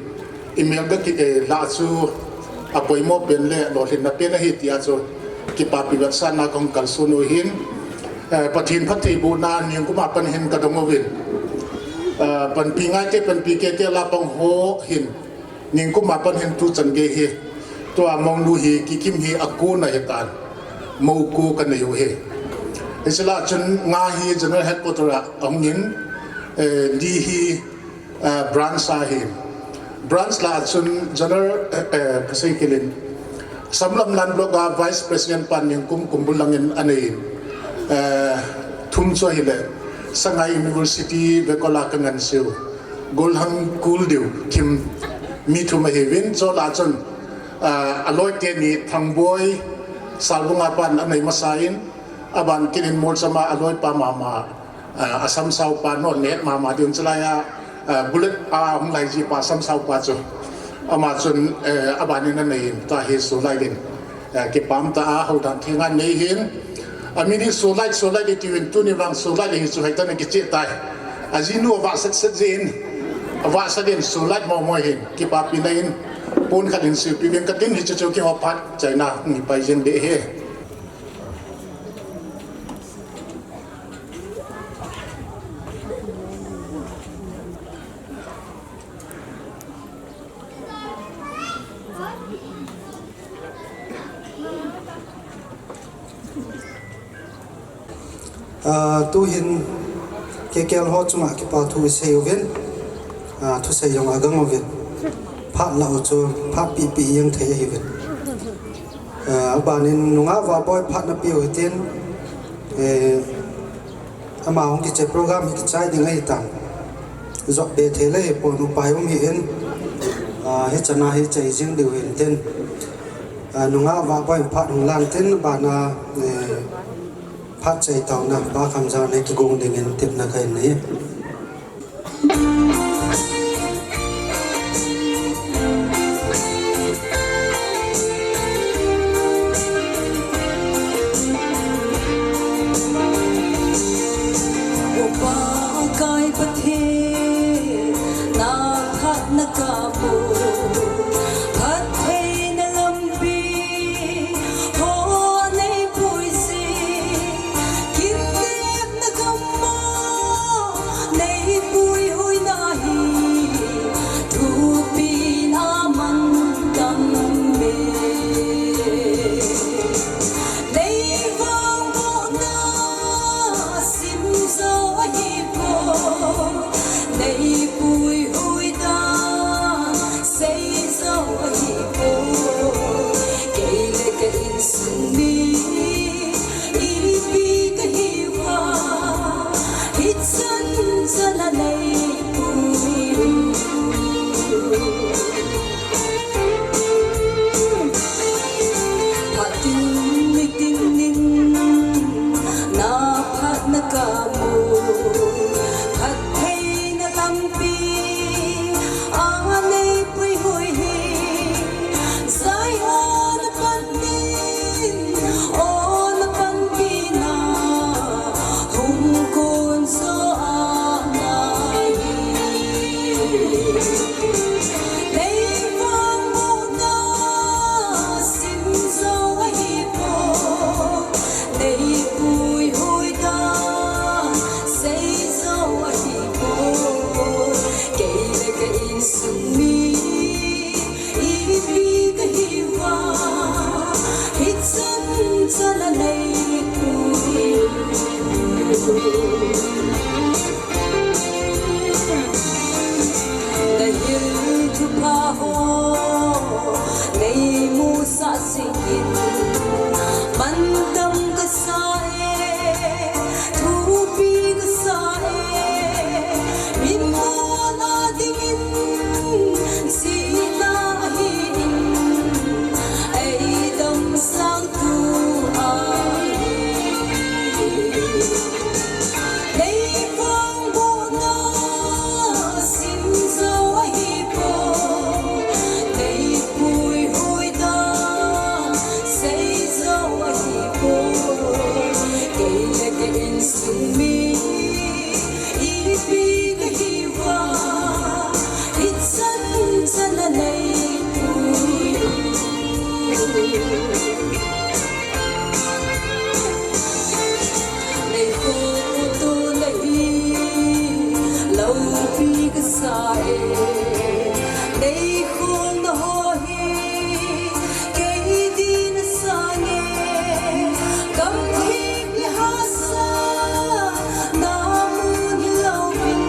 Imel ga kit e lah chu apoimo pen le lolhinna pen ahi tia chu kipapi vetsahna kahung kalson u ahin, eh, Pathen phattheibohna ningkum a pat hin kadong uvin, eh, panpi ngaite panpi K K L a pang ho hin ningkum a pat hin tuchan gei hi tua Monglu hi kikim hi akona hitan, mou ko kanei u ahi. Hiche lah chun nga hi General Headquarter a ahung in, eh, li hi ah, branch ahin. Branch lah chun General, eh, eh, kasei kit in. Samlam Land Block a Vice President pan ningkum kumbul langin anei in. Eh, thum chu ahile, Sangai University Vekol a kanganseu Golhang Kuldiu, thim mi thum ahiuvin, chu lah chun, ah, aloi teni Thangboi Salbung a pan anei masa in, aban kit in Molcham a aloi pa mama, ah, asamsao pa, non nehet mama ding chulai a, ah, bullet a hung lai ji pa samsao pa chu. Ama chun, eh, aban in anei in, tua hi Solite in, eh, kipah tah a houdan theng anei hin. Amin hi Solite, Solite iti uvin tuni vang Solite hi chu hoitah in akicheh tai. Ajinu avahsat sat jeh in, avahsat in Solite momo hin, kipapina in, pon khat in seipi uvin katin hiche chu keiho phat chaina hung hi pai jeng ding ahi. Ah, tuhin K K L ho chunga kipa thu isei uvin, ah, thusei jong agang uvin, phat lah u chu phat pipi jeng thei ahiuvin. Ah, abanin nungah Vahboi phat napeh u hitin, eh, ama hung kiche program hi kichai ding ahitan. Jop be thei le hipon upai um hi in, ah, hichan a hi chai jing diu hin tin. Ah, nungah Vahboi phat hung lang tin, bana, eh, phat chai taona, Pa Khamjao nei kigong dingin tepna kahin nei. O Pakai Pathen, na phatna kamu, phattheina lampi ho nei puijin, kitepna gam'a nei puihuina hi thupina mantam e. Nei vangbohna sim jou ahipoi, nei puihuina sei jou ahipoi, kei le ka insung mi ipi kahiuva, hichan chan a nei puiu. Phatin nitin in na phatna kamu, phattheina lampi a nei puihui hi, Zion a panin, o na panpina hung kun jo ahi. Nei vangbohna sim jou ahipoi, nei puihuina sei jou ahipoi, kei le ka insung mi ipi kahiuva, hichan chan a nei puiu. Na hil thupha ho nei musah jeh in, mantam kasa e, thupi kasa e, min mona dingin, sihna ahin, ei damsang tu ahi. Nei vangbohna sim jou ahipoi, nei puihuina sei jou ahipoi, kei le ka insung mi ipi kahiuva, hichan chan a nei puiu. Nei khotona hi loupi kasa e, nei khotona ho hi kei dinna sanga, kam thip le hahsa na mun hilouvin,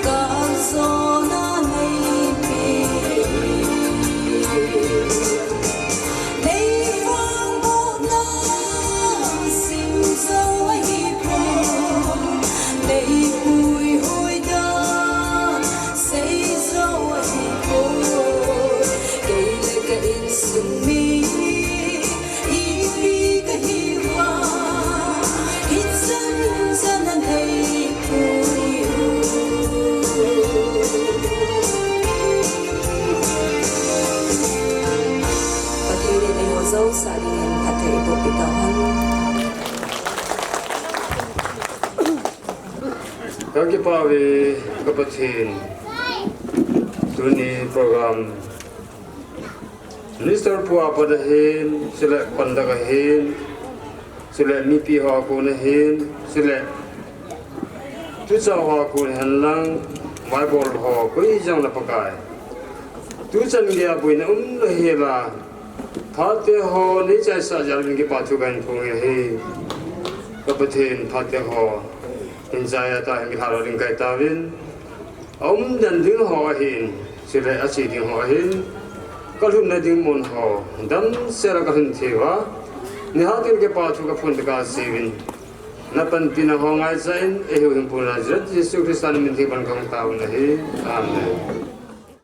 kal jona nei pe. Nei vangbohna sim jou ahipoi, nei puihuina sei jou ahipoi, kei le ka insung mi ipi kahiuva, hichan chan a nei puiu. Pathen in eiho jouse dingin phatthei eiboh peh tauhen. Kakipah uve ka Pathen, tuni program Minister pu a pat ahin, chule conductor ahin, chule mipi ho a kon ahin, chule tuchah ho a kon ahin lang, Bible ho koi jong le Pakai. Tuchan geiya boina umlou hela, phat te ho neichaisah jal uvin kipa thu kahin phong e. Ka Pathen, phat te ho hin chai a ta hin kilha lou ding kahi tauvin. Aumdan ding ho ahin, chule ache ding ho ahin, kalhunna ding mun ho damsel a kalhun thei uva, nilhah teng kipa thu kaphon tah a seiyun. Na panpina ho ngaichan, eiho hinkho Nazareth Jesu Christa min theng pan kahung taovin ahi. Amen.